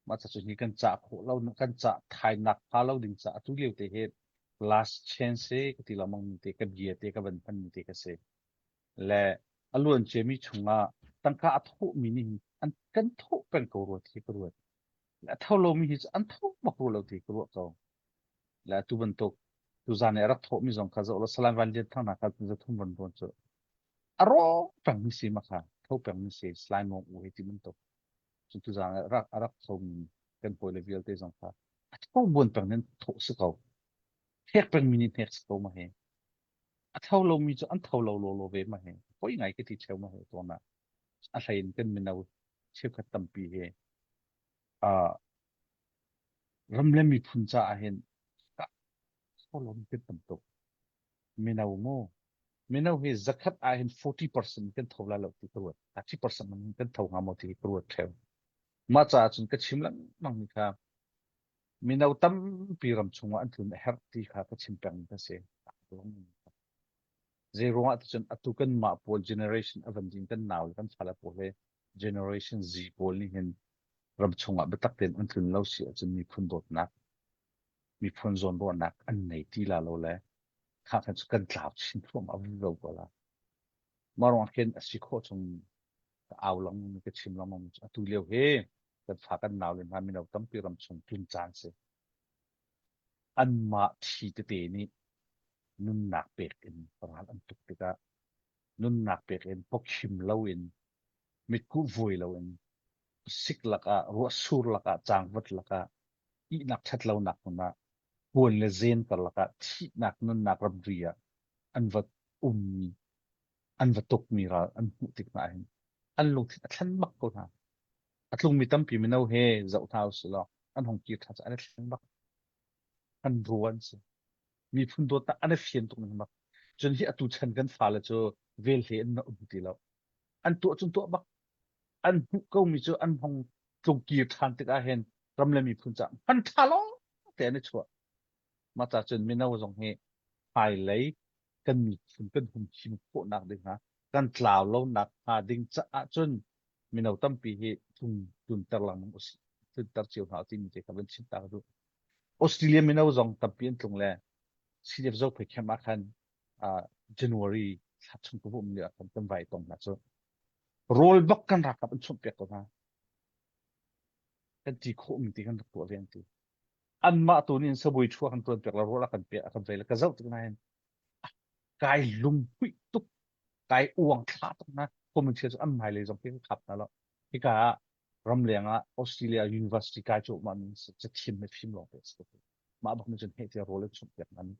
Mah ca cu hi kan cah khawh lo kan cah thainak hnga lo ding caah atu lio te hi last chance hi ka ti lengmang mi te ka bia te ka van hman mi te ka si. Le a luan ciami chungah tangka a thawhmi nih hin an kan thawh peng ko rua ti ka ruat. A tho lomi hi cu an tho bak rua lo ti ka ruah ko. Le atu bantuk tuzan i a rak thawhmi zong kha zoh law Salai Van Lian Thang hna kha zathum van rawn cu a rawk pengmi si ma kha tho pengmi si Salai Mawng U hei ti bantuk cu tuzan i rak a rak thomi kan hawile vialte zong kha a tho buan peng nin thawh si ko hnek pengmi nih hnek si ko ma hi a tho lomi cu an tho lo law law ve ma hi poi ngai ka ti cheu ma hi tuan ah a hlei in kan mino cheukhat tampi hi uh, ram le miphun caah hin solom kan tam tuk. Mino mu. Mino hi zakhat ah hin 40% kan tho la lo ti ka ruat. 30% man kan tho hnga maw ti ka ruat theo. Mah caah cun ka chim lengmang mi kha mino tampi ram chungah an tlun a herh ti kha ka chim peng ka si. Zei ruangah ti cun atu kan mah pawl generation a van ding kan nau le kan fale pawl he generation Z pawl nih hin ram chungah biatak tein an tlun lo si ahcun miphun dawtnak, miphun zawnruahnak an nei ti la lo le kha khan cu kan tlau chin thluahmah vivo ko la. Mah ruangah khin a si khawh chung ka au lengmang ka chim lengmang atu lio hi kan fa kan nau le hna mino tampi ram chung tlun caan si. Anmah thi tete nih nunnak pek in ral an tuk tikah nunnak pek in pawkhim loin mitkuh vui loin sik lakah ruahsur lakah cangvat lakah ihnak ṭhat lonak hmun ah puan le zen karlak ah thihnak nunnak ramri ah an va ummi an va tukmi ral an hmuh tik hna hin an lungthin a thlen bak ko hna. A tlungmi tampi mino he zoh hna usih law an hung kir ṭhan cu an i thleng bak. An ru an si. Miphun dawtnak an i fian tuk ning bak. Cun hi atu chan kan fale cu velhle in na um ti lo. An tuah cun tuah bak. An hmuh komi cu an hung tlungkir ṭhan tikah hin ram le miphun caah hman ṭha lawng te an i chuah. Mah ca cun mino zong hi hmailei kan miphun kan humhim khawhnak ding hnga kan tlau lonak hnga ding caah cun mino tampi hi tlung tlunter lengmang usih tlunter cio hna timi te kha van chim ta ka duh. Australia mino zong tampi an tlung le CDF Zophei camp ah khan uh, January thla chung ka um lio ah khan kan vai tong hna cu rawl bak kan ralkap an chumh piak ko hna kan ti khawh mi ti kan rak tuah ve an ti anmah tu nih sabui thua kan tuan piak la rawl a kan piak a kan vei le ka zoh tik na hin kai lunghuih tuk kai uang thla tuk na community cu an hmailei zong khi ka khap hna lo hika ah ramleng ah Australia University kai cu mah min cathiam le fim lawng te a si mah bak nih cun heh tiah rawl an chumh piak hna nan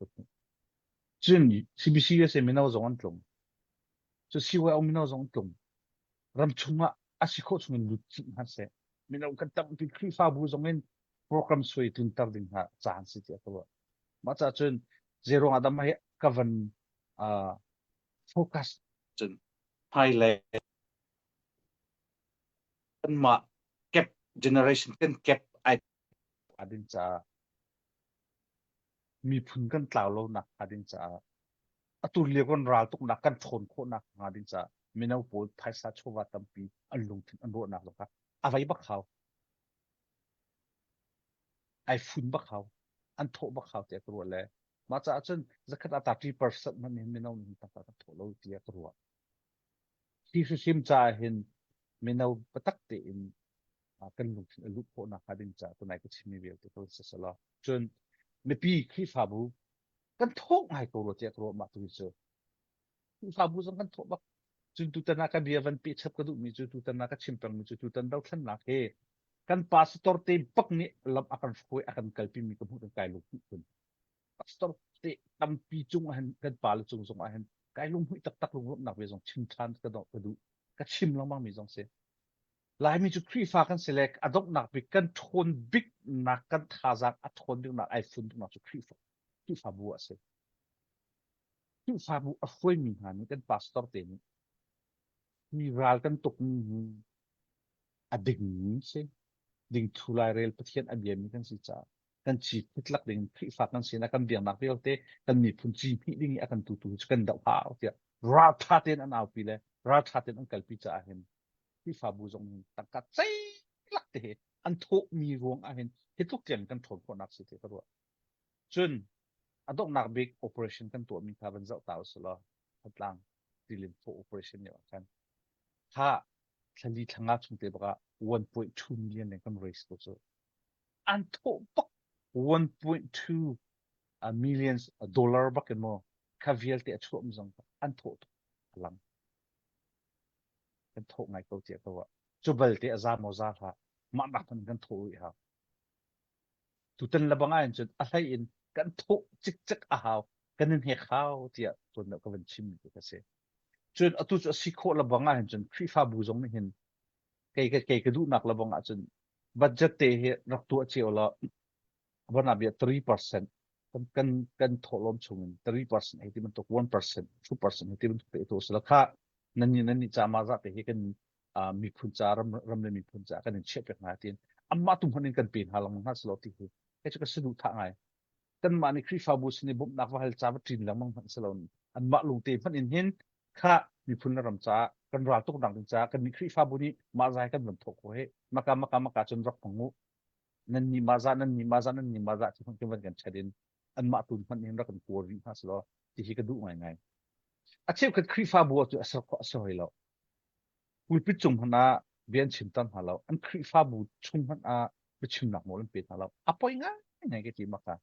cun CBC USA mino zong an tlung cu CYO mino zong an tlung ram chungah a si khawh chungin lut chih hna seh mino kan tampi Khrihfabu zong in program suai tlunter ding hna caan si tiah ka ruah mah caah cun zei ruangah dah mah hi ka van uh, focus cun hmailei. Kanmah cap generation kan cap ai ding caah miphun kan tlau lo nak hnga ding caah atu lio kan ral tuknak kan ṭhawn khawhnak hnga ding caah mino pawl phaisa chawva tampi an lungthin an ruahnak zong kha a vei bak hau. Ai fun bak hau. An thawh bak hau tiah ka ruah le mah caah cun zakhat ah 30% hmanh hin mino nih tangka kan thawh lo tiah ka ruah. Hi hrimhrim caah hin mino biatak tein kan lungthin a luh khawh nakhnga ding caah tunai ka chimmi vialte ka si selaw cun mipi Khrihfabu kan thawh ngai ko rua tiah ka ruah mah tu hi cu Khrihfabu zong kan thawh bak cun tutan ah ka bia van peh chap ka duhmi cu tutan ah ka chim pengmi cu tutan dothlennak hi kan pastor te bak nih lam a kan hruai a kan kalpi mi ka hmuh kan kai lung kun pastor te tampi cung ah hin kan pale cung zong ah hin kai lunghmuih taktak lunglawmhnak ve zong chim ṭhan ka ka duh ka chim lengmang mi zong si Laimi cu Khrihfa kan si le a donghnak bik kan ṭhawn biknak kan thazaang a ṭhawn biknak ai fun biknak cu Khrihfa Khrihfabu a si. Khrihfabu a hruaimi hna nih kan pastor te nih mi ral kan tukmi hi a dingmi si dingthu lairel Pathian a biami kan si caah kan ci phitlak ding Khrihfa kan sinak kan biaknak vialte kan miphun ci hmih ding i a kan tutu cu kan doh hau tiah ralṭha tein an aupi le ralṭha tein an kalpi caah hin Khrihfabu zong hin tangka ceilak te he an thawhmi ruang ah hin hi tluk tiang kan ṭhawn khawhnak si ti ka ruah. Cun a donghnak bik operation kan tuahmi kha van zoh ta usih law Thantlang tilin thawh operation lio ah khan kha thlali thlanga chung te bak ah 1.2 million leng kan raise ko cu. An thawh bak 1.2 millions dollar bak in maw kha vialte a chuahmi zong an thawh tuk a lang. Kan thawh ngai ko tiah ka ruah. Cu balte a za maw za hlah mah nak hmanh kan thawh rih hau. Tutan le bang ahhin cun a hlei in kan thawh cikcek a hau kan in hek hau tiah tuan deuh ka van chim mi ka si. Cun atu cu a si khawh le bang ahhin cun Khrihfabu zong nih hin kei ka kei ka duhnak le bang ahcun budget te hi rak tuah cio law van ah bia 3% kan kan kan thawhlawm chung in 3% hei ti bantuk 1% 2% hei ti bantuk te tu sila kha nan ni nan ni ca ma za te hi kan miphun ca ram ram le miphun ca kan in chiah pek hna tin amma tu hman in kan pe hna lang hna selo ti hi he chu ka sanu tha ngai kan mah nih Khrihfabu sin i bawmhnak va hal ca va ṭin lengmang hmanh si lo anmah lungte hmanh in hin kha miphun le ram caah kan ral tuk nak ding caah kan nih Khrihfabu nih mah zai kan van thawk ko he maka maka maka cun rak hmang u nan ni ma za nan ni ma za nan ni ma za ti hmanh kan van kan chat in anmah tu hmanh hin rak kan kuar rih hna selaw ti hi ka duh ngaingai a cheukhat Khrihfabu cu a ser khawh a si hoi lo pulpit cung hmanh ah bia an chim tam hna lo an Khrihfabu chung hmanh ah biachimnak nawl an pe hna lo a poi ngai ngai ka ti maka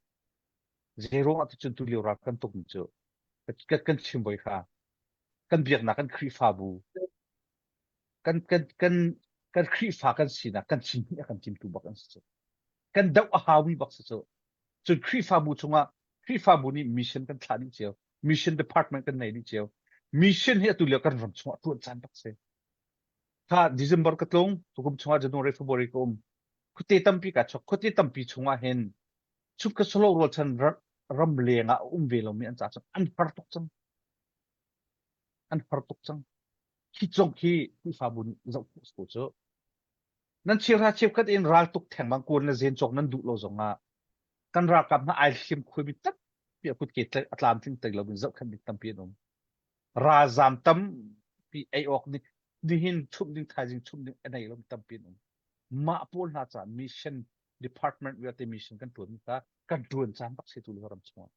zei ruang ah cun tu lio ral kan tuk mi cu kan kan chim voi kha kan biaknak kan Khrihfabu kan kan kan kan Khrihfa kan sinak kan chin a kan timtu bak an si cu kan doh a haumi bak si cu cun Khrihfabu chungah Khrihfabu nih mission kan thlah dih cio mission department kan nei dih cio mission hi atu lio kan ram chungah tuan caan bak si kha December ka tlung tukum chungah January February ka um khuate tampi ka chok khuate tampi chungah hin chuk ka solo rual chan ram leng ah um ve lomi an ca cang an har tuk cang an har tuk cang khi zong khi Khrihfabu nih zoh khawh ko cu nan cheuhra cheukhat in ral tuk thengmang kuan le zen cawk nan duh lo zong ah kan ralkap hna ai hlim khuimi tampi a kutke a tlamtling tek lo in zohkhenh bik tampi an um ralzam tampi ei awk nih nihin chumh ding thaizing chumh ding a nei lo tampi an um mah pawl hna ca mission department vialte mission kan tuan kha kan tuan caan bak se tu le ram chungah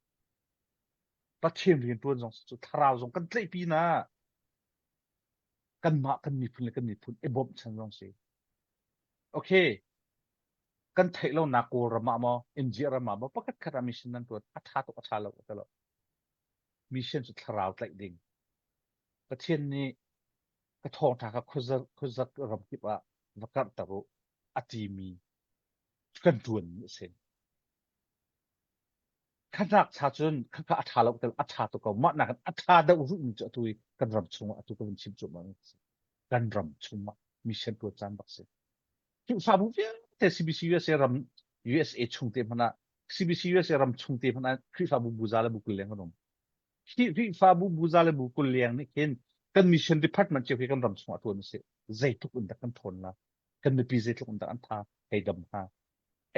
Pathian rian tuan zong cu thlarau zong kan tlaih pi na kanmah kan miphun le kan miphun i bawmhchan zong si okay kan theih lo nak Kawlram ah maw India ram ah maw pakhat khat ah mission nan tuan a tha tuk a tha lo ka lo mission cu thlarau tlaih ding Pathian nih ka thawngtha kha khuazak khuazak ram kip ah va karhter u a timi kan tuan mi a si Khanak cha cun khakha a ṭha lo tel a ṭha tuk ko mah nakin a ṭha deuh rihmi cu atu i kan ram chungah atu ka vun chim cuahmah mi si kan ram chungah mission tuan caan bak si Khrihfabu vialte CBC USA ram USA chung te hmanh ah CBC USA ram chung te hmanh ah Khrihfabu buza le bu kul leng kan um hi Khrihfabu buza le bu kul leng nih khin kan mission department cio hi kan ram chungah tuan a si zeitluk in dah kan ṭhawn la. Kan mipi zeitluk in dah an tha hei dam hnga.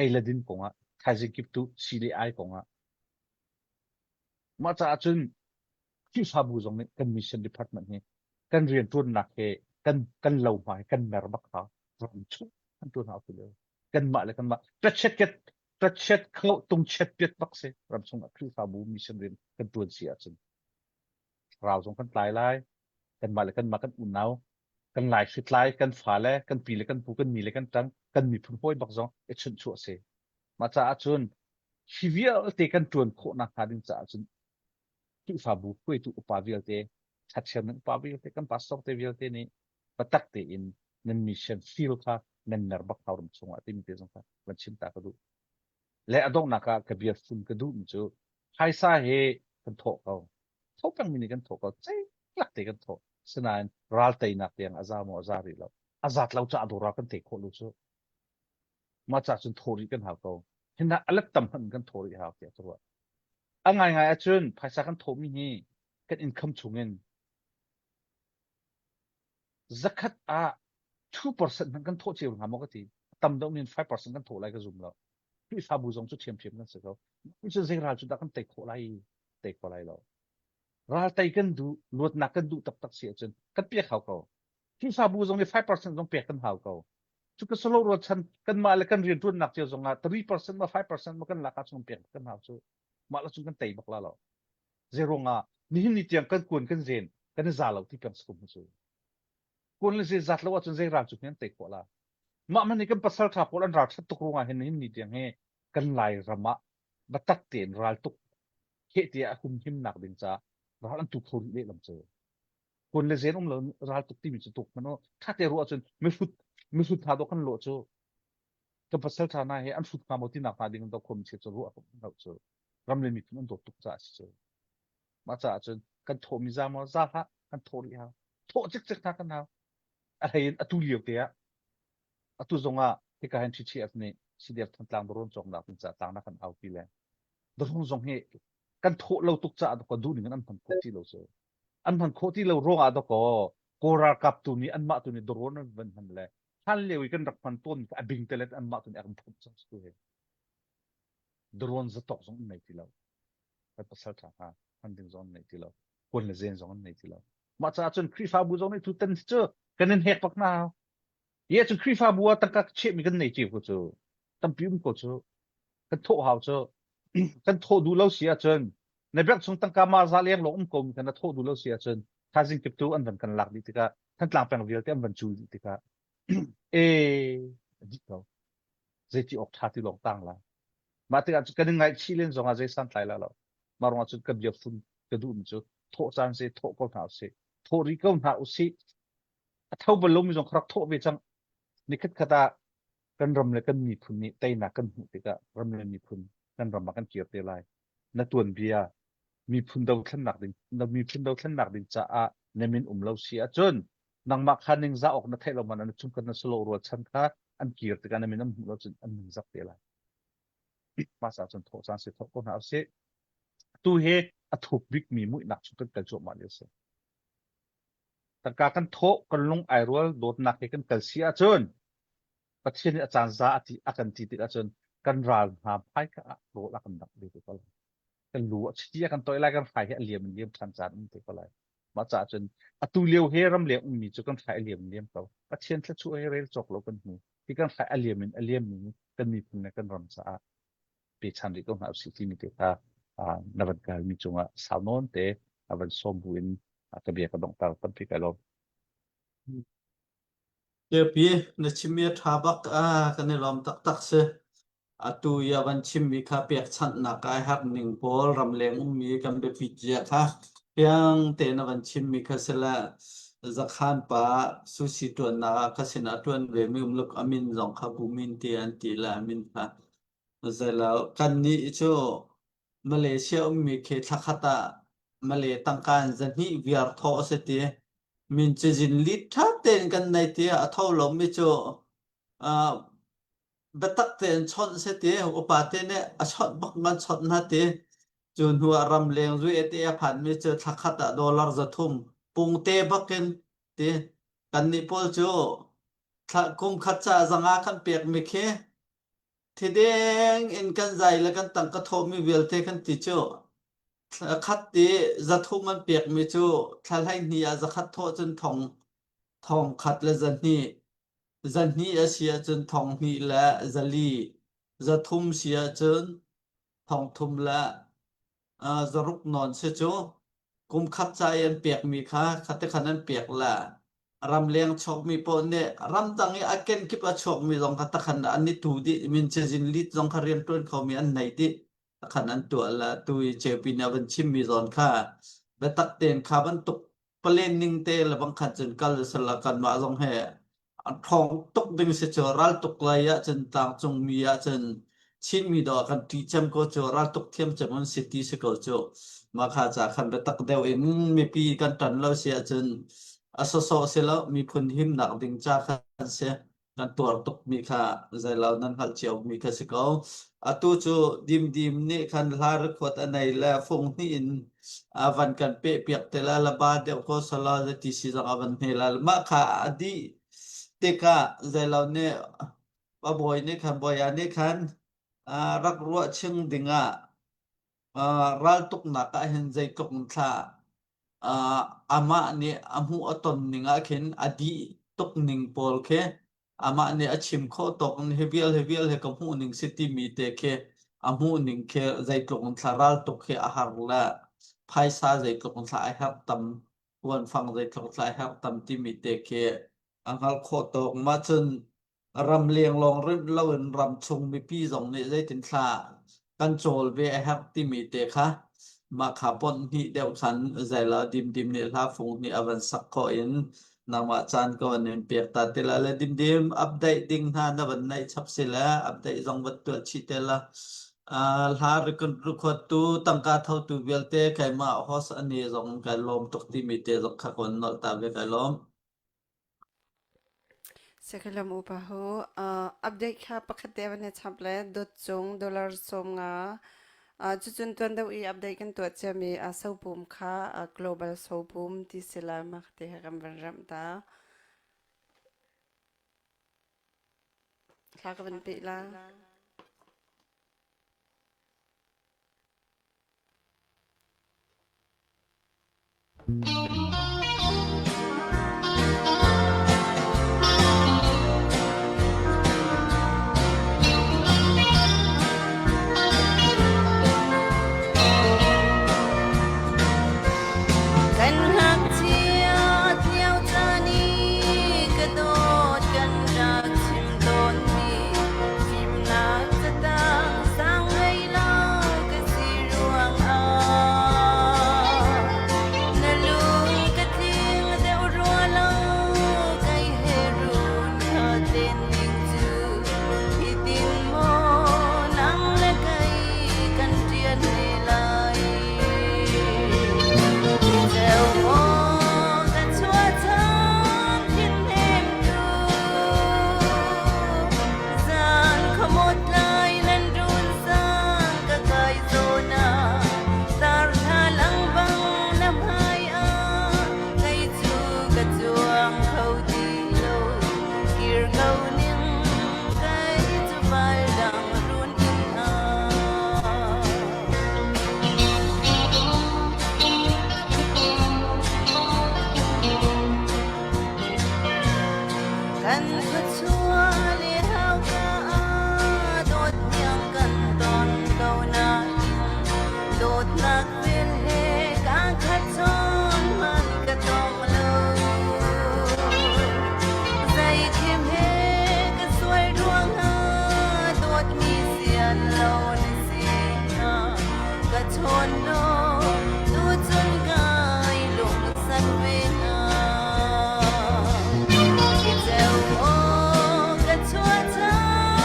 Ei le din kong ah, thaizing kip tu si le ai kong ah. Mah caah cun Khrihfabu zong nih kan mission department hi kan rianṭuannak he kan kan lo hma hi kan mer bak hau. Ram chung kan ṭuan hau ti lo. Kanmah le kanmah ṭachet ket ṭachet kho tung chet piat bak si ram chung ah Khrihfabu mission rian kan ṭuan si ahcun rau zong kan tlai lai. Kanmah le kanmah kan unau kan lai hritlai kan fale kan pi le kan pu kan ni le kan ṭang kan miphun hawi bak zong i chunhchuah si. Mah caah cun hi vialte kan ṭuan khawh nakhnga ding caah cun Khrihfabu hruaitu upa vialte, ṭhathiam upa vialte, kan pastor te vialte nih biatak tein nan mission field kha nan mer bak hau ram chungah timi te zong kha van chim ta ka duh. Le a donghnak ah ka bia fun ka duhmi cu phaisa he kan thawh ko. Tho pengmi nih kan thawh ko. Ceilak te kan thawh. Sinain ral teinak tiang a za maw a za rih lo. A zat lo caah dawr ral kan tei khawh lo cu. Mah ca cun thaw rih kan hau ko. Hin a let tam hmanh kan thaw rih hau tiah ka ruah. A ngaingai ahcun phaisa kan thawhmi hi kan income chungin zakhat ah 2% hmanh kan thawh cio hnga maw ka ti. Tam deuh min 5% kan thawh lai ka zum lo. Khrihfabu zong cu ṭhiamṭhiam kan si ko. Cu zei ral cu dah kan tei khawh lai tei khawh lai lo. Ral tei kan duh, luatnak kan duh taktak si ahcun kan pek hau ko. Khrihfabu zong nih 5% zong pek kan hau ko. Cu ka solo rualchan kanmah le kan rianṭuannak cio zong ah 3% ma 5% ma kan lak ahcun pek kan hau cu. Mah la cun kan tei bak la lo. Zeiruang ah nihin ni tiang kan kuan kan zen kan i za lo ti peng sakum cu. Kuan le zen zat lo ahcun zei ral cu kan tei khawh la. Mah man nih kan pasal ṭha pawl an ral ṭhat tuk ruangah hin nihin ni tiang hi kan Lai ram ah biatak tein ral tuk heh tiah humhimnak ding caah ral an tu kho rih lehlam cu. Kun le zen um lo ral tuk timi cu tuk hmanh u ṭha te ruah cun mihrut mihrut hna dawh kan lawh cu kan pasal ṭha hna hi an hrut hnga maw tinak hnga ding in dawh khuam chiat cu ruah lo cu ram le miphun an dawt tuk caah si cu mah caah cun kan thawh mi za maw za hlah kan thawh rih hau thawh cikcek hna kan hau a hlei in atu lio te ah atu zong ah hika hin TTF nih CDF Thantlang Dawrawn cawknak ding caah tlang na kan aupi le dawrung zong hi kan thawh lo tuk caah dawh duh ning in an hman khawh ti lo cu an hman khawh ti lo ruangah dawkaw Kawl ralkap tu nih anmah tu nih dawrawn an van hman le hlan lio i kan rak hman tawn a bing te le anmah tu nih a kan phomh cang tu hi dawrawn zatok zong an nei ti lo kan pasal ṭha hna hman ding zong an nei ti lo kuan le zen zong an nei ti lo mah caah cun Khrihfabu zong nih tutan cu kan in hek bak hna ye cu Khrihfabu ah tangka chehmi kan nei cio ko cu tampi um ko cu kan thawh hau cu kan thawh duh lo si ahcun na bank chung tangka ma za leng lawng um ko mi kha na thawh duh lo si ahcun thaizing kip tu an van kan lak dih tikah Thantlang peng vialte an van cul dih tikah e dih ko zeiti awk ṭha ti lawng tang lai mah tikah kan in ngaihchih len zongah zei santlai la lo mah ruangah cun ka bia fun ka duh mi cu thawh caan si thawh ko hna usih thawh rih ko hna usih a tho bal lomi zong rak thawh ve cang nikhat khat ah kan ram le kan miphun nih teinak kan hmuh tikah ram le miphun kan ram ah kan kir te lai na tuanbia miphun dothlennak ding na miphun dothlennak ding caah na min um lo si ahcun nangmah kha ningzah awk na theih lo man na chungkhat na salo rualchan kha an kir tikah na min an hmuh lo cun an ningzak te lai mah ca cun thawh caan si thawh ko hna usih tu hi a thuk bikmi muihnak chung kan kal cuahmah lio si tangka kan thawh kan lung ai rual dawtnak he kan kal si ahcun Pathian nih a caan za a ti a kan ti tik ahcun kan ral hna hmai kha ah rawl a kan dangh ve te ko lai kan lu a chiti a kan toih lai kan hrai hi a liam in liam ṭhan caan um te ko lai mah caah cun atu lio he ramleng ummi cu kan hrai a liam in liam ko Pathian thluachuah he rel cawk lo kan hmu hi kan hrai a liam in a liam mi kan miphun le kan ram caah pechan rih ko hna usih timi te kha na van kalmi cungah sau nawn te a van sawm bu in ka bia ka donghter tampi kai lawm. Pi na chimmi a ṭha bak ah kan i lawm taktak si. Atu i a van chimmi kha pekchanhnak ai harh ning pawl ramleng ummi kan biapit zia kha fiang tein a van chimmi kha si le Zakhan pa sushi ṭuannak ah ka sinah ṭuan ve mi umluk a min zong kha Bumin ti an ti le a min kha zeilo kannih cu Malaysia ummi khi thlakhat ah Malay tangka in zahnih viar thawh a si ti. Min cazin lit ṭha tein kan nei ti a tho lomi cu uh, biatak tein chawnh si ti upa te nih a chawnh bak man chawnh hna ti. Cu hnu ah ramleng zu-ete a phanmi cu thlakhat ah dollar 300 pungte bakin ti. Kannih pawl cu. Thla kum khat ca zanga kan pekmi khi thideng in kan zai le kan tangka thawhmi vialte kan ti cu thla khat ti zathum an pekmi cu thla 12 ah zakhat thawh cun thong thong khat le zahnih zahnih a si ahcun thong hnih le zali zathum si ahcun thong thum le zaruk nawn si cu kum khat ca i an pekmi kha khate khan an pek la ramleng chuakmi paoh nih ramdang i a kenkip a chuakmi zong kha takhan an i tu dih min cazin lit zong kha rian ṭuan khomi an nei dih takhan an tuah la tu i ceupi nih a van chimmi zawn kha biatak tein kha bantuk palen ning te le bang khan cun kal sala kanmah zong he a ṭhawng tuk ding si cu raltuk lei ah cun tlangcung mi ah cun Chinmi dawh kan ṭih cem ko cu raltuk thiam cem an si ti si ko cu mah kha ca khan biatak deuh in mipi kan ṭan lo si ahcun a sawsawh si lo miphun himnak ding ca khan si kan tuar tukmi kha zeilo nan hngalh ciomi kha si ko. Atu cu dimdim nih khan hla record a nei le fung hnih in a van kan peh piak te la laba deuh ko sala ti si zong a van hne la mah kha a dih tikah zeilo nih pa bawi nih khan bawia nih khan rak ruah ching dingah raltuknak ah hin zeitluk in thla amah nih a hmuh a ton ning ah khin a dih tuk ning pawl khi amah nih a chim khawh tawk in hi vial hi vial hi ka hmuh ning si timi te khi a hmuh ning khi zeitluk in thla raltuk khi a har le phaisa zeitluk in thla a herh tam kuanfang zeitluk thla a herh tam timi te khi a hngalh khawh tawk mah cun Ramleng lawng rinh loin ramchung mipi zong nih zeitin thla kan cawl ve a herh timi te kha mah kha ponh hnih deuh khan zeila dimdim nih hla fung nih a van sak khawh in nangmah caan ka van in pek ta te la le dimdim update ding hna na van neih chap si le update zong van tuah chih te la hla record tu tangka thotu vialte keimah host ani zong kai lawm tuk timi te zong kha ka van nolh ta ve kai lawm. Sekalam upa hu update kha pakhat te van chap le dot cung dollar 50 cucun tuan deuh i update kan tuah ciami sopum kha global sopum ti si la mah te kha kan van ramh ta thla ka van peh la. Kan ngakchia lio caan i ka dawt kan rak chim tawnmi fimnak catang sang ngei lo ka si ruangah na lung ka tling deuh rua lo kai he run kha ten ning cu hitin maw nang le kai kan ṭian ne lai. Ceu maw ka chuahcam thinhnemtu zan khuamawt lai nan run sang ka kai zawn ah tar thla lang bang na hmai ah kei cu ka cuang kho ti lo kir ko ning kai cu val dang run inn ah. Kan khuachua le hauka ah dawt tiang kan ton ko nain dawtnak vel he kaa khat chawn man ka tong lo. Zeikhim he ka sual ruangah dawtmi sian lo na si hna. Ka chawn law tucun kai lungsak ve hna. Ceu aw ka chuahcam.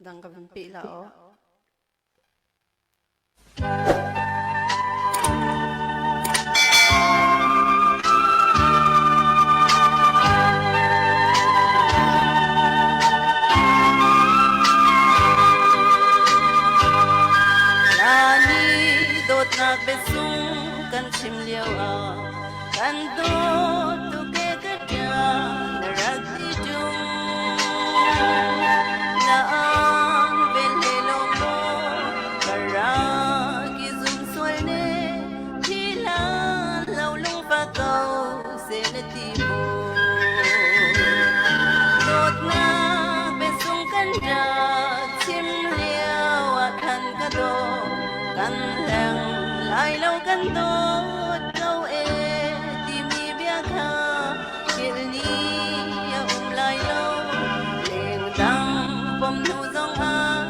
Dang ka van peh la aw. Lani dawtnak biasung kan chim lio ah kan dawt tuk e ka ṭia na rak ti ṭung. Na ang vel he lo maw ka rak i zum sual ne thi hlan lo lungfa ko seh na ti maw. Dawtnak biasung kan rak chim lio ah khan ka daw kan hleng lai lo kan dawt ko e timi bia kha philh ni a um lai lo leng dang pom hnu zong ah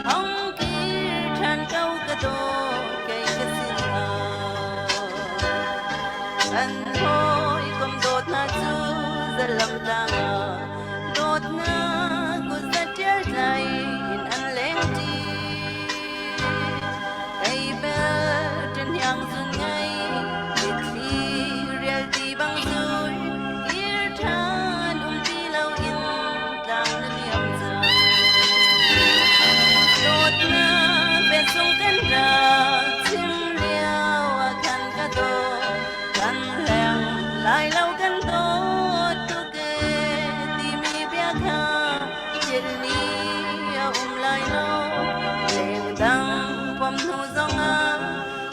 hong kir ṭhan ko ka dawt kei ka sin ah an hawikom dawt hna cu zalam tlang ah dawtnak kut zatial tlai in an leng ṭi Kei bel ṭihniang zun ngei mitthli rial ti bang zul kir ṭhan um ti loin tlang na liam cang. Dawtnak biasung kan rak chim lio ah khan ka daw kan hleng lai lo kan dawt tuk ee timi bia kha Thil ni a um lai lo lengdang pom hnu zongah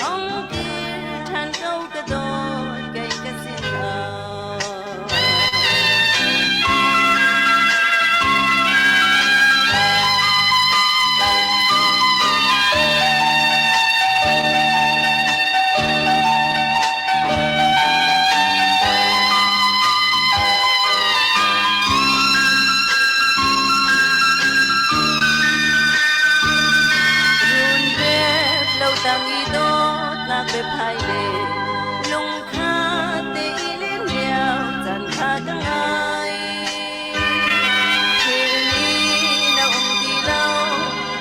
hong kir ṭhan ko ka dawt kei ka sin ah. Rungrep lo tang i dawtnak biaphai le lungkha te i len lio caan kha ka ngai. Thil ni na um ti lo,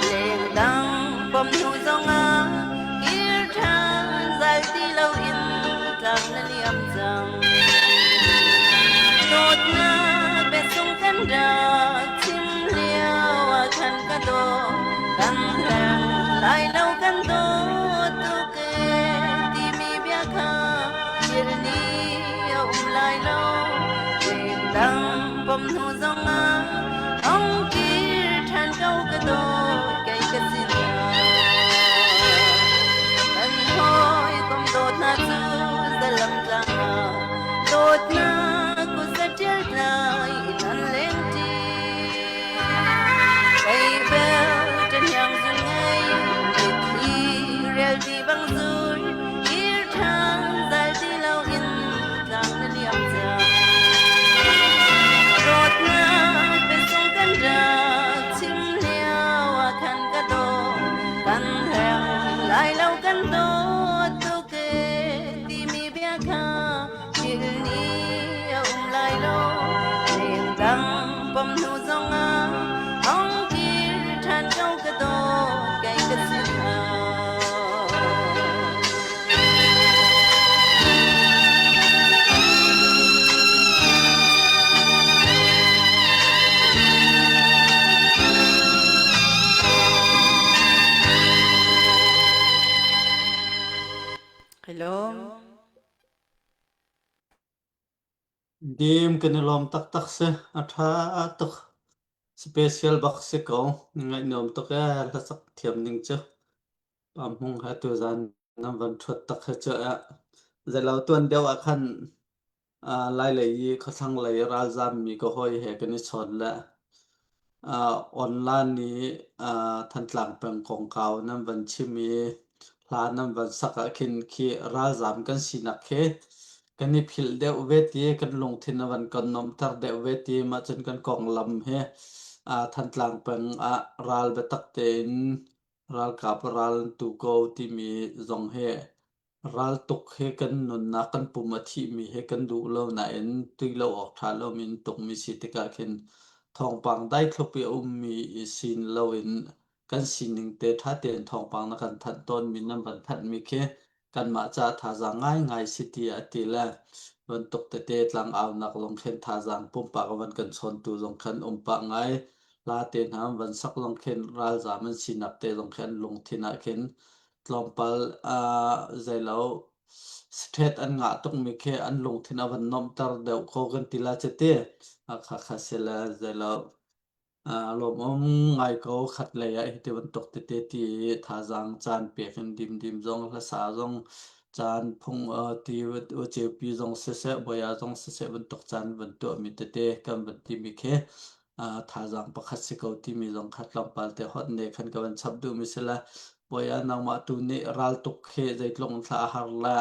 lengdang pom hnu zongah kir ṭhan zal ti loin tlang na liam cang. Dawtnak biasung kan rak chim lio ah khan ka daw kan hleng lai lo kan dawt tuk ee timi bia kha thil ni a um lai lo lengdang pom hnu zongah hong kir ṭhan ko ka dawt kei ka sin Kan hawikom dawt hna cu zalam tlang ah dawtnak kutza ṭial tlai in an leng ṭi. Kei bel ṭahniang zun ngei mitthli rel ti bang zul kir ṭhan zal ti loin tlang na liam cang. Dawtnak biasung kan rak chim lio ah khan ka daw kan hleng lai lo kan dawt tuk ee timi bia kha thil ni a um lai lo lengdang pom hnu zongah hong kir ṭhan ko ka dawt kei ka sin ah. Hello. Dim kan i lawm taktak si. A ṭha tuk. Special bak si ko. Ngaihnuam tuk ee. Hlasak thiam ning cu. Pamhmung he tuzan nan van ṭhuat tak hi cu eh. Zeilo tuan deuh ah khan ah Lailei i khuathlang lei ralzaammi ka hawi he kan i chawn le ah online i ah Thantlang peng kongkau nan van chim i hla nan van sak ah khin khi ralzaam kan sinak khi kan i philh deuh ve ti kan lungthin a van kan nuamhter deuh ve ti mah cun kan konglam hi ah Thantlang peng ah ral biatak tein ralkap ral an tu ko timi zong hi raltuk hi kan nunnak kan pum a thihmi hi kan duh lo nain tui lo awk ṭha lomi in tukmi si tikah khin. Thawngpang daithlup i a ummi i sin loin kan sining te ṭha tein thawngpang na kan thanh tawnmi nan van thanhmi khi kanmah caah thazaang ngaingai si tiah a ti le bantuk tete tlangaunak zong khin thazaang pumpak a van kan chawntu zong khan um pah ngai. Hla te hna an van sak zong khin ralzaam an sinak te zong khin an lungthin ah khin tlawmpal uh, zeilo Sithet an ngah tukmi khi an lungthin a van nuamhter deuh ko kan ti la cuti. Hakha kha si le zeilo lawmawm ngai ko khat lei ah hiti bantuk tete ti thazaang caan pek in dimdim zong hlasa zong caan phung ti ceupi zong siseh boya zong siseh bantuk caan van tuahmi tete kan van timi khi thazaang pakhat si ko timi zong kha tlawmpal te hot ne khan ka van chap duhmi si le Bawipa nangmah tu nih raltuk khi zeitluk in thlah a har le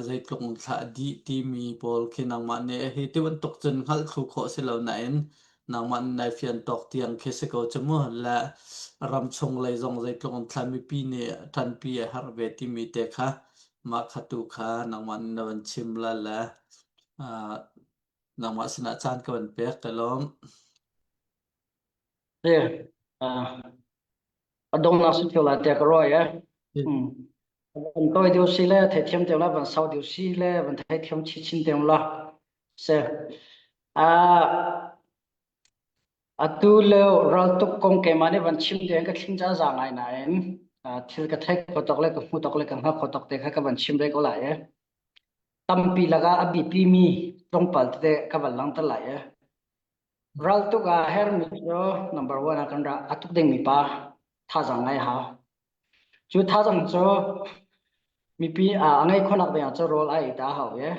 zeitluk in thlah a dih timi pawl khi nangmah nih hi ti bantuk cun hngalh thlu khawh si lo nain nangmah nih nai fian tawk tiang khi si ko cu mu le ram chung lei zong zeitluk in thla mipi nih ṭanpi a herh ve timi te kha mah kha tu kha nangmah nih na van chim la le nangmah sinah caan ka van pek ka lawm. A donghnak si thil lai tiah ka ruah i van tawi deuh si le theithiam deuh la van sau deuh si le van theithiam chinchin deuh la si. Atu lio raltuk kong keimah nih van chim ding ka thlim ca za ngai nain thil ka theih kho tok le ka hmu tok le ka hngal kho tok te kha ka van chim ve ko lai i tampi lakah a biapi mi tlawmpal tete ka van langhter lai i Raltuk ah hermi cu number one ah kan ra a tuk dingmi pa thazaang ngai hau. Cu thazaang cu mipi a ngei khonak ding ah cu rawl a ei ta hau i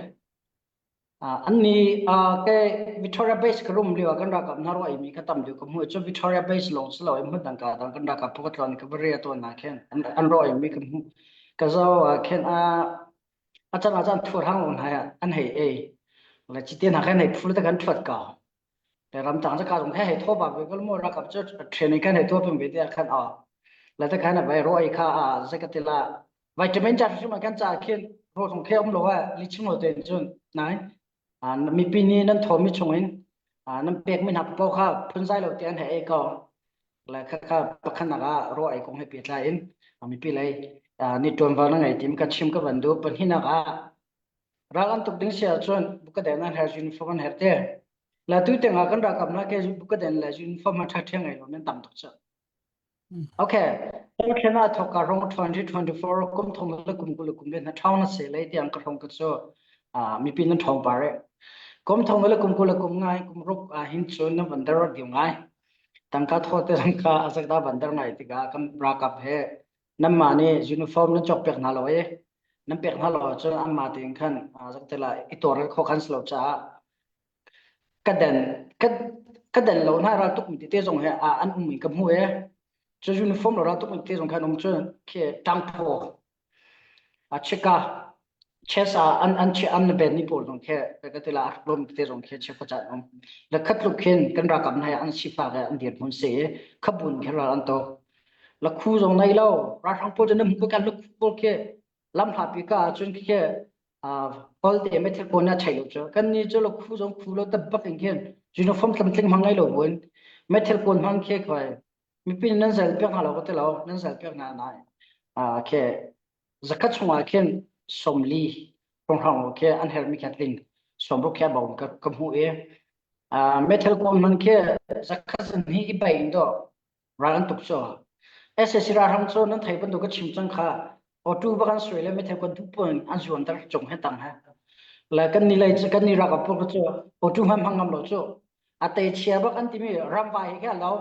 anni ke Victoria Base ka rum lio ah kan ralkap hna ruah mi kha tam deuh ka hmuh cu Victoria Base lawng si lo in hmun dang ka dang kan ralkap phu ka tlawn ka va ria tawn na khin an ruah mi ka hmuh ka zo ah khin a a can ah cun thur hang lawng hna an hei ei le cite hna khan hei phul te kan thuat ka le ramtang ca ka zong he hei tho ba ve kal mo rakap cu training khan hei tuah peng ve te khan a le te khan vai ro ei kha a ze ka tila vitamin cha hrim kan cha khin ro zong khe um lo a li chim lo ten cun nai mipi nih nan thawmi chungin nan pekmi hna paoh kha phunzai lo te an hei ei ko le khakha pakhatnak ah ro ei kong he pehtlai in mipi lei ni ṭuanvo na ngei tim ka chim ka van duh pahnihnak ah ral an tuk ding si ahcun bukaden an her uniform an her te la tu tengah kan ralkap hna ke bukaden le uniform ha ṭha ṭhia ngei lo nan tam tuk cu Okay. Thlen ah thok ka rong 2024 kum thong le kum kul kum le na ṭhawng na se lei tiang ka rong ka cu mipi nan ṭhawng pare. Kum thong le kum kul le kum ngai kum ruk ah hin cun na van dar diu ngai. Tangka thaw te tangka azak da van dar ngai tikah kan rakap he nan mah nih uniform nan cawk pek hna lo i nan pek hna lo ahcun anmah tein khan zak te la i tawrel kho khan si lo caah ka den ka ka den lo hna ral tuk mi tete zong he a an um in ka hmu e cu uniform lo ral tuk mi tete zong khan um cu khi tangphaw a chika chess ah an an che an ben ni pawl zong khi ka ti la lom tete zong khi che kho chan um la khat luk khin kan rakam hna an sifa ke an dir hmun se khabun khe ral an to la khu zong nei lo ralhrang pawl cu nam ko kan luk pawl khi lam hlapi ka ahcun khi Kawl te meithal pawl na chai lo cu kan ni cu lo khu zong khu lo tabak in khin uniform tlamtling hmang ngei lo buin meithal kawl hmang khi khoi mipi nan zal piak hna lo ka ti lo nan zal piak hna nai khi zakhat chungah khin 40 hrawnghrang lo khi an hermi kha tling 60 khi a bawm ka ka hmuh i meithal kawl hman khi zakhat zan hi i bai in do ral an tuk cu SAC ralhrang cu nan thei bantuk ka chim cang kha auto bak an suai le meithal kan duh pun an zuanter cung he tang he le kan ni lei kan ni ralkap pawl cu auto hman hmang ngam lo cu a te chia bak an timi ramvai he kha lo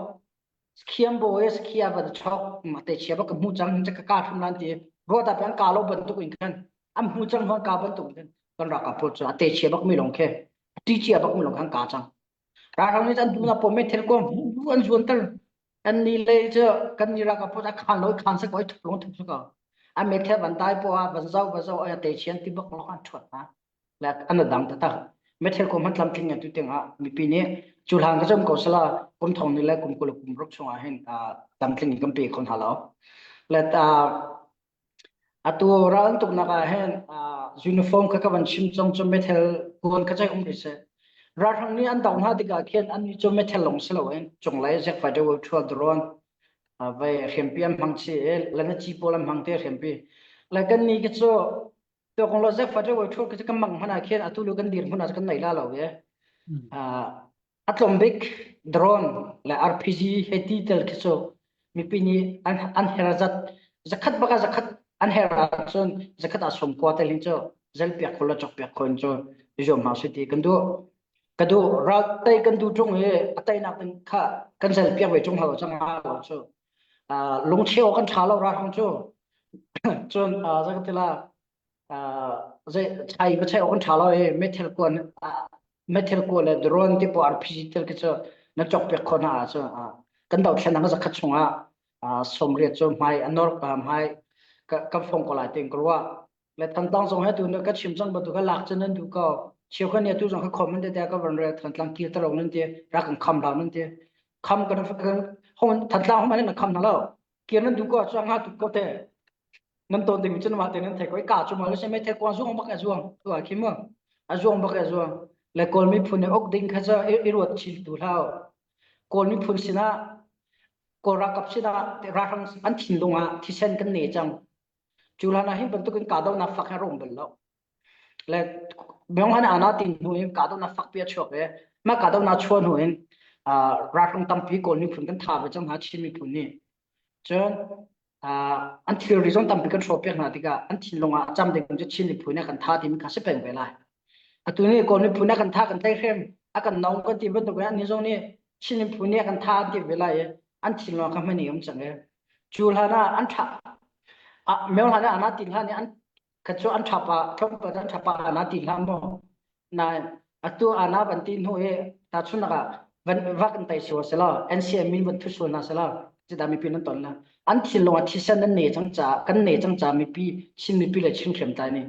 khiam bo e khia van chok ma te chia bak ka hmu cang ka ka thum lan ti ro ta pan ka lo bantuk in khan am hmu cang hon ka bantuk in kan ralkap pawl cu a te chia bak mi long khe ti chia bak mi long khan ka cang Ralhrang nih an duhnak pawl meithal kuang an zuanter. Kan ni le cu kan ni ralkap pawl a khan lo khan sa ko i thup long thup sa ko. An meithal van tai po ah van zau van zau ai te chian ti bak long an thuat hna. Le an dang taktak. Meithal kuang hman tlamtling tu teng ah mipi nih cu hlan ka cam ko sala kum thong ni le kum kul kum ruk chung ah hin tlamtling kan pe kho hna lo. Le ta Atu ral an tuknak ah hin uniform kha ka van chim cang cu meithal kuan kha cai um rih seh. Ralhrang nih an doh hna tikah khin annih cu meithal lawng si loin cunglei jet fighter ṭhual drone vai hriampi an hmang chih i lanaci pawl an hmang te hriampi. Le kannih khi cu tuakong lo jet fighter ṭhual khi cu kan mang hmanh ah khin atu lu kan dir hmun ah kan nei la lo i a tlawm bik drone le RPG he ti tel khi cu mipi nih an an her zat zakhat baka zakhat an her ahcun zakhat ah som kua tel hin cu zel piak kho la chok piak kho in cu zuam hna si ti kan duh ka duh ral tei kan duh ṭung i a teinak ding kha kan zel piak ve ṭung hlo cang lo cu lungcheu kan ṭha lo ra hang cu cun zakatila zei chai va chai awk an ṭha lo i meithal kuan meithal kuan le drone te pawl RPG tel khi cu na cawk piak khawh hna ahcun kan dothlennak zakhat chungah 80 cu hmai a nor hmai kan fong ko lai tiin ka ruah. Le Thantlang zong he tu ka chim cang bantuk ka lak cun nan duh ko. Cheukhat nih atu zong kha comment te ka van rel Thantlang kir te lo nan ti rak kan kham hlah nan ti. Kham kan Thantlang hom an kham hna lo. Kir nan duh ko ahcun nga tuk ko te. Nan ton ding cun mah te nan thei ko i ka cu ma se me the kuang zuang bak a zuang tu ah khi mu a zuang bak a zuang le kawl miphun nih ok ding kha cu i ruat chin tu hlau kawl miphun sinah kawl ralkap sinah ralhrang an thinlung ah thisen kan ne cang cu hlan ah hin bantukin kahdohnak fak hi rom bal lo le myong han ana tin hnu in kahdohnak fak pi a chuak ve mah kahdohnak chuah hnu in ralhrang tampi kawl miphun kan tha ve cang hna Chin miphun nih cun an thilri zong tampi kan hrawhpiak hna tikah an thinlung ah cam ding cu Chin miphun ah kan tha timi kha si peng ve lai. Atu ni Kawl miphun ah kan tha kan tlaihhrem a kan nong kan ti bantuk in annih zong nih Chin miphun nih a kan tha an ti ve lai i an thinlung kha hmani um cang i cu hlan ah an tha meo hlan ah ana ti hlan i an kha cu an thapa tlawmpal an thapa ana ti hlah maw Nain atu ana van ti hnu i tahchunhnak ah van vak in tai sual selaw NCM min van thu sual hna selaw cudah mipi nan ton la an thinlung ah thisen nan ne cang caah kan ne cang caah mipi Chin mipi le Chin hriamtlai nih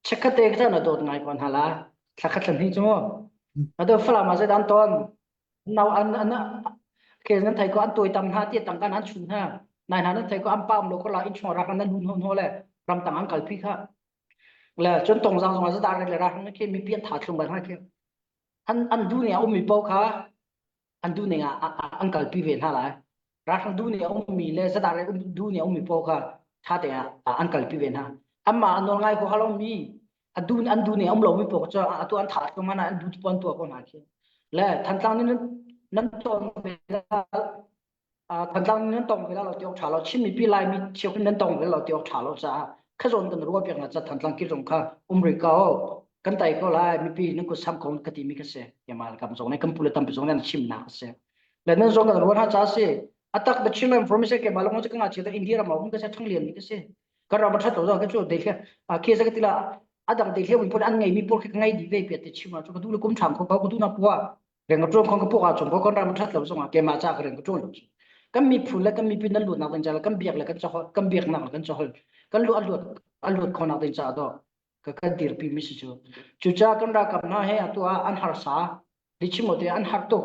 chikkhatte ka na dawt ngai ko hna la thla khat thla hnih cu mu atu Falam ah zeidah an ton nau an an ke nan thai ko an tuai tam hna ti tangka nan chun hna nai hna nan thai ko an pam lo ko la in chung rak nan hun ho le ram tang an kalpi kha Le cun tongzang zong ah zadah le ralhrang khi mipi an tha thlung bal hna khi an an duh ning a ummi paoh kha an duh ning ah an kalpi ve hna lai. Ralhrang duh ning a ummi le zadah le duh ning a ummi paoh kha tha te ah an kalpi ve hna. Anmah a nawl ngai ko halomi a duh an duh ning a um lomi paoh cu atu an tha thlung hna an duh tu an tuah ko hna khi. Le Thantlang nih nan ton ve Thantlang nan tong ve lo ti awk ṭha lo Chin mipi Laimi cheukhat nan tong ve lo ti awk ṭha lo caah kha zawn kan ruah piak na ca Thantlang kir zong kha um rih ko kan tai ko lai mipi nan kut sam ko ka timi ka si kemal kam zong ne kan pule tampi zong nan chimnak a si le nan zong kan ruah hna ca si atak the Chin information kemal long ka nga chi India ram um ka se thanglian ni ka si kan ram ṭhat lo zong ka chu de khe ke za ka tila adang de khe un pun an ngei mi pawl khi ka ngei di ve piat te chim chu ka du le kum ṭham kho ko ka du na puwa Rian ka ṭuan khong ka puk ahcun kan ram ṭhat lo zongah keimah ca ka rian ka ṭuan lo cu. Kan miphun le kan mipi nan luatnak ding caah kan biak le kan caholh kan biaknak le kan caholh kan lu a luat a luat khawhnak ding caah dawh ka kan dirpi mi si cu. Cucaah kan ralkap hna he atu ah an harsa lichim te an har tuk.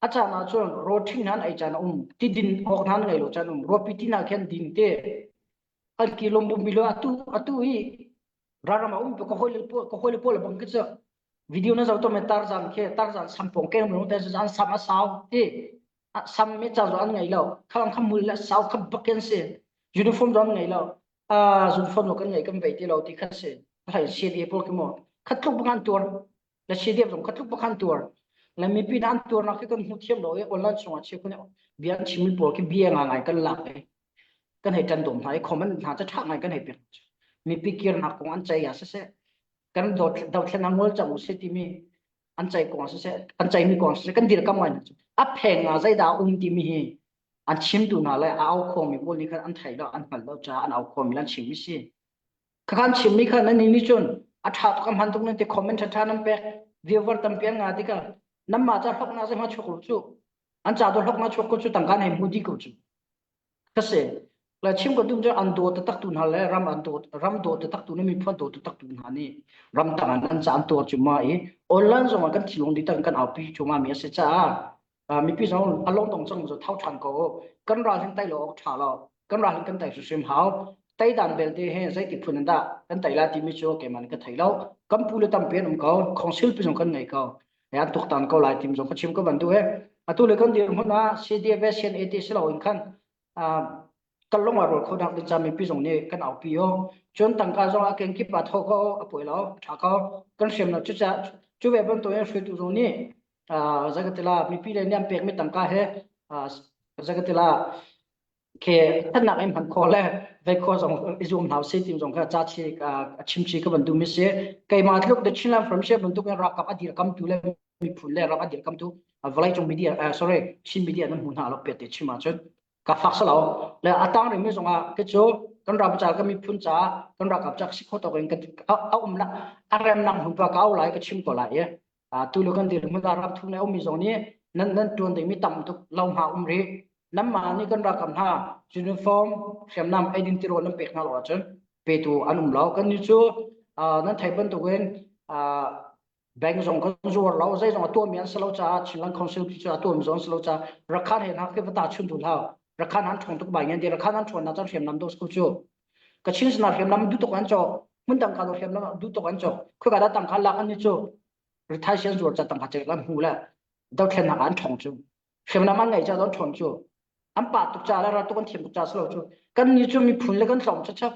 A caan ah cun raw ṭhing hna an ei caan a um, ti din awk hna an ngei lo caan um, ruapi ti hna khin din te an ki lom bum lo atu atu hi ralram a um ka hoi le ka hoi le pawl bang khi cu video na zoh to me tarzan khi tarzan sam pong keng mu te zan sam a sau ti sam me cha zo an ngei lo khalang kham mul le sau khap bakken si uniform zo an ngei lo a uniform lo kan ngei kan vei ti lo ti kha si hai CDA pawl ki mo khat tluk bang an tuar le CDF zong khat tluk bang an tuar le mipi na an tuar nak khi kan hmu thiam lo i online chungah chia khun bia an chimmi pawl khi bia nga ngai kan lak i kan hei ṭan dawm hna i comment hna cu ṭha ngai kan hei pek mipi kirnak kong an ceih ah siseh kan dothlen ah ngol cang usih timi an ceih kong siseh an ceihmi kong siseh kan dirkam ngai hna cu a pheng ah zeidah a um timi hi an chimtu hna le a au khuangmi pawl nih khan an thei lo an hngal lo caah an au khuangmi le an chimmi si khakhan chimmi kha nan nih cun a ṭha tuk a hman tuk nan ti comment ṭha ṭha nan pek viewer tampi an nga tikah nanmah ca hloknak zeihmanh chuak lo cu an ca do hloknak chuak ko cu tangka nan hei hmu dih ko cu Ka si. Le chim ka duh cu an daw taktak tu hna le ram an daw ram daw taktak tu le miphun daw taktak tu hna nih ram tang ah nan ca an tuar cuma i online zong ah kan thinlung dih kan aupi cuma mi a si caah mipi zong a longdong cang cu thau ṭhan ko kan ral hin tai lo awk ṭha lo kan ral hin kan tai hrimhrim hau. Teidan belte he zeiti phun in dah kan tei lai timi cu keimah nih ka thei lo. Kan pu le tampi an um ko, council pi zong kan ngei ko. An tuktan ko lai tim zong ka chim ka van duh he. Atu le kan dirhmun ah CDF CNA ti si lo in khan kan lung a rual kho nak ding ca mipi zong nih kan aupi o. Cun tangka zong a kenkip ah tho ko a puai lo, a tha ko. Kan hriam lo cucaah cu ve bantukin hruaitu zong nih zakatila mipi le nih an pekmi tangka he zakatila ke thannak in hman khawh le vei khawh zong i zuam hna usih ti zong kha ca chi a chim chi ka van duh mi si keimah tluk the Chinland Friendship bantuk in ralkap a dirkamtu le miphun le ram a dirkamtu vawlei cung media sorry Chin media nan hmu hna lo pet te chim ahcun ka fak salo le a tang rimi zong ah ke cu kan ram ca kan miphun ca kan ralkap ca si kho tok in a um la a rem nak hmun pa ka au lai ka chim ko lai tu lo kan dirhmun ah ram thum le ummi zong nih nan nan tuan dingmi tam tuk lo hna um rih nanmah nih kan ralkap hna uniform hriamnam eidin tirawl nan pek hna lo ahcun petu an um lo kan nih cu nan theih bantukin bank zong kan zuar lo zei zong a tuahmi an si lo caah Chinland Council cu a tuahmi zong an si lo caah Rakhan he hna khi va ta chun tu hlah Rakhan an ṭhawng tuk bai ngen ti Rakhan an ṭhawn nak cun hriamnam do school cu Kachin sana hriamnam duh tuk an cawk hmun dang ka lo hriamnam duh tuk an cawk khoi ka tangka lak an ni cu rithai sian zuar ca tangka cek an hmu le dothlennak an ṭhawng cu hriamnam an ngeih ca an ṭhawn cu an pa tuk ca le ral tuk an thiam tuk ca si lo cu kan ni cu miphun le kan tlawm chachap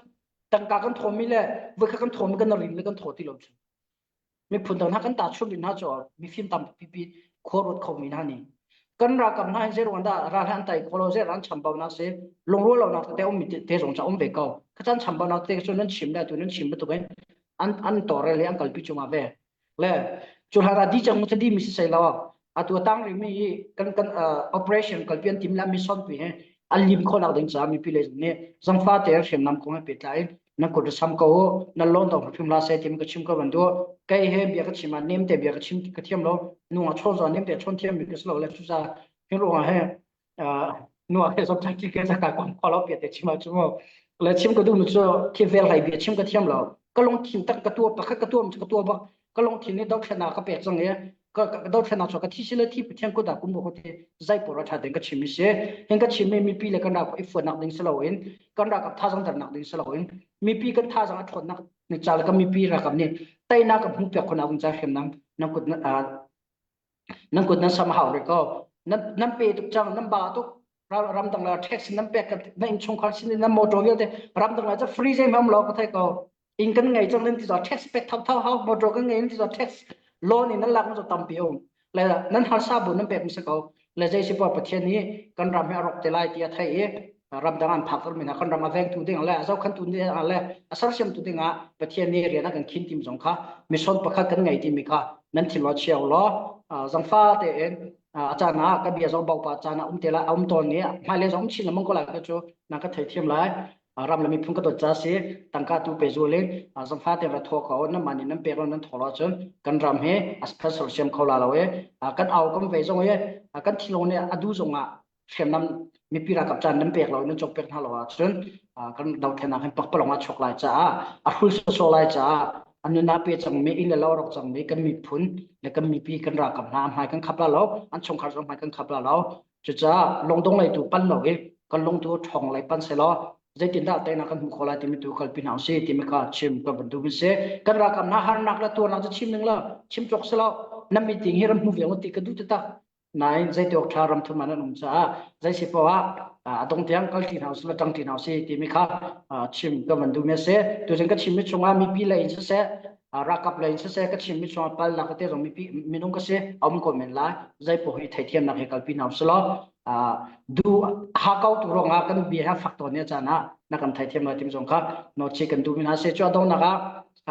tangka kan thawmi le voi kha kan thawmi kan rin le kan thaw ti lo cu miphun dang hna kan ta chun hna cu mifim tampi pi khua ruat kho mi hna nih kan ralkap hna hin zei dah ral han tai kho lo zei ran chambau nak si lungrual lo nak te um mi te zong cha um ve ko kha chan chambau nak te cu nan chim le tu nan chim bantuk in an an tawrel le an kalpi chungah ve le cu hlan ah di cang mu di mi si sei lo atu tang ri mi kan kan operation kalpi an tim la mission pi he an lim kho nak ding ca mipi le nih zangfa te hriamnam kong he pehtlai na kut sam ko na lon dong hrim la se tim ka chim ko ban du kai he bia ka chim a nem te bia ka chim ka thiam lo nu a chon zo nem te chon thiam mi ka slo le chu sa hin ro he nu he zong thaki ke ka kon kholo pia te chim a chu mo le chim ka du nu chu khi vel hai bia chim ka thiam lo ka lung thin tak ka tua pakhat ka tuam ka tua bak ka lung thin ni dok thana ka pek chang ye ka dok thana chu ka thi sile thi pathian ko da kum ko te zai por tha den ka chim mi se hin ka chim mi mipi le kan ra ko i fuan nak ding selo in kan ra ka tha jang dar nak ding selo in mipi kan tha jang a thon nak ni chal ka mipi ra kam ni tai na ka hmu pek khona ung cha hem nang nang kut nan kut nan sam hau rih ko nan nan pe tuk cang nan ba tuk ramdang la tax nan pek na innchungkhar sin nan motor vialte ramdang la cha free zai mam lo ka thai ko inn kan ngei cang nan ti zo tax pek thau thau hau motor kan ngei nan ti zo tax loan in nan lak zo tampi um le nan harsa bu nan pek mi se ko le zei si pa pathian hi kan ram hi a rok te lai ti a thai i ramdang an phak mi hna kan ram a vengtu ding le a zohkhantu ding le a sersiamtu ding ah Pathian nih rian a kan khin tim zong kha mission pakhat kan ngei timi kha nan thil wa chiao law zangfa tein a caan ah ka bia zong baupa caan ah um te la um tawn ni hmailei zong um chin lengmang ko lai ka cu na ka theithiam lai ram le miphun ka dawt ca si tangka tu pe zulin zangfa te ra tho ko nan mah nih nan pek lo nan tho lo cun kan ram hi a sersiam kho la lo e kan au kam ve zong e kan thilong nih a du zong ah hriamnam mipi ralkap caan nan pek lo nan cawk pek hna lo ahcun kan dothlennak hin pakpalawng ah chuak lai caah a hrul sawsawh lai caah a nun ah pe cangmi inn le lo rawk cangmi kan miphun le kan mipi kan ralkap hna hmai kan khap la lo an chungkhar zong hmai kan khap la lo cucaah lungdong lei tu pan lo i kan lung tu ṭhawng lei pan selaw zeitindah teinak kan hmuh khawh lai timi tu kalpi hna usih timi kha chim ka van duh mi si kan ralkap hna harnak le tuarnak cu chim ning lo chim cawk selaw nan meeting hi ram hmu ve ti ka duh taktak Nain zeitiawk ṭha ram thum ah nan um caah zei si poah ah a dong tiang kal ṭi hna usih le ṭang ṭi hna usih timi kha chim ka van duhmi a si. Tuzing ka chimmi chungah mipi lei in siseh, ralkap lei in siseh ka chimmi chungah palnak te zong mipi minung ka si a um ko men lai. Zei poah hi theithiamnak he kalpi hna usih law du hakau tu ruangah kan bia he fak tawn ni caan ah na kan theithiam lai tim zong kha nawlchih kan duhmi hna si. Cu a donghnak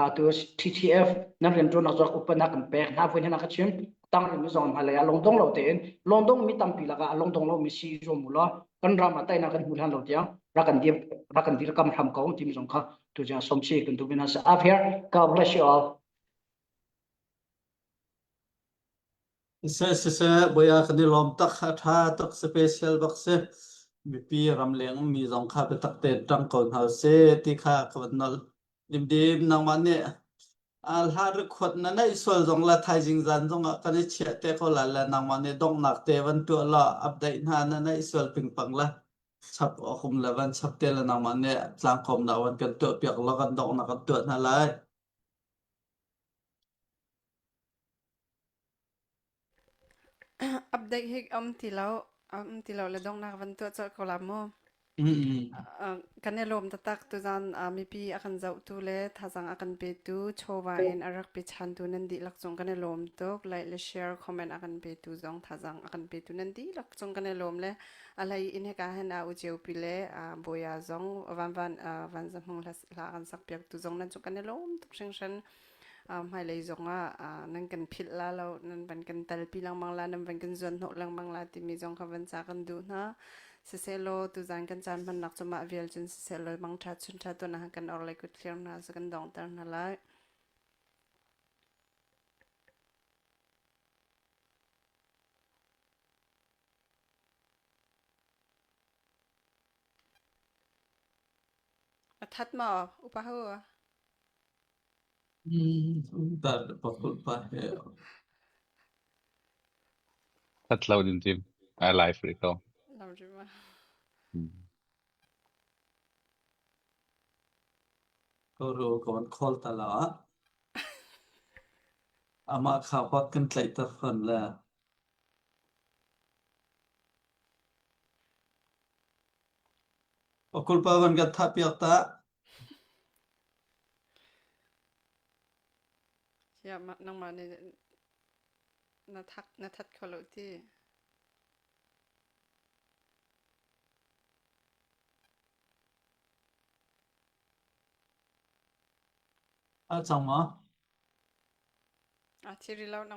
ah tu TTF nan rianṭuannak zawk upanak kan pek hna voi hna ka chim tang in zong hmailei ah lungdong lo tein lungdong mi tampi lakah a lungdong lo mi si zuam mu law kan ram ah teinak kan hmu hlan lo tiang rak kan dir rak kan dirkam hram ko timi zong kha tu jang somchi kan tu bina sa up here God bless you all Se se se boya kan i lawm tak a tha tak special bak se mipi ramleng mi zong kha biatak te tang ko hna se ti kha ka van nol dimdim nangmah nih Hla record na neih sual zong le thaizing zan zongah kan i chiah te ko lai le nangmah nih donghnak te van tuah law update hna na neih sual pingpang le. Chap awk um le van chap te le nangmah nih tlangkawmnak van kan tuah piak law kan donghnak kan tuah hna lai. Update hi um ti lo um ti lo le donghnak van tuah colh ko la mu. Mm. Kan i lawm taktak tuzan mipi a kan zohtu le thazaang a kan petu chawva in a rak pe chantu nan dihlak cung kan i lawm tuk. Like le share comment a kan petu zong thazaang a kan petu nan dihlak cung kan i lawm le a hlei in hika hin a u pi le Bawia zong van van van za hmung hla kan sak piak tu zong nan cung kan i lawm tuk hringhran. Hmailei zongah nan kan philh la lo nan van kan talpi lengmang la nan van kan zuanhnawh lengmang la timi zong kha van ca kan duh hna sisehlaw tuzan kan caan hmannak cu mah vial cun sisehlaw mangṭha chunṭha tuan ah kan orhlei kut thlir hna so kan donghter hna lai. A that maw upa hu? Mm, tar pakul pa he. That lo din tim. I live rih ko. Lo ri ma. Mm. Ko ru ko an call ta la. Ama kha hot kan tlaih ta fon le. Pakul pa van kan thah piak ta. Ya nangmah nih na thak na that kho lo ti. A cang ma? A thiri lo nang.